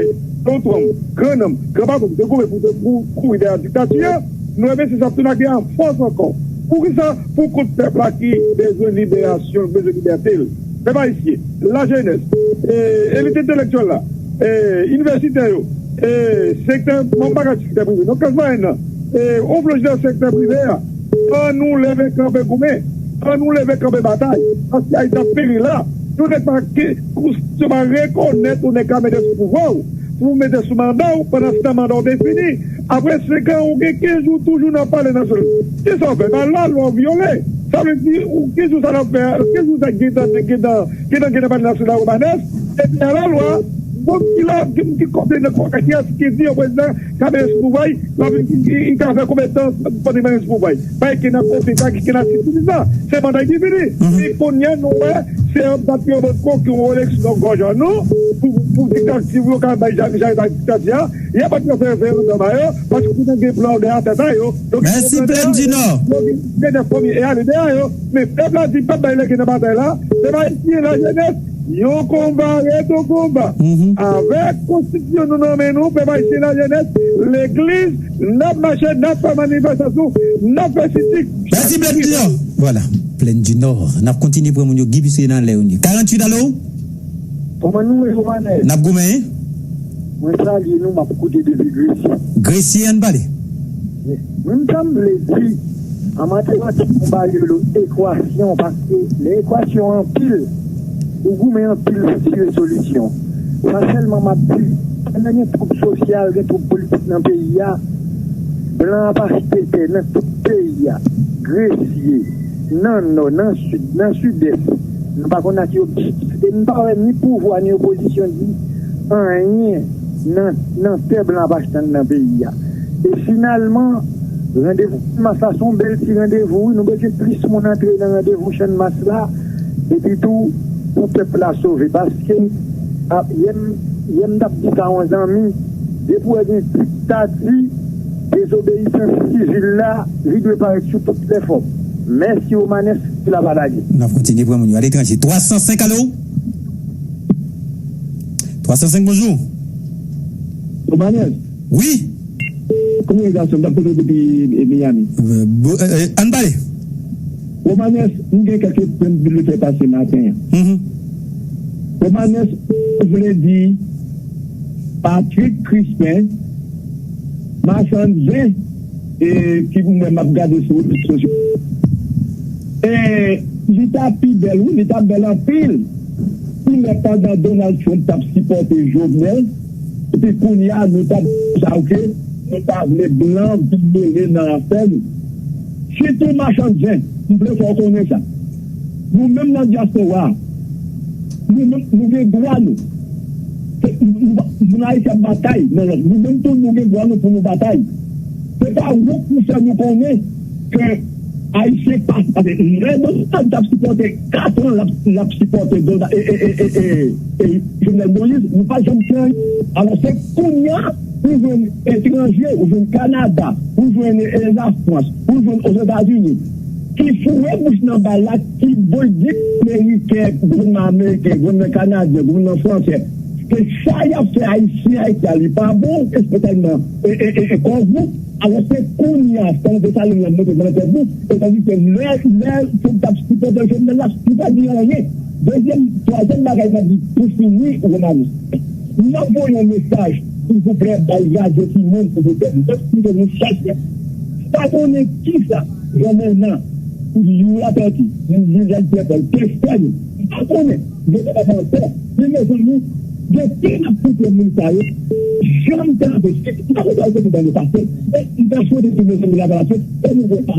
Donald Trump, gran nonm, gran patwon, te goumen pou te kou-, kouri dèyè diktati a, nou wè mesye sa ap tounen ak li a fòs ankò. Poukisa? Pou kont pèp la ki bezwen liberasyon, ki bezwen libète l. Pèp ayisyen, lajenès, e, elit entelektyèl la, e, inivèsitè yo, e, sektè, m ap pale sektè prive, non, klas mwayèn nan, e, yon flèch nan sektè prive a, ann nou leve kanpe goumen, ann nou leve kanpe batay, paske Ayiti ap peri la, yon nèg pa ke, konstitisyon pa rekonèt yon nèg ka mete sou pouvwa w, pou w mete sou manda w, pandan se tan manda w te fini. Apre senk an, ou gen kenz jou toujou nan Palè Nasyonal. Kisa w fè? Ba lalwa w vyole. Sa vle di, ou kenz jou sa l ap fè, kenz jou sa gentan, gentan, gentan, gentan Palè Nasyonal Romanès, epi a lalwa, moun ki la, ki, ki kote nan kò, kiyès ki di yon prezidan ka mete sou pouvwa l, l ap, li, li, li ka fè konbyen tan pandan l mete sou pouvwa l? Pa gen nan kote sa, ki gen nan sitwasyon sa. Se manda ki fini. Mhm. E kounye a, nou wè, Se yon bann, yon bann koki, yon Rolex nan gòj an nou, pou, pou diktati, pou yo ka bay Jean Michel bay diktati a. Y ap transfere fè yo nan ba yo, paske pou nèg gen plan dèyè tèt a yo. Donk, Mèsi, Plèn di Nò. Yo gen, gen nèf fanmi e ale dèyè yo. Men pèp la di pèp bay lège nan batay la. Se pa isi la jenès. Yon konba ret yon konba. Avèk konstitisyon nou nan men nou, pèp ayisyen, la jenès, legliz, n ap mache, n ap fè manifestasyon, n ap fè sitik. Mèsi, Plèn di Nò. Vwala, Plèn di Nò. N ap kontinye pran moun yo, Guy, piske nan lè yo ni. Karannwit, alo? Kòman nou ye, Jomanes? N ap goumen. Mwen salye nou, m ap koute depi Gresye. Gresye, ann pale. Mwen, sa m vle di, an matematik, nou ba yo ekwasyon, paske lè ekwasyon anpil, ou goumen anpil pou tire solisyon. Sa sèlman m ap di, pandan gen twoub sosyal, gen twoub politik nan peyi a, blan ap achte tè nan tout peyi a, Gresye, nan Nò, nan Sid, nan Sidès. Nou pa konn a ki objektif. E nou pa wè ni pouvwa ni opozisyon di anyen nan, nan tè blan ap achte anndan peyi a. E finalman, randevou Channmas la se yon bèl ti randevou, wi. Nou bezwen plis moun antre nan randevou Channmas la. Epi tou, pou pèp la sove. Paske, a, yè m, yè m t ap di sa yon zanmi, depi w wè gen diktati, dezobeyisans sivil la, li dwe parèt sou tout lè fòm. Mèsi, Romanes, ki la pa lage. N ap kontinye pran moun yo aletranje. Twa san senk, alo? Twa san senk, bonjou. Romanes. Wi. Kòman w ye, gason? M t ap koute w depi, e, Miami. Euh, bo-, euh, euh, ann pale. Romanes, m gen kèk pwen m vle fè pase maten an. Mhm. Romanes, m vle di Patrick Crispin, machann zen, e, ki mwen m ap gade sou rezo sosyo. E, li ta pi bèl, wi, li ta bèl anpil. Si lè pandan Donald Trump t ap sipòte Jovenel, epi kounye a, nou t ap di sa, oke, nou pa vle blan vin mele nan afè nou. Sitou machann zen, m vle fè w konnen sa. Nou menm nan dyaspora, nou menm, nou gen dwa nou. Se, nou, nou, moun Ayiti ap batay nan lòt. Nou menm tou, nou gen dwa nou pou nou batay. Se pa wont pou fè nou konnen ke Ayisyen pa, paske lè Donald Trump t ap sipòte, katran l ap, l ap sipòte Donald, e, e, e, e, e, e, Jovenel Moïse, nou pa janm fè anyen. Alò, se kounye a, ou jwenn etranje, ou jwenn Kanada, ou jwenn, e, Lafrans, ou jwenn Ozetazini, ki foure bouch nan bal la, ki vle di Ameriken, gouvènman ameriken, gouvènman kanadyen, gouvènman fransè, ke sa y ap fè Ayisyen, Ayiti a, li pa bon, espesyalman, e, e, e, e, kò gwoup. Alò, se kounye a, sa Desalin nan monte nan tèt nou, e tandis ke lè, lè Trump t ap sipòte Jovenel la, li pa di anyen. Dezyèm, twazyèm bagay m ap di, pou fini, Romanis. N ap voye yon mesaj, silvouplè, bay radyo timoun, silvouplè. M ap kite nou chèche. Pa konnen kisa, Jean Menard, Youri Latortue, Liliane Pierre-Paul, te fè nou. M pa konnen. Yo te pa fè anfè. Men mezanmi, depi n ap koute moun sa yo, janm tande, m pa konn sa yo te di nan le pase, men m ta swete tou mezanmi la pa la swete, e nou gon pa.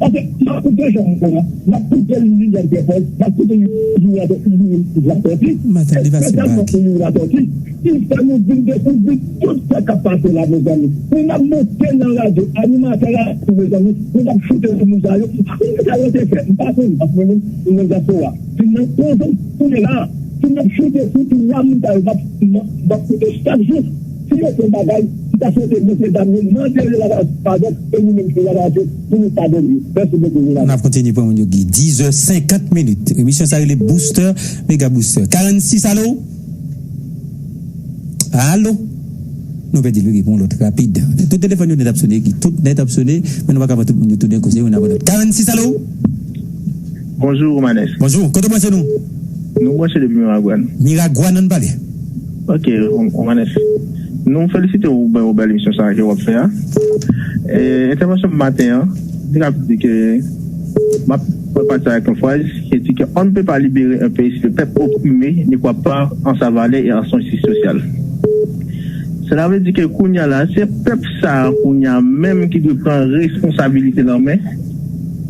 Paske m ap koute Jean Menard, m ap koute Liliane Pierre-Paul, m ap koute Youri Latortue, espesyalman pou Youri Latortue, ki fè nou vin dekouvri tout sa k ap pase la, mezanmi. Pou n ap monte nan radyo, animatè radyo, mezanmi, pou n ap choute sou moun sa yo, m pa konn sa yo te fè, m pa konnen, paske mwen menm, mwen nan dyaspora. Si n nan pran zanmi kounye la, si n ap choute sou twa moun sa yo, m ap, m ap, m ap koute chak jou. Si yo fè yon bagay, m ta swete mesye dam yo mande yo padon, e nou menm ki la radyo, pou nou padone yo. Mèsi bokou, Romanis. N ap kontinye pran moun yo, Guy. Diz è senkant minit. Emisyon sa rele Booster, Mega Booster. Karannsis, alo? Alo? Nou pèdi l wi, Guy, pou yon lòt rapid. Tout telefòn yo nèt ap sone, Guy. Tout nèt ap sone, men nou pa ka pran tout moun yo toudenkou. Se youn apre lòt. Karannsis, alo? Bonjou, Romanes. Bonjou. Kote w branche nou? Nou branche depi Miragwàn. Miragwàn, ann pale. Ok, Rom-, Romanes. Nou felisite w pou bèl emisyon sa a ke w ap fè a. E, entèvansyon m maten an, m te ka di ke m ap fè pati avèk yon fraz ki di que on ne peut pas libérer un pays si le peuple opprimé ne croit pas en sa valeur et en son justice sociale. Cela veut dire que kounye a la, se pèp sa a kounye a menm ki dwe pran responsabilite l an men.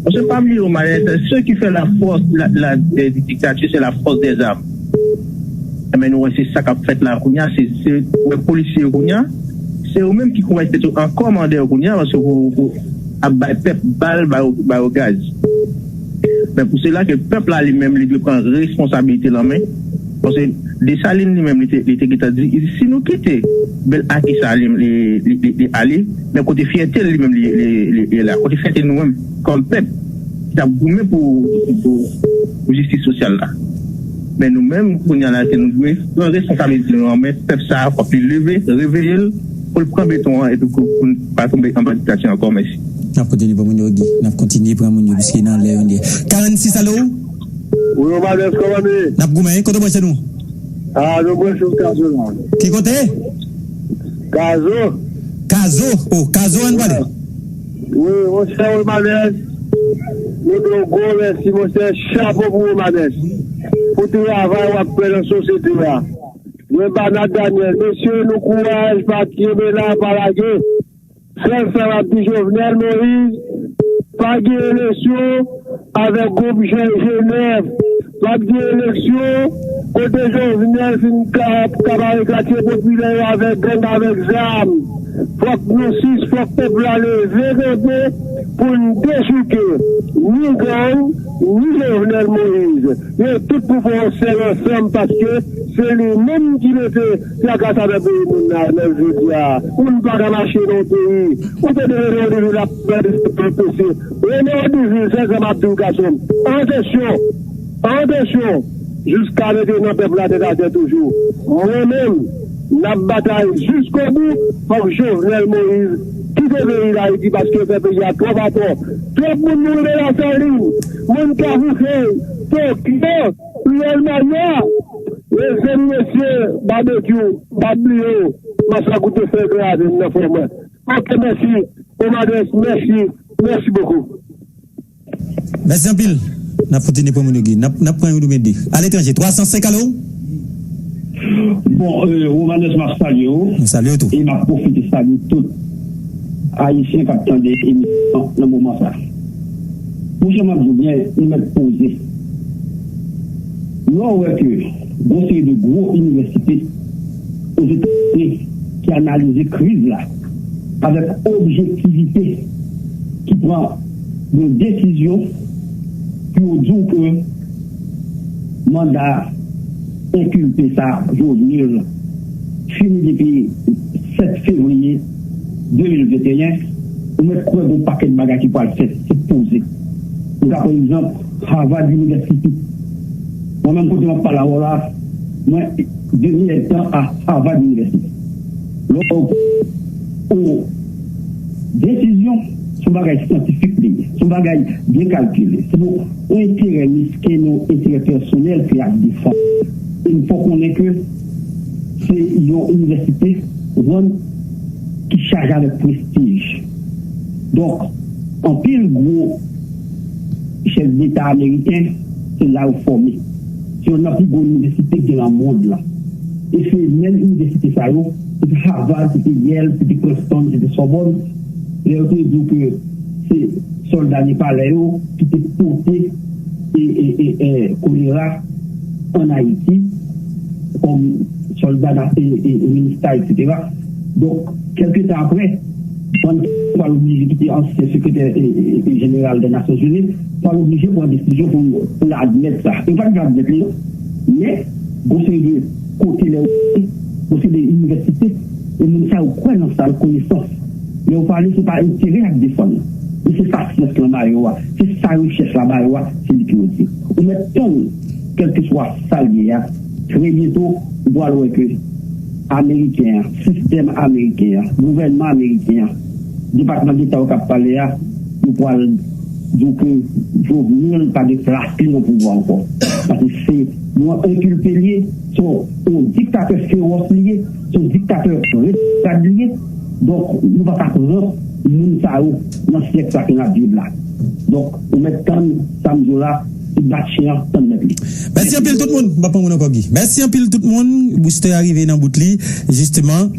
Paske pa bliye, Romanes, ce qui fait la force la, la, des dictatures, c'est la force des armes. Enben, nou wè se sa k ap fèt la kounye a, se, se, ou wè polisye yo kounye a, se yo menm ki konvèti tèt yo an kòmandè yo kounye a, paske pou, pou ap bay pèp bal, ba yo, ba yo gaz. Men pou sela ke pèp la li menm li dwe pran responsabilite l an men. Paske Desalin li menm li te, li te gentan di, si nou kite bèl aki sa li, li, li, li, li ale, men kote fyète l li menm li, li, li, li la, kote fyète nou menm kòm pèp ki t ap goumen pou, pou, pou jistis sosyal la. Men nou menm kounye a la se nou dwe pran responsabilite nou an men pèp sa a, fòk li leve, reveye l pou l pran beton an epi pou, pou n pa tonbe anba diktati ankò. Mèsi. N ap kontinye pran moun yo, Guy. N ap kontinye pran moun yo, piske nan lè yo n ye. Karannsis, alo? Wi, Romanes, kòman nou ye? N ap goumen, wi. Kote w branche nou? A, nou branche sou Kazo la. Ki kote? Kazo. Kazo? O, Kazo, ann pale. Wi, monchè Romanes, nou di w gwo mèsi, monchè, chapo pou Romanes. Pou travay w ap fè nan sosyete a. Mwen, Banat Daniel, mesye, nou kouraj, pa kenbe la, pa lage. Sèl sa m ap di Jovenel Moïse, pa gen eleksyon avèk gwoup Jan Jenèv. Pa gen eleksyon kote Jovenel fin ka, ka bare katye popilè yo avèk gang, avèk zam. Fòk nou sis, fòk pèp la leve kanpe pou n dechouke ni gang, ni Jovenel Moïse. Yo tout pou fè yon sèl ansanm paske se li menm ki mete traka sa nan peyi moun nan, nan jodi a. Moun pa ka mache nan yon peyi. Ou te dwe Rene Odivil ap gade se pese. Rene Odivil, se sa m ap di w, gason m. Atansyon! Atansyon! Jiska mentenan, pèp la tèt atè toujou. Mwen menm, n ap batay jiskobou, fòk Jovenel Moïse kite peyi Dayiti paske l fè peyi a twòp atò. Twòp moun mouri nan Lasalin, moun Kafoufèy, Tokyo, Riyèl Maya, mezanmi, mesye, Babekyou, pa bliye w, masak ou te fè grav nan fò mwen. Ok, mèsi, Romanes, mèsi, mèsi bokou. Mèsi anpil. N ap kontinye pran moun yo, Guy. N ap, n ap pran youn oubyen de. Aletranje, twa san senk, alo? Bon, euh, Romanes, m ap salye w. Nou salye w tou. E m ap pwofite salye tout Ayisyen k ap tande emisyon nan moman sa. Monchè, m ap di w byen, nou mèt poze. Lè w wè ke gon seri de gwo inivèsite Ozetazini ki analize kriz la avèk objektivite, ki pran yon desizyon pou yo di w ke manda enkilpe sa, Jovenel, fini depi sèt fevriye de mil venteyen, ou mèt kwè gon pakèt bagay ki pral fèt, se poze. M ka pran egzanp Harvard University. Mwen menm kote m ap pale avè w la, mwen demi èdtan a Harvard University. Lè w, ou, desizyon, se yon bagay syantifik li ye. Se yon bagay byen kalkile. Se pou yon enterè mesken, yon enterè pèsonèl ke y ap defann. E n fò konnen ke se yon inivèsite, ou konprann, ki chaje avèk prestij. Donk, anpil gwo chèf deta ameriken, se la yo fòme. Se youn nan pi gwo inivèsite ki gen nan mond lan. E se menm inivèsite sa yo, se te Harvard, se te Yale, se te Princeton, se te Sorbonne. Lè yo te di w ke se sòlda nepalè yo ki te pote e, e, e, e, kolera ann Ayiti kòm sòlda, e, e, e, minista, etsetera. Donk, kèlke tan apre, Ban Ki-moon pral oblije kite ansyen sekretè, e, e, e, jeneral dè Nasyonzini, pral oblije pran desizyon pou, pou l admèt sa. Yo pa t vle admèt li, non. Men, gon seri de kote lè yo, gon seri de inivèsite, e moun sa yo kwè nan sa, yo konesans. Lè yo pale, se pa enterè y ap defann. Men se sa syans lan ba yo a, se sa rechèch la ba yo a, se li ki yo di. Ou mèt tann, kèlkeswa sa l ye a, trè byento, ou pral wè ke Ameriken an, sistèm ameriken an, gouvènman ameriken an, Depatman Deta yo k ap pale a, yo pral di w ke Jovenel pa gen plas li nan pouvwa ankò. Paske se yon enkilpe li ye, se yon diktatè fewòs li ye, se yon diktatè retwograd li ye. Donk, nou pa ka pran moun sa yo nan syèk sa ke n ap viv la. Donk, ou mèt tann sa m di w la, se bat chen an tann mèt li. Mèsi anpil tout moun. M pa pran moun ankò, Guy. Mèsi anpil tout moun. Booster a rive nan bout li, jisteman.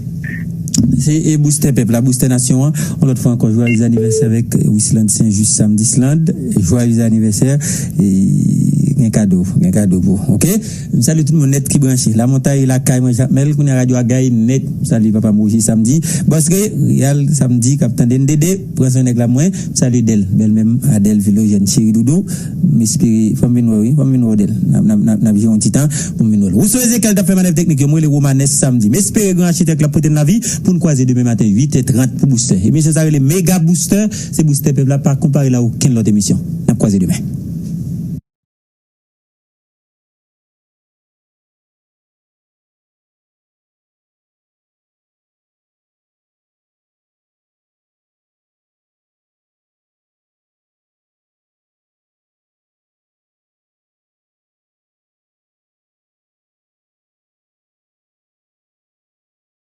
Se, e, booster pèp la, booster nasyon an. Yon lòt fwa ankò, joyeux anniversaire avèk Wisland Saint-Just Sam Disland. Joyeux anniversaire. E, Gen kado, gen kado pou. Ok. M salye tout moun nèt ki branche. Lamontay, lakay mwen, Jakmèl, kounye a radyo a gaye nèt. M salye papa m Roger Samdi. Bòs Reyal Samdi k ap tande n, Dede, pran swen nèg la mwen. M salye Dèl, bèlmè m, Adèl Vilojèn, cheri doudou. M espere, fò m vin wè, wi, fò m vin wè Dèl. N ap, n ap, n ap, n ap jwe yon ti tan pou m vin wè l. Rousseau Ezekiel t ap fè manèv teknik yo, m rele Romanes Samdi. M espere gran achitèk la pote n lavi pou n kwaze demen maten uit è trant pou Booster. Emisyon sa rele Mega Booster, se Booster pèp la, pa konpare l a okenn lòt emisyon. N ap kwaze demen.